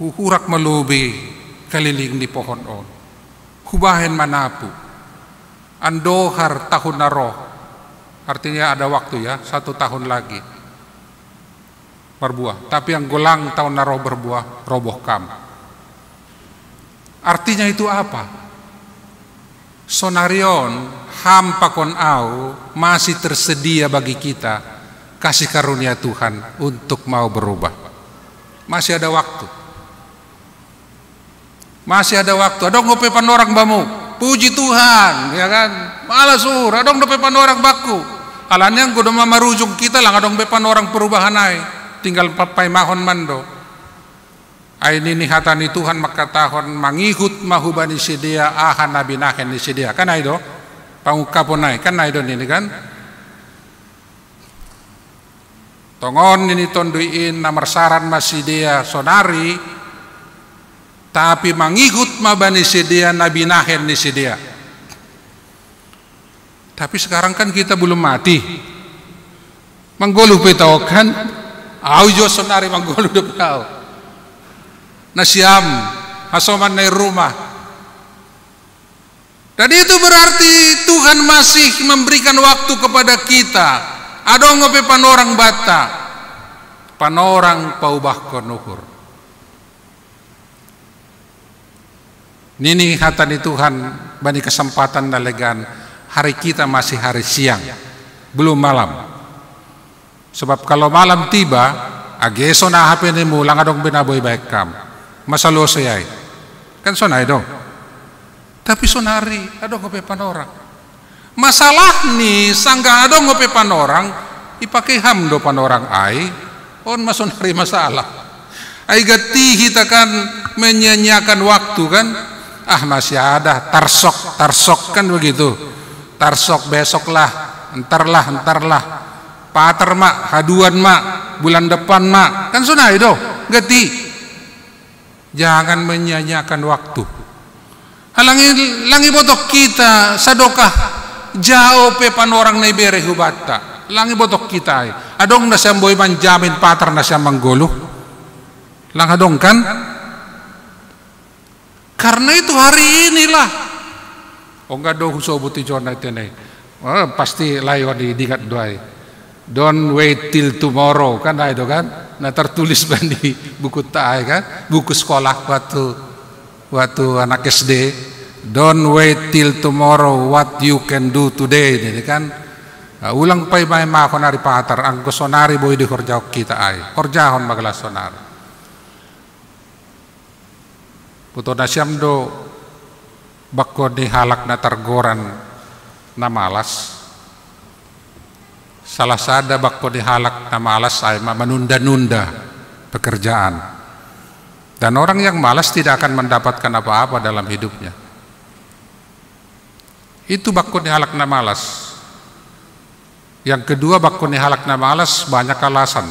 Huhurak ma lobei kaliling ni pohon on. Hubahen ma napu. Andohar tahun na roh." Artinya ada waktu ya, satu tahun lagi. Marbuah. Tapi anggo lang tahun na roh marbuah, roboh kam. Artinya itu apa? Sonari on, ham pakon au masih tersedia bagi kita kasih karunia Tuhan untuk mau berubah. Masih ada waktu. Masih ada waktu. Adong dope panorang bamu. Puji Tuhan, ya kan? Malas uhur, adong dope panorang bakku. Alani anggo domma marujung kita lang adong be panorang perubahan ai. Tinggal pa- paimahon ma do. Ai nini hata ni Tuhan mangkatahon, "Mangihut ma hubani sidea aha na binahen ni sidea." Kan ai do? Pangungkapon ai, kan ai do nini kan? Tongon nini Tonduy in, na marsaran ma sidea sonari, tapi mangihut ma bani sidea na binahen ni sidea. Tapi sekarang kan kita belum mati. Manggoluh pe tau kan? Au jo sonari manggoluh dope au. Nasiam, hasoman na i rumah. Dan itu berarti Tuhan masih memberikan waktu kepada kita. Adong dope panorang banta. Panorang paubahkon uhur. Nini hata ni Tuhan bani kesempatan na legan, hari kita masih hari siang, belum malam. Sebab kalau malam tiba, age sonaha pe nimu lang adong be na boi baen kam. Masa lose ai. Kan sonai do. Tapi sonari adong dope panorang. Masalah ni sanggah adong dope panorang, ipake ham do panorang ai, on ma sonari masalah. Ai gati hita kan menyia-nyiakan waktu kan, ah masih ada, tarsok, tarsok kan begitu. Tarsok besok lah, entar lah, entar lah. Patar ma, haduan ma, bulan depan ma, kan sonai do, gati. Jangan menyia-nyiakan waktu. Langi, langi botok kita sadokah jao pe panorang na ibere hubatta. Langi botok kita ai. Adong nasiam boi manjamin patar nasiam manggoluh? Lang adong kan? Karena itu hari inilah. Oh, enggak do husobut i jona tene. Oh, pasti layo di digat do ai. Don't wait till tomorrow, kan ai do kan? Na tertulis ban di buku ta ai kan? Buku sekolah waktu, waktu anak S D. Don't wait till tomorrow, what you can do today, jadi kan? Nah, ulang paima-imahon ari patar, anggo sonari boi dihorjahon kita ai. Horjahon ma gelah sonari. Boto nasiam do bangko ni halak na targoran na malas. Salah sada bangko ni halak na malas ai ma manunda-nunda pekerjaan. Dan orang yang malas tidak akan mendapatkan apa-apa dalam hidupnya. Itu bangko ni halak na malas. Yang kedua, bangko ni halak na malas banyak alasan.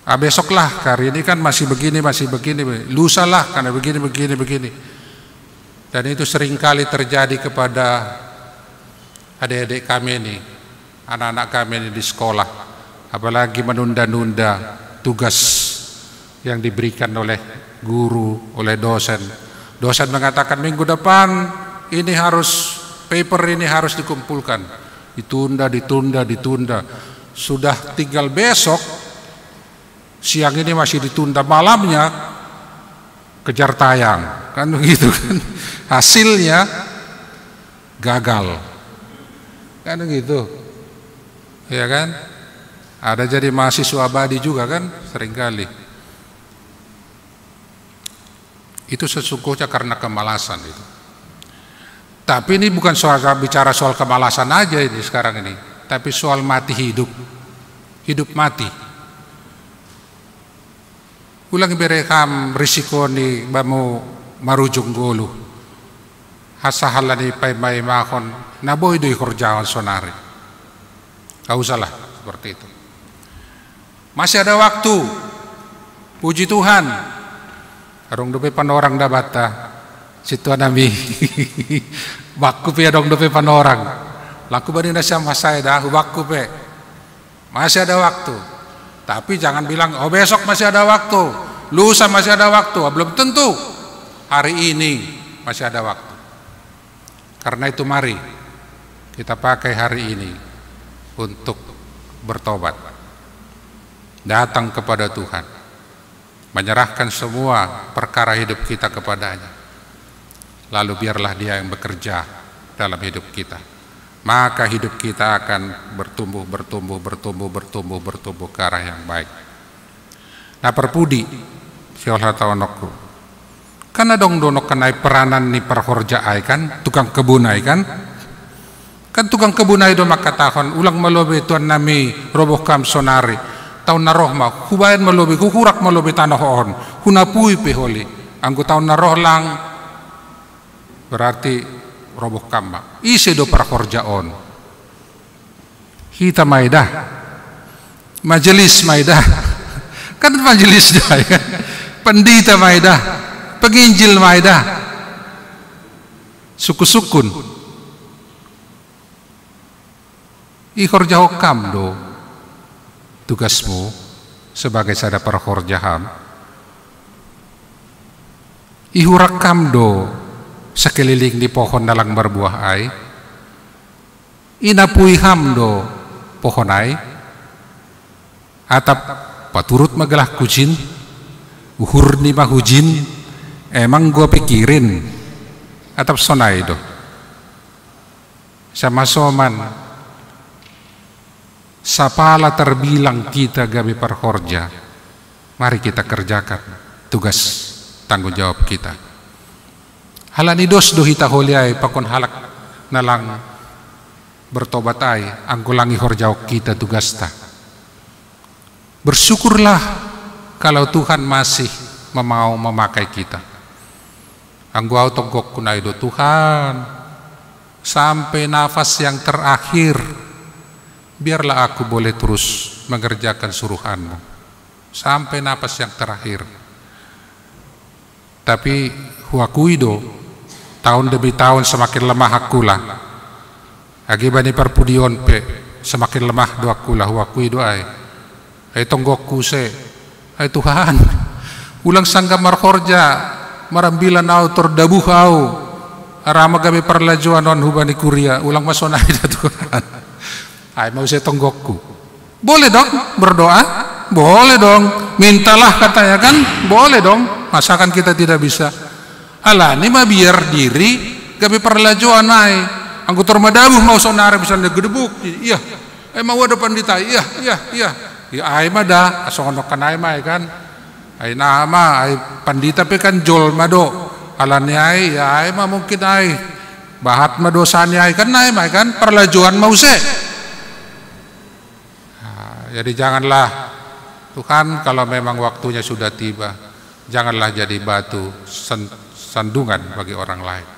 Ah, besoklah, hari ini kan masih begini, masih begini, lusalah karena begini, begini, begini. Dan itu seringkali terjadi kepada adik-adik kami ini, anak-anak kami ini di sekolah, apalagi menunda-nunda tugas yang diberikan oleh guru, oleh dosen. Dosen mengatakan minggu depan ini harus, paper ini harus dikumpulkan. Ditunda, ditunda, ditunda. Sudah tinggal besok, siang ini masih ditunda, malamnya kejar tayang. Kan begitu kan. Hasilnya gagal. Kan begitu. Ya kan? Ada jadi mahasiswa abadi juga kan, seringkali. Itu sesungguhnya karena kemalasan itu. Tapi ini bukan soal, bicara soal kemalasan aja ini sekarang ini, tapi soal mati hidup. Hidup mati. Ulang ibere kam risiko ni bamu marujung goluh. Asa halani paima-imahon na boi do ihorjahon sonari. Gak usahlah seperti itu. Masih ada waktu. Puji Tuhan. Adong dope panorang da banta. Situan nami. Bangku pe adong dope panorang. Laku bani nasiam hasai da, bangku pe. Masih ada waktu. Tapi jangan bilang, "Oh, besok masih ada waktu. Lusa masih ada waktu." Ah, belum tentu. Hari ini masih ada waktu. Karena itu mari kita pakai hari ini untuk bertobat. Datang kepada Tuhan. Menyerahkan semua perkara hidup kita kepada-Nya. Lalu biarlah Dia yang bekerja dalam hidup kita. Maka hidup kita akan bertumbuh, bertumbuh, bertumbuh, bertumbuh, bertumbuh ke arah yang baik. Na parpudi, sihol hataononku. Kan adong do nangkin ai peranan ni parhorja ai kan, tukang kebun ai kan. Kan tukang kebun ai do mangkatahon, "Ulang ma lobe tuan nami roboh kam sonari. Taon na roh ma, hubaen ma lobe, huhurak ma lobe tanoh on, hunapui pe holi. Anggo taon na roh lang, berarti roboh kam ma." Ise do parhorja on? Hita ma i da. Majelis ma i da. Kan majelis da, ya kan? Pandita ma i da. Penginjil ma i da. Sukun-sukun. Ihorjahon kam do tugasmu sebagai sada parhorja ham. Ihurak kam do sekeliling ni pohon na lang marbuah ai. Inapui ham do pohon ai. Atap paturut ma gelah hujin, uhurni ma hujin, emang gua pikirin. Atap sonai do. Sama soman, sapala terbilang kita gabe parhorja, mari kita kerjakan tugas tanggung jawab kita. Halani dos do hita holi ai pakon halak na lang bertobat ai, anggo lang ihorjahon hita tugasta. Bersyukurlah kalau Tuhan masih mau memakai kita. Anggo au tonggokku nai do, Tuhan, sampai nafas yang terakhir, biarlah aku boleh terus mengerjakan suruhan-Mu. Sampai nafas yang terakhir. Tapi huakui do, taon demi taon semakin lemah akula. Age bani parpudion pe semakin lemah do akula, huakui do ai. Ai tonggokku se, ai Tuhan, ulang sanggap marhorja, marambilan au, tor dabuh au, ara ma gabe parlajoan on hubani kuria, ulang ma sonai da Tuhan. Ai ma use tonggokku. Boleh dong berdoa? Boleh dong. Mintalah katanya kan? Boleh dong. Masakan kita tidak bisa? Alani ma biar diri gabe parlajoan ai. Anggo tor madabuh ma sonari misalnya gedebuk. Iya. Ai ma ua do pandita. Iya, iya, iya. Ya ai ma da, songon nongkan ai ma ai kan. Ai nama, ai pandita pe kan jolma do. Alani ai, ya ai ma mungkin ai. Bahat ma dosani ai kan, ai ma ai kan, parlajoan ma use. Nah, jadi janganlah, Tuhan, kalau memang waktunya sudah tiba, janganlah jadi batu sen-, sandungan bagi orang lain.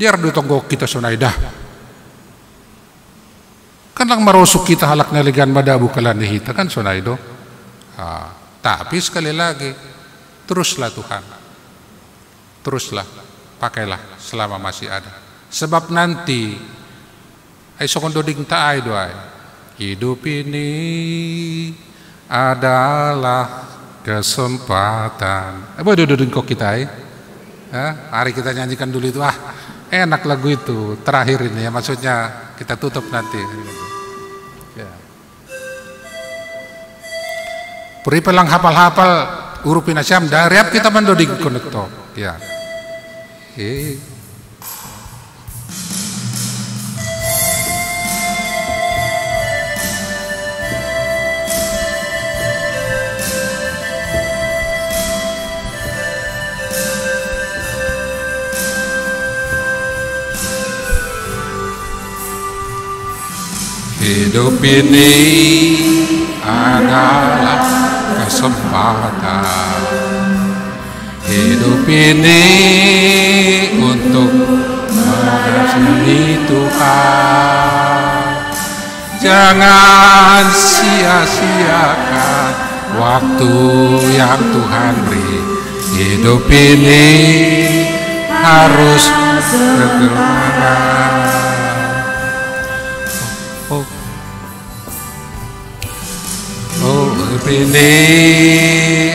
Biar do tonggok kita sonai da. Kan lang marosuk kita halak na legan madabuh kalani hita kan sonai do. Ah, tapi sekali lagi, teruslah Tuhan. Teruslah, pakailah selama masih ada. Sebab nanti, ai songon doding ta ai do ai. Hidup ini adalah kesempatan. Apa do doding kok kita ai? Hah? Mari kita nyanyikan dulu itu. Ah, enak lagu itu. Terakhir ini ya, maksudnya kita tutup nanti. Ya. Puri pelang hapal-hapal urupi nasiam, dari ap kita mandoding konektor. Ya. Eh. Hidup ini adalah kesempatan. Hidup ini untuk mengasihi Tuhan. Jangan sia-siakan waktu yang Tuhan beri. Hidup ini harus berguna. Oh. Hidup ini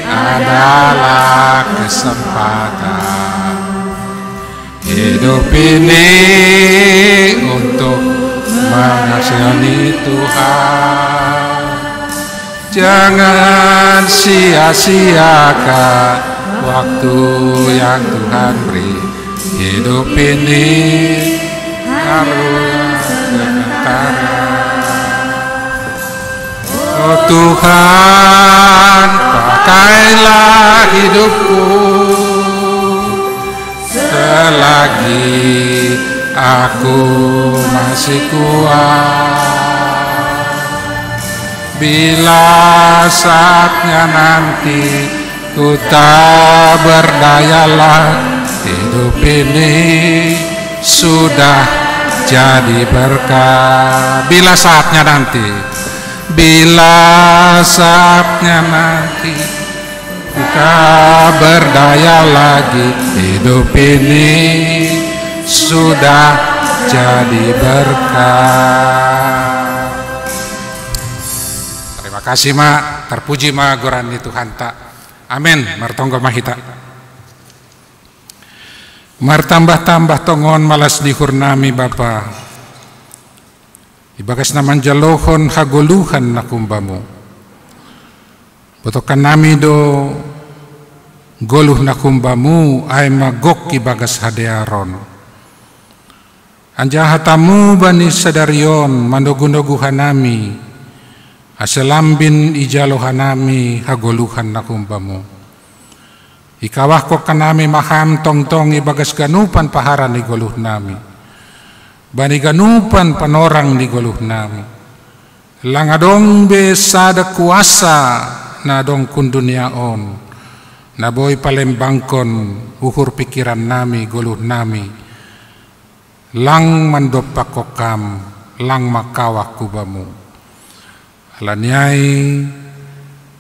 adalah kesempatan. Hidup ini untuk mengasihi Tuhan. Jangan sia-siakan waktu yang Tuhan beri. Hidup ini harus sementara. Oh Tuhan, pakailah hidupku selagi aku masih kuat. Bila saatnya nanti ku tak berdayalah, hidup ini sudah jadi berkat. Bila saatnya nanti, bila saatnya nanti, ku tak berdaya lagi, hidup ini sudah jadi berkat. Terima kasih ma, terpuji ma goran ni Tuhanta. Amen. Martonggo ma hita. Martambah-tambah tongon ma las ni uhurnami Bapa, ibagas na manjalohon hagoluhan na humbamu. Botohonnami do goluh na humbamu, ai ma gok ibagas hadearon. Anjaha hatamu bani sadari on manogu-nogu hanami, ase lambin ijalo hanami hagoluhan na humbamu. Ikawahkon hanami ma ham tongtong ibagas ganupan pahara ni goluhnami, bani ganupan panorang ni goluhnami. Lang adong be sada kuasa na adong hun dunia on, na boi palembangkon uhur pikirannami, goluhnami. Lang mandompakkon ham, lang mangkawah hu bamu. Alani ai,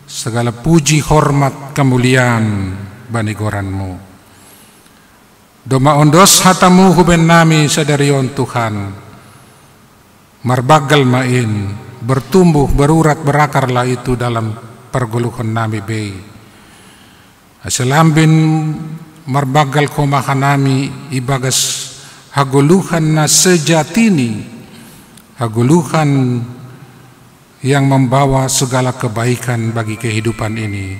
segala puji, hormat, kemuliaan, bani goran-Mu. Domma ondos hata-Mu huben nami sadari on Tuhan, marbagal ma in, bertumbuh, berurat, berakarlah itu dalam pargoluhon nami be i. Ase lambin marbagal homa hanami ibagas hagoluhan na sejatini, hagoluhan yang membawa segala kebaikan bagi kehidupan ini.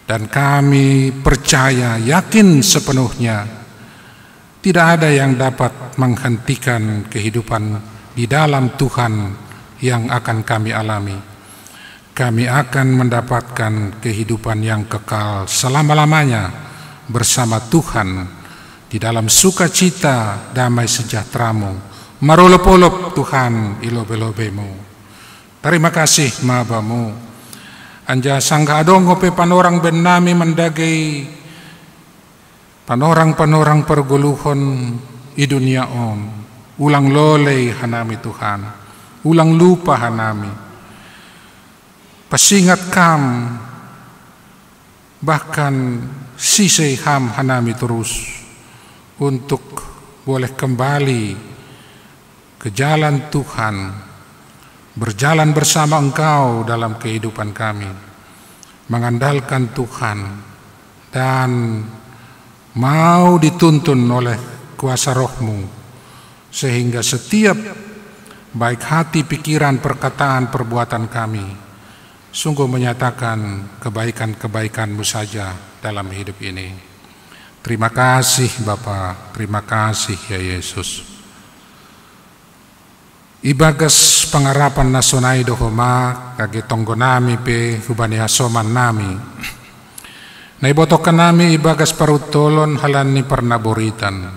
Dan kami percaya, yakin sepenuhnya, tidak ada yang dapat menghentikan kehidupan di dalam Tuhan yang akan kami alami. Kami akan mendapatkan kehidupan yang kekal selama-lamanya bersama Tuhan di dalam sukacita, damai sejahtera-Mu. Marolop-olop Tuhan i lobei-lobei-Mu. Tarima kasih ma Bapa-Mu. Anjaha sanggah adong ope panorang ben nami mandage i panorang-panorang pargoluhon i dunia on, ulang lolei hanami Tuhan, ulang lupa hanami. Pasingat Kam, bahkan sisei Ham hanami terus untuk boleh kembali ke jalan Tuhan, berjalan bersama Engkau dalam kehidupan kami, mengandalkan Tuhan, dan mau dituntun oleh kuasa Roh-Mu, sehingga setiap baik hati, pikiran, perkataan, perbuatan kami sungguh menyatakan kebaikan-kebaikan-Mu saja dalam hidup ini. Terima kasih Bapa, terima kasih ya Yesus. Ibagas pangarapan na sonai do homa, age tonggo nami pe hubani hasoman nami, na ibotohkan nami ibagas paruntolon halani parnaboritan.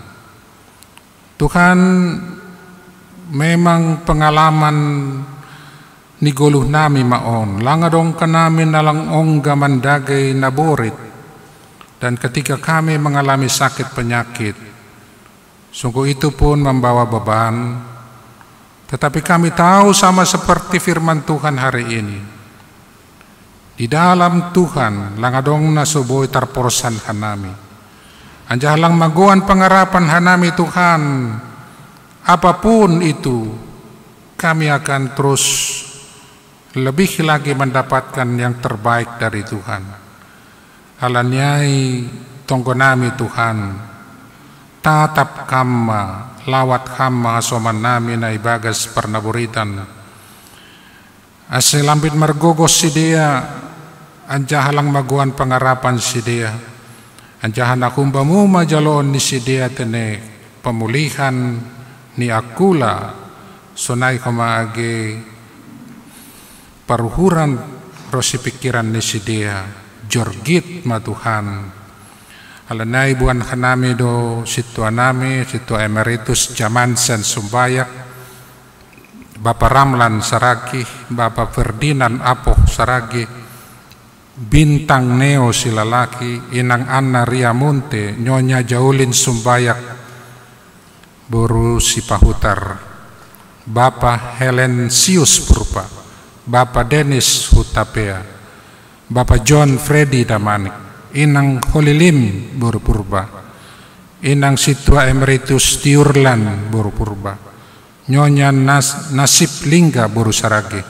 Tuhan, memang pengalaman ni goluh nami ma on, lang adong hanami na lang ongga mandage naborit, dan ketika kami mengalami sakit penyakit, sungguh itu pun membawa beban, tetapi kami tahu sama seperti firman Tuhan hari ini. Di dalam Tuhan, lang adong na so boi tarporsan hanami. Anjaha lang magoan pangarapan hanami Tuhan, apapun itu, kami akan terus lebih lagi mendapatkan yang terbaik dari Tuhan. Halani ai tonggo nami Tuhan, tatap Kam ma, lawat Kam ma hasoman nami na ibagas parnaboritan. Ase lambin margogoh sidea, anjaha lang magoan pangarapan sidea. Anjaha na humbamu ma jaloon ni sidea tene pamulihan ni angkula, sonai homa age paruhuran ro sipingkiran ni sidea, jorgit ma Tuhan. Halani ai boan hanami do sintua nami, sintua emeritus Jamansen Sumbayak, Bapa Ramlan Saragih, Bapa Ferdinand Apoh Saragih, Bintang Neo Silalaki, Inang Anna Riamunte, Nyonya Jaulin Sumbayak, boru Sipahutar, Bapa Helensius Purba, Bapa Denis Hutapea, Bapa John Freddy Damanik, Inang Holilim boru Purba, Inang Sintua Emeritus Tiurlan boru Purba, Nyonya Nas-, Nasib Lingga boru Saragih,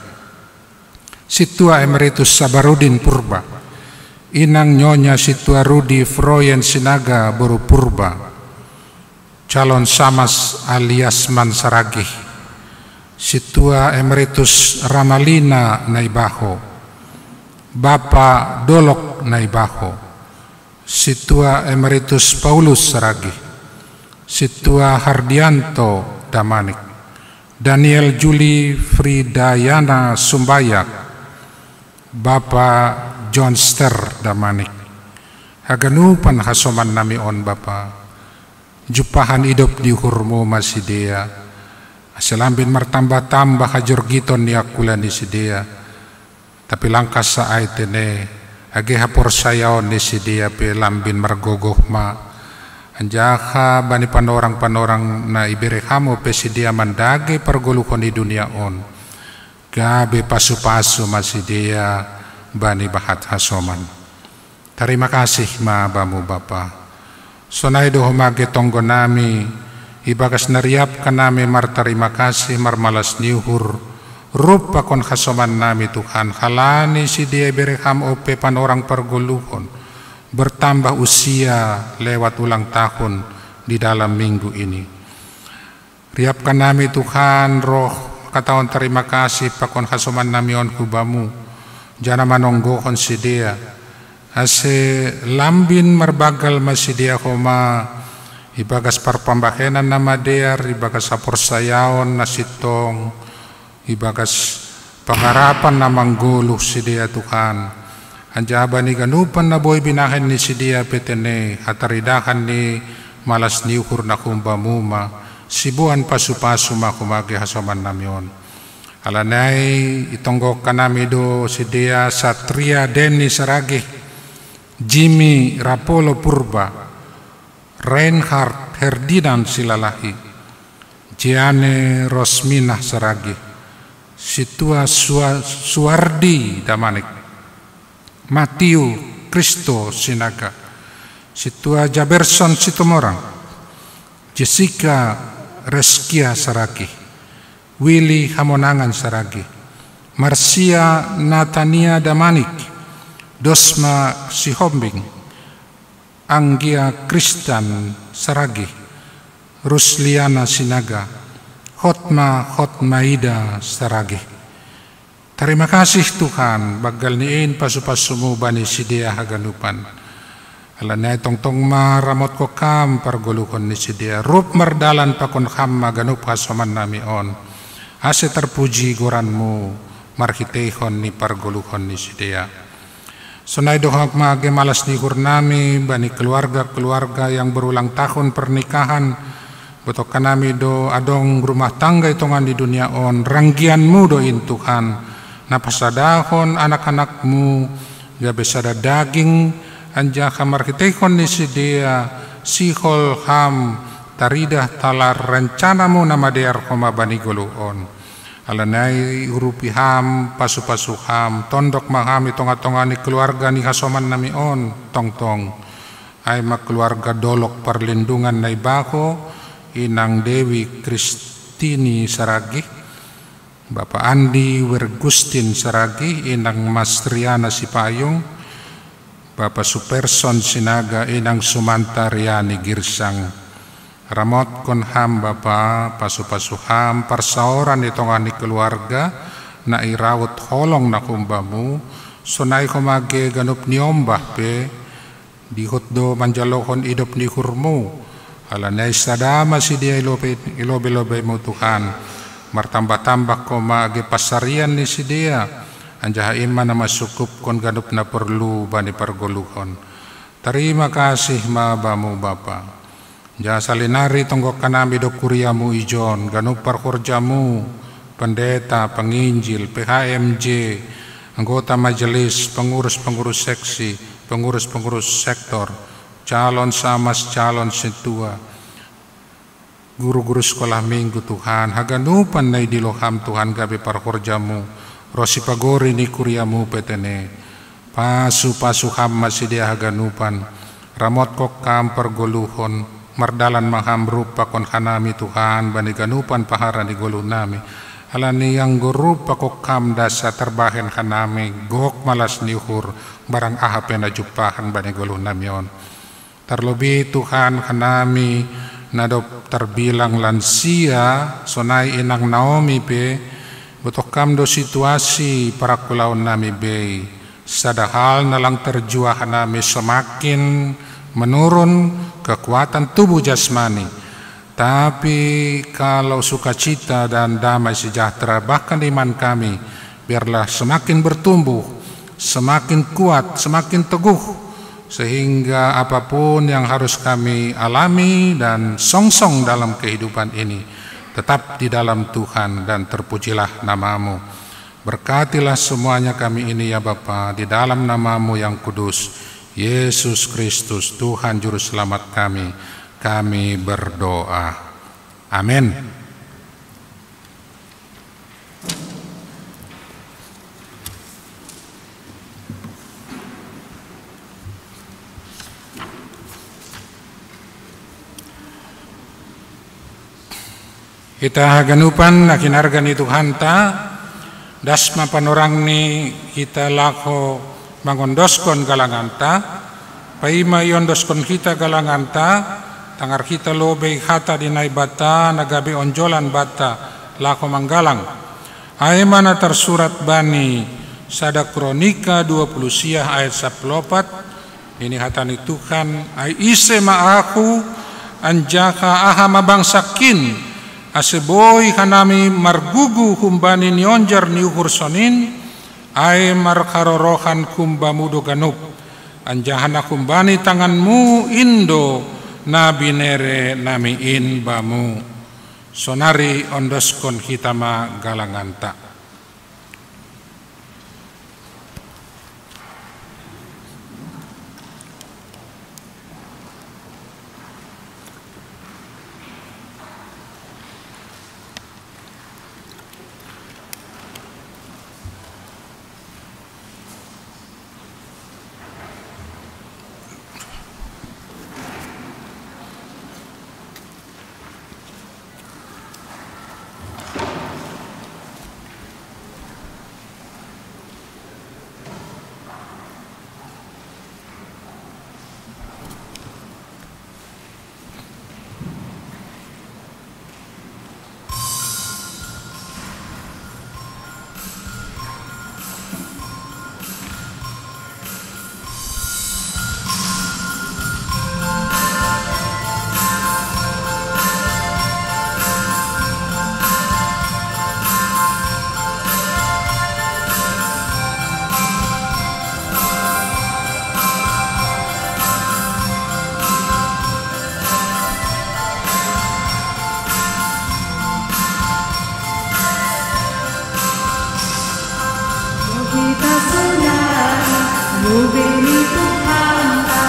Sintua Emeritus Sabarudin Purba, Inang Nyonya Sintua Rudi Froyen Sinaga boru Purba, Calon Samas alias Man Saragih, Sintua Emeritus Ramalina Naibaho, Bapa Dolok Naibaho, Sintua Emeritus Paulus Saragih, Sintua Hardianto Damanik, Daniel Juli Fridayana Sumbayak, Bapa Johnster Damanik. Haganupan hasoman nami on Bapa, jumpahan idop ni uhurmu ma sidea, ase lambin martambah-tambah hajorgiton ni angkula ni sidea. Tapi langkasa ai tene, age haporsayaon ni sidea pe lambin margogoh ma, anjaha bani panorang-panorang na ibere hamu pe sidea mandage pargoluhon ni dunia on, gabe pasu-pasu ma sidea bani bahat hasoman. Tarima kasih ma Bamu Bapa. Sonai do homa age tonggo nami, ibagas na riapkan nami martarima kasih marmalas ni uhur, rup pakon hasoman nami Tuhan, halani sidea ibere Ham ope panorang pargoluhon, bertambah usia lewat ulang tahun di dalam minggu ini. Riapkan nami Tuhan roh, kataon tarima kasih pakon hasoman nami on hu Bamu, jana manonggohon sidea, ase lambin marbanggal ma sidea homa, ibagas parpambahenan na madear, ibagas haporsayaon na sintong, ibagas pangarapan na manggoluh sidea Tuhan. Anjaha bani ganupan na boi binahen ni sidea pe tene hataridahan ni malas ni uhur na hum Bamu ma, siboan pasu-pasu ma homa age hasoman nami on. Halani ai itonggohkan nami do sidea Satria Denny Saragih, Jimmy Rapolo Purba, Reinhard Herdinan Silalahi, Jeane Rosminah Saragih, Sintua Sua-, Suardi Damanik, Matiu Kristo Sinaga, Sintua Jaberson Situmorang, Jessica Reskia Saragih, Willy Hamonangan Saragih, Marsia Natania Damanik, Dosma Sihombing, Anggia Kristan Saragih, Rusliana Sinaga, Hotma Hotmaida Saragih. Tarima kasih Tuhan, banggal ni in pasu-pasumu bani sidea haganupan. Halani ai tongtong ma ramotkon Ham pargoluhon ni sidea, rup mardalan pakon Ham ma ganup hasoman nami on, ase tarpuji goranMu marhiteihon ni pargoluhon ni sidea. Sonai do homa age malas ni uhur nami bani keluarga-keluarga yang berulang tahun pernikahan. Botohkan nami do adong rumah tangga i tonga ni dunia on, ranggianMu do in Tuhan, na pasadahon anak-anakMu gabe sada daging, anjaha marhiteihon ni sidea sihol Ham taridah talar rencanaMu na madear homa bani goluh on. Halani ai urupi Ham, pasu-pasu Ham, tondok ma Ham i tonga-tonga ni keluarga ni hasoman nami on tongtong. Ai ma keluarga dolok parlindungan na ibaho, Inang Dewi Kristini Saragih, Bapa Andi Wergustin Saragih, Inang Mastriana Sipayung, Bapa Superson Sinaga, Inang Sumanta Riani Girsang. Ramotkon Ham Bapa, pasu-pasu Ham parsaoran i tonga ni keluarga na iraut holong na hum Bamu, sonai homa age ganup ni ombah pe, dihut do manjalohon idop ni uhurMu. Halani ai sada ma sidea i lobe-, i lobe-lobeMu Tuhan, martambah-tambah homa age pansarian ni sidea, anjaha in ma na masukupkon ganup na porlu bani pargoluhon. Tarima kasih ma Bamu Bapa. Anjaha salinari tonggohkan nami do kuriaMu ijon, ganup parhorjaMu, pendeta, penginjil, P H M J, anggota majelis, pengurus-pengurus seksi, pengurus-pengurus sektor, calon samas, calon sintua, guru-guru sekolah minggu Tuhan, haganupan na idilo Ham Tuhan gabe parhorjaMu, ro sipagori ni kuriaMu pe tene. Pasu-pasu Ham ma sidea haganupan, ramotkon Ham pargoluhon, mardalan ma Ham rup pakon hanami Tuhan, bani ganupan pahara ni goluh nami. Halani anggo rup pakon Ham ndasa tarbahen hanami gok malas ni uhur, barang aha pe na jumpahan bani goluh nami on. Tarlobi Tuhan hanami na dob tarbilang lansia, sonai Inang Naomi pe, botoh Kam do situasi parangkulaon nami bei. Sada hal na lang tarjua hanami semakin menurun kekuatan tubuh jasmani. Tapi kalau sukacita dan damai sejahtera bahkan iman kami, biarlah semakin bertumbuh, semakin kuat, semakin teguh, sehingga apapun yang harus kami alami dan songsong dalam kehidupan ini, tetap di dalam Tuhan dan terpujilah nama-Mu. Berkatilah semuanya kami ini ya Bapa, di dalam nama-Mu yang kudus, Yesus Kristus, Tuhan Juru Selamat kami, kami berdoa. Amin. Hita haganupan na kinarga ni Tuhanta, das ma panorangni hita laho mangondoskon galanganta, paima iondoskon hita galanganta, tangar hita lobei hata ni Naibata na gabe onjolan banta laho manggalang. Ai ma na tarsurat bani sada Kronika dua puluh sia ayat sapuluh opat, nini hata ni Tuhan: Ai ise ma ahu, anjaha aha ma bangsakin, ase boi hanami margugu humbani nionjar ni uhur sonin? Ai marharorohan humbamu do ganup, anjaha na humbani tanganmu in do na binere nami in bamu. Sonari ondoskon hita ma galanganta. Kita saudara, lobei ni Tuhanta,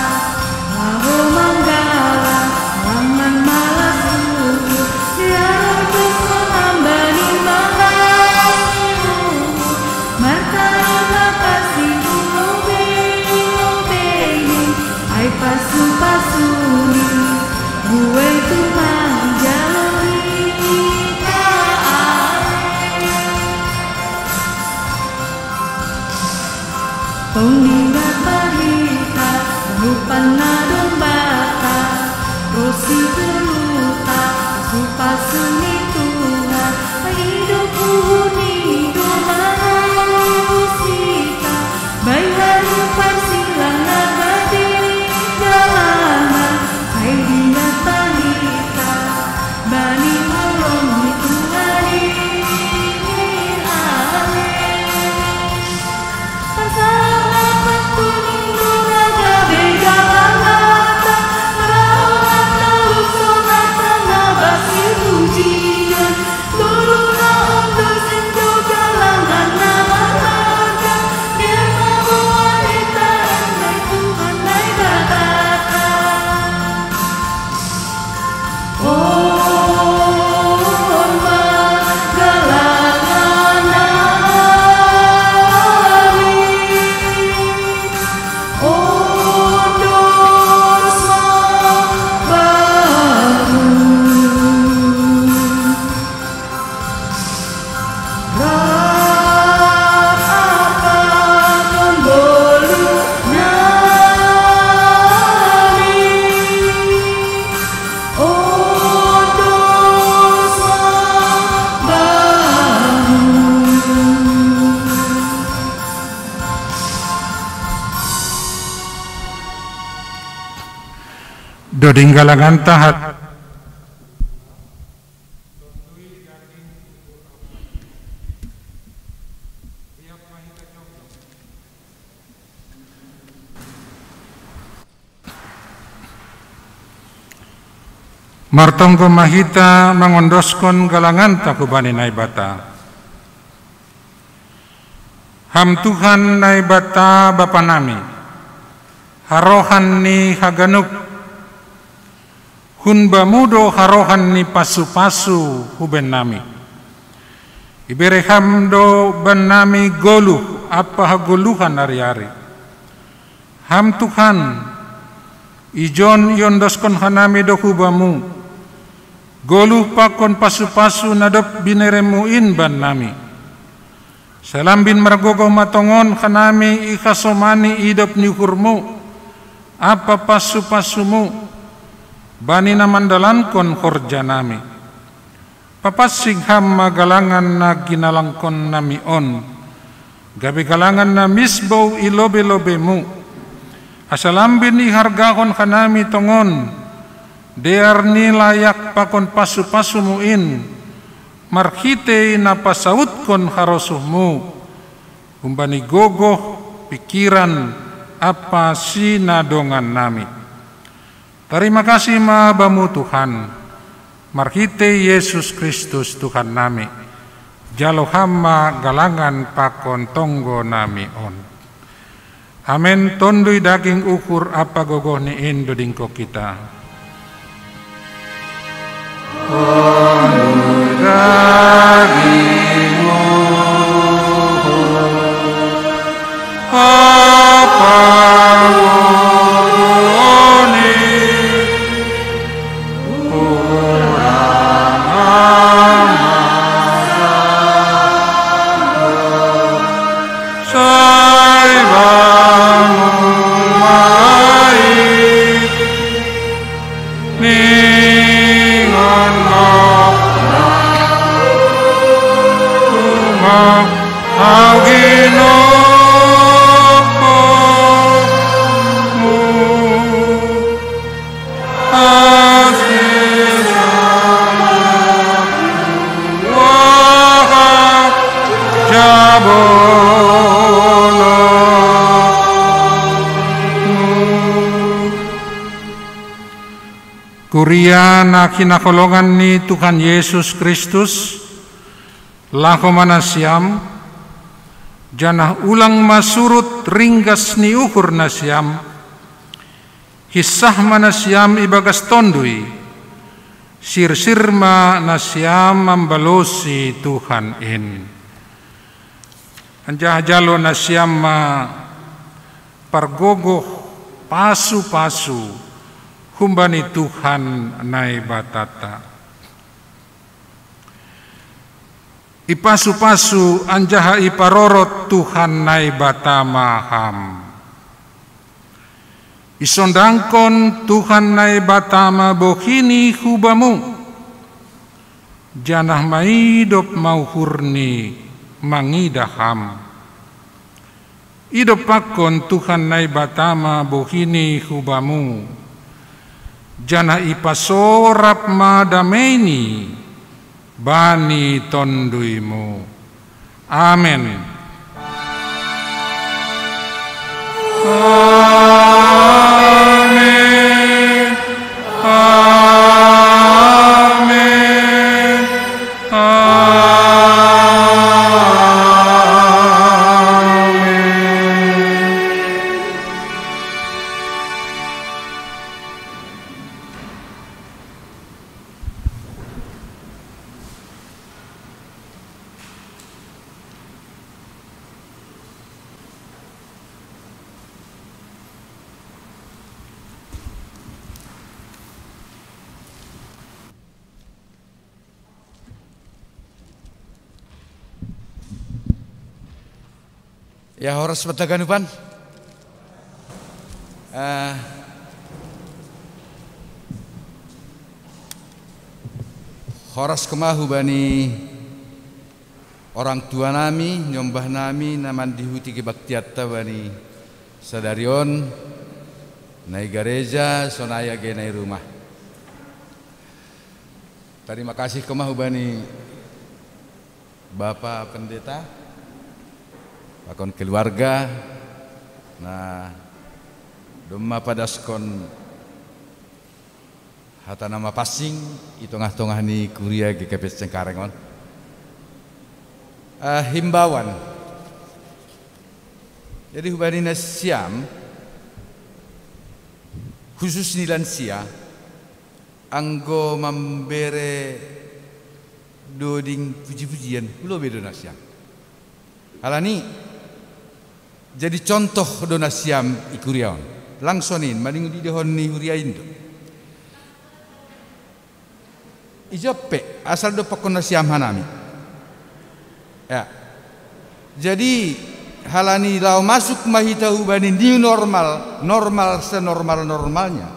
laho manggalang, langan malas uhur, diaro tus mambani mangasi uhur, martarima kasih tu lobei-lobeini, ai pasu-pasuni, buei tumang jalo hita ale. Tong dingat ma hita, lupan na dombata, ro si goluhta, pasu-pasu ni Tuhan, idup uhur ni domarusita, bahen haru parsilang na gabe galangan, ai dingat ma hita, bani holong ni Tuhan i ale. Doding galanganta hat. Martonggo ma hita mangondoskon galanganta hubani Naibata. Ham Tuhan Naibata Bapa nami, harohan ni haganup, hun Bamu do harohan ni pasu-pasu huben nami. Ibere Ham do bannami goluh ampa hagoluhan ari-ari. Ham Tuhan, ijon iondoskon hanami do hu Bamu, Goluh pakon pasu-pasu na dob bineremu in bannami. Salambin margogoh ma tongon hanami ihasomani idop ni uhurmu, ampa pasu-pasumu, bani na mandalankon horjanami. Papansing ham ma galangan na ginalangkonnami on, gabe galangan na misbou i lobei-lobeimu, asa lambin ihargahon hanami tongon, dear ni layak pakon pasu-pasumu in, marhitei na pasautkon harosuhmu, humbani gogoh, pingkiran, ampa sinadongannami. Tarima kasih ma bamu Tuhan, marhitei Jesus Kristus Tuhannami, jalo ham ma galangan pakon tonggonami on. Amen. Tonduy daging uhur ampa gogoh ni in dodingko kita. Tonduy daging uhur ampa gogoh ni in, sai bamu ma i, ningon ma, ma au ginomparmu. Kuria na hinaholongan ni Tuhan Jesus Kristus, laho ma nasiam, janah ulang ma surut ringgas ni uhur nasiam, hinsah ma nasiam ibagas Tonduy, sirsir ma nasiam mambalosi Tuhan in. Anjaha jalo nasiam ma pargogoh pasu-pasu humbani Tuhan Naibatanta. Ipasu-pasu anjaha iparorot Tuhan Naibata ma ham. Isondangkon Tuhan Naibata ma bohini hu bamu, janah maidop ma uhurni mangidah ham. Idompakkon Tuhan Naibata ma bohini hu bamu, janah ipasorap ma dameini bani tonduymu. Amen. Amen. Amen. Amen. Ya, horas ma tagan upan. Eh, horas kemah hubani orang tua nami, nyombah nami, na mandihuti kebaktianta bani sadari on, na i gareja, sonai age na i rumah. Tarima kasih kemah hubani Bapa Pendeta, pakon keluarga, na domma padaskon hata na mapansing i tongah-tongah ni kuria G K P S Cengkareng on. Eh, himbauan. Jadi hubani nasiam, khusus ni lansia, anggo mambere doding puji-pujian, hu lobei do nasiam. Halani, jadi contoh do nasiam i kuria on. Lang sonin, maningon didehon ni huria in do. Ijope asal do pokona siam hanami. Ya. Jadi, halani lao masuk ma hita hubani new normal, normal senormal-normalnya,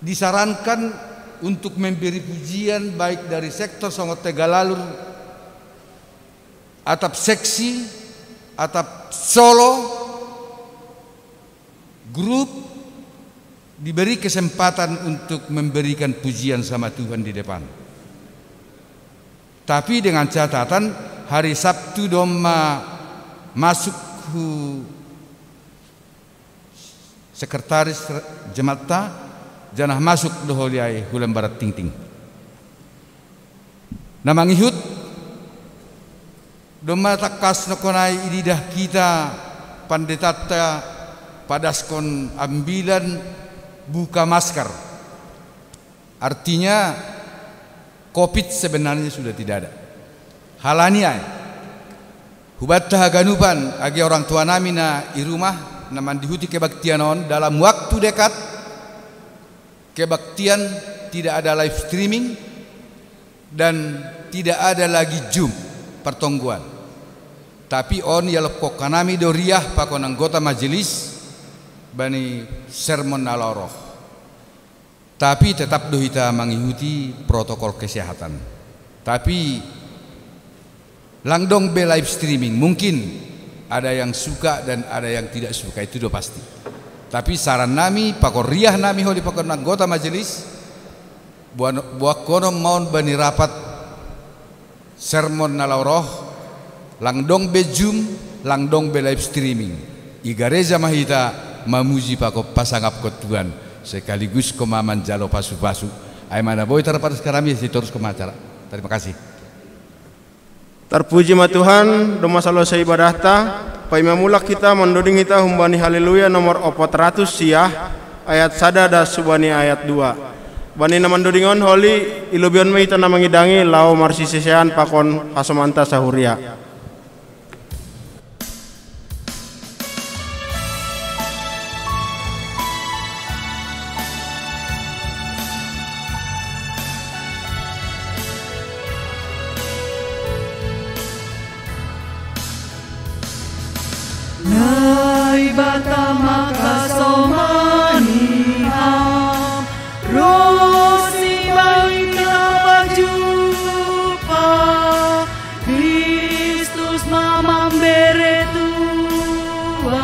disarankan untuk memberi pujian baik dari sektor songon tegalalur, atap seksi, atap solo, grup, diberi kesempatan untuk memberikan pujian sama Tuhan di depan. Tapi dengan catatan, hari Sabtu domma masuk hu sekretaris jemaat, janah masuk do holi ai hu lembaran tingting. Na mangihut, domma tangkas nangkon ai ididah hita panditanta padaskon ambilan buka masker. Artinya, covid sebenarnya sudah tidak ada. Halani ai, hubanta haganupan, age orang tua nami na i rumah, na mandihuti kebaktian on, dalam waktu dekat, kebaktian tidak ada live streaming dan tidak ada lagi Zoom pertonggoan. Tapi on ia lepok kanami do riah pakon anggota majelis bani sermon na laho roh. Tapi tetap do hita mangihuti protokol kesehatan. Tapi lang dong be live streaming, mungkin ada yang suka dan ada yang tidak suka, itu do pasti. Tapi saran nami, pakon riah nami holi pakon anggota majelis, buan-, buangkonon ma on bani rapat sermon na laho roh, lang dong be Zoom, lang dong be live streaming. I gareja ma hita mamuji pakon pasangapkon Tuhan, sekaligus homa manjalo pasu-pasu. Ai ma na boi tarpatuskon nami, sitoruskon ma acara. Terima kasih. Tarpuji ma Tuhan, domma salose ibadahta, paima mulak hita mandoding hita humbani Haleluya nomor opat ratus sia, ayat sada das hubani ayat dua. Bani na mandoding on holi, i lobihon ma hita na mangidangi laho marsisesean pakon hasomanta sahuria. Naibata makasomani ham, ros ni bainta pajumpang, Kristus ma mambere tua.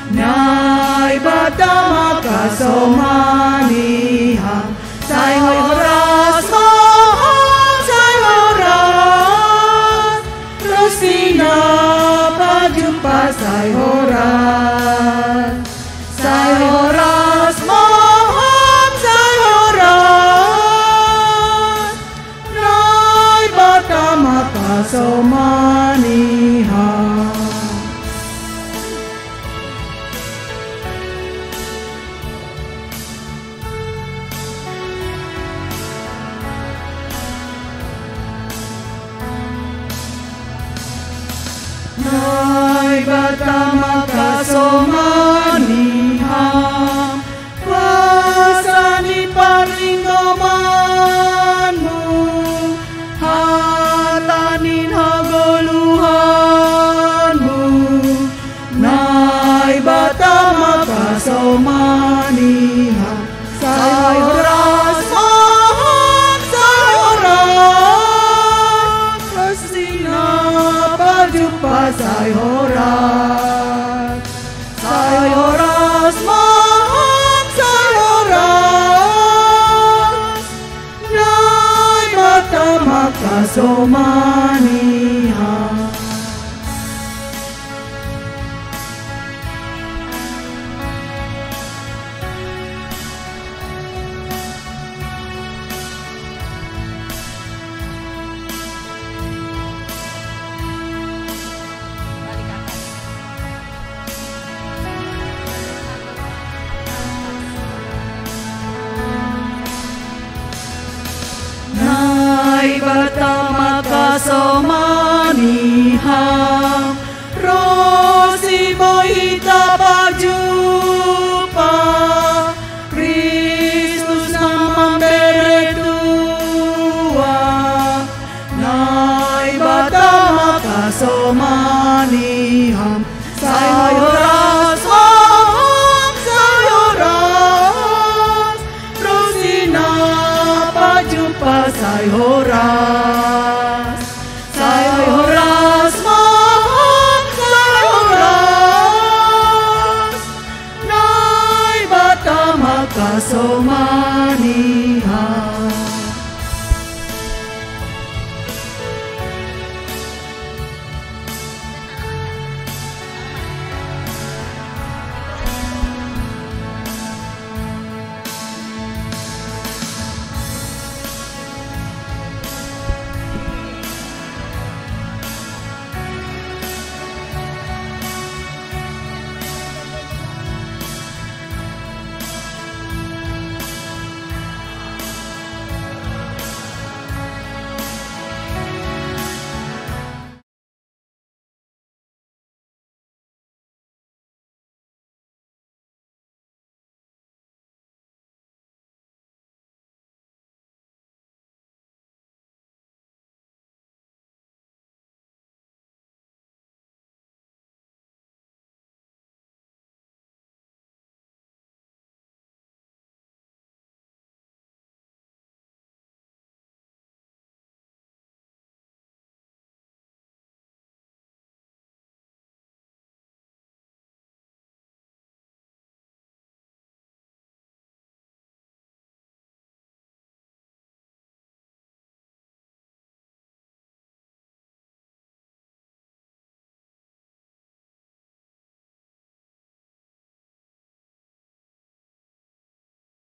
Naibata makasomani ham, sai horas ma ham, sai horas, ros ni na pajumpang, sai horas, sai horas ma ham, sai horas, Naibata makasomani ham. Naibata makasomani ham, kuasa ni parlinggomanmu, hata ni hagoluhanmu, Naibata makasomani ham, sai horas ma ham, sai horas, ros ni na pajumpang, sai horas, sai horas ma ham, sai horas, Naibata makasomani ham. Naibata makasomani ham.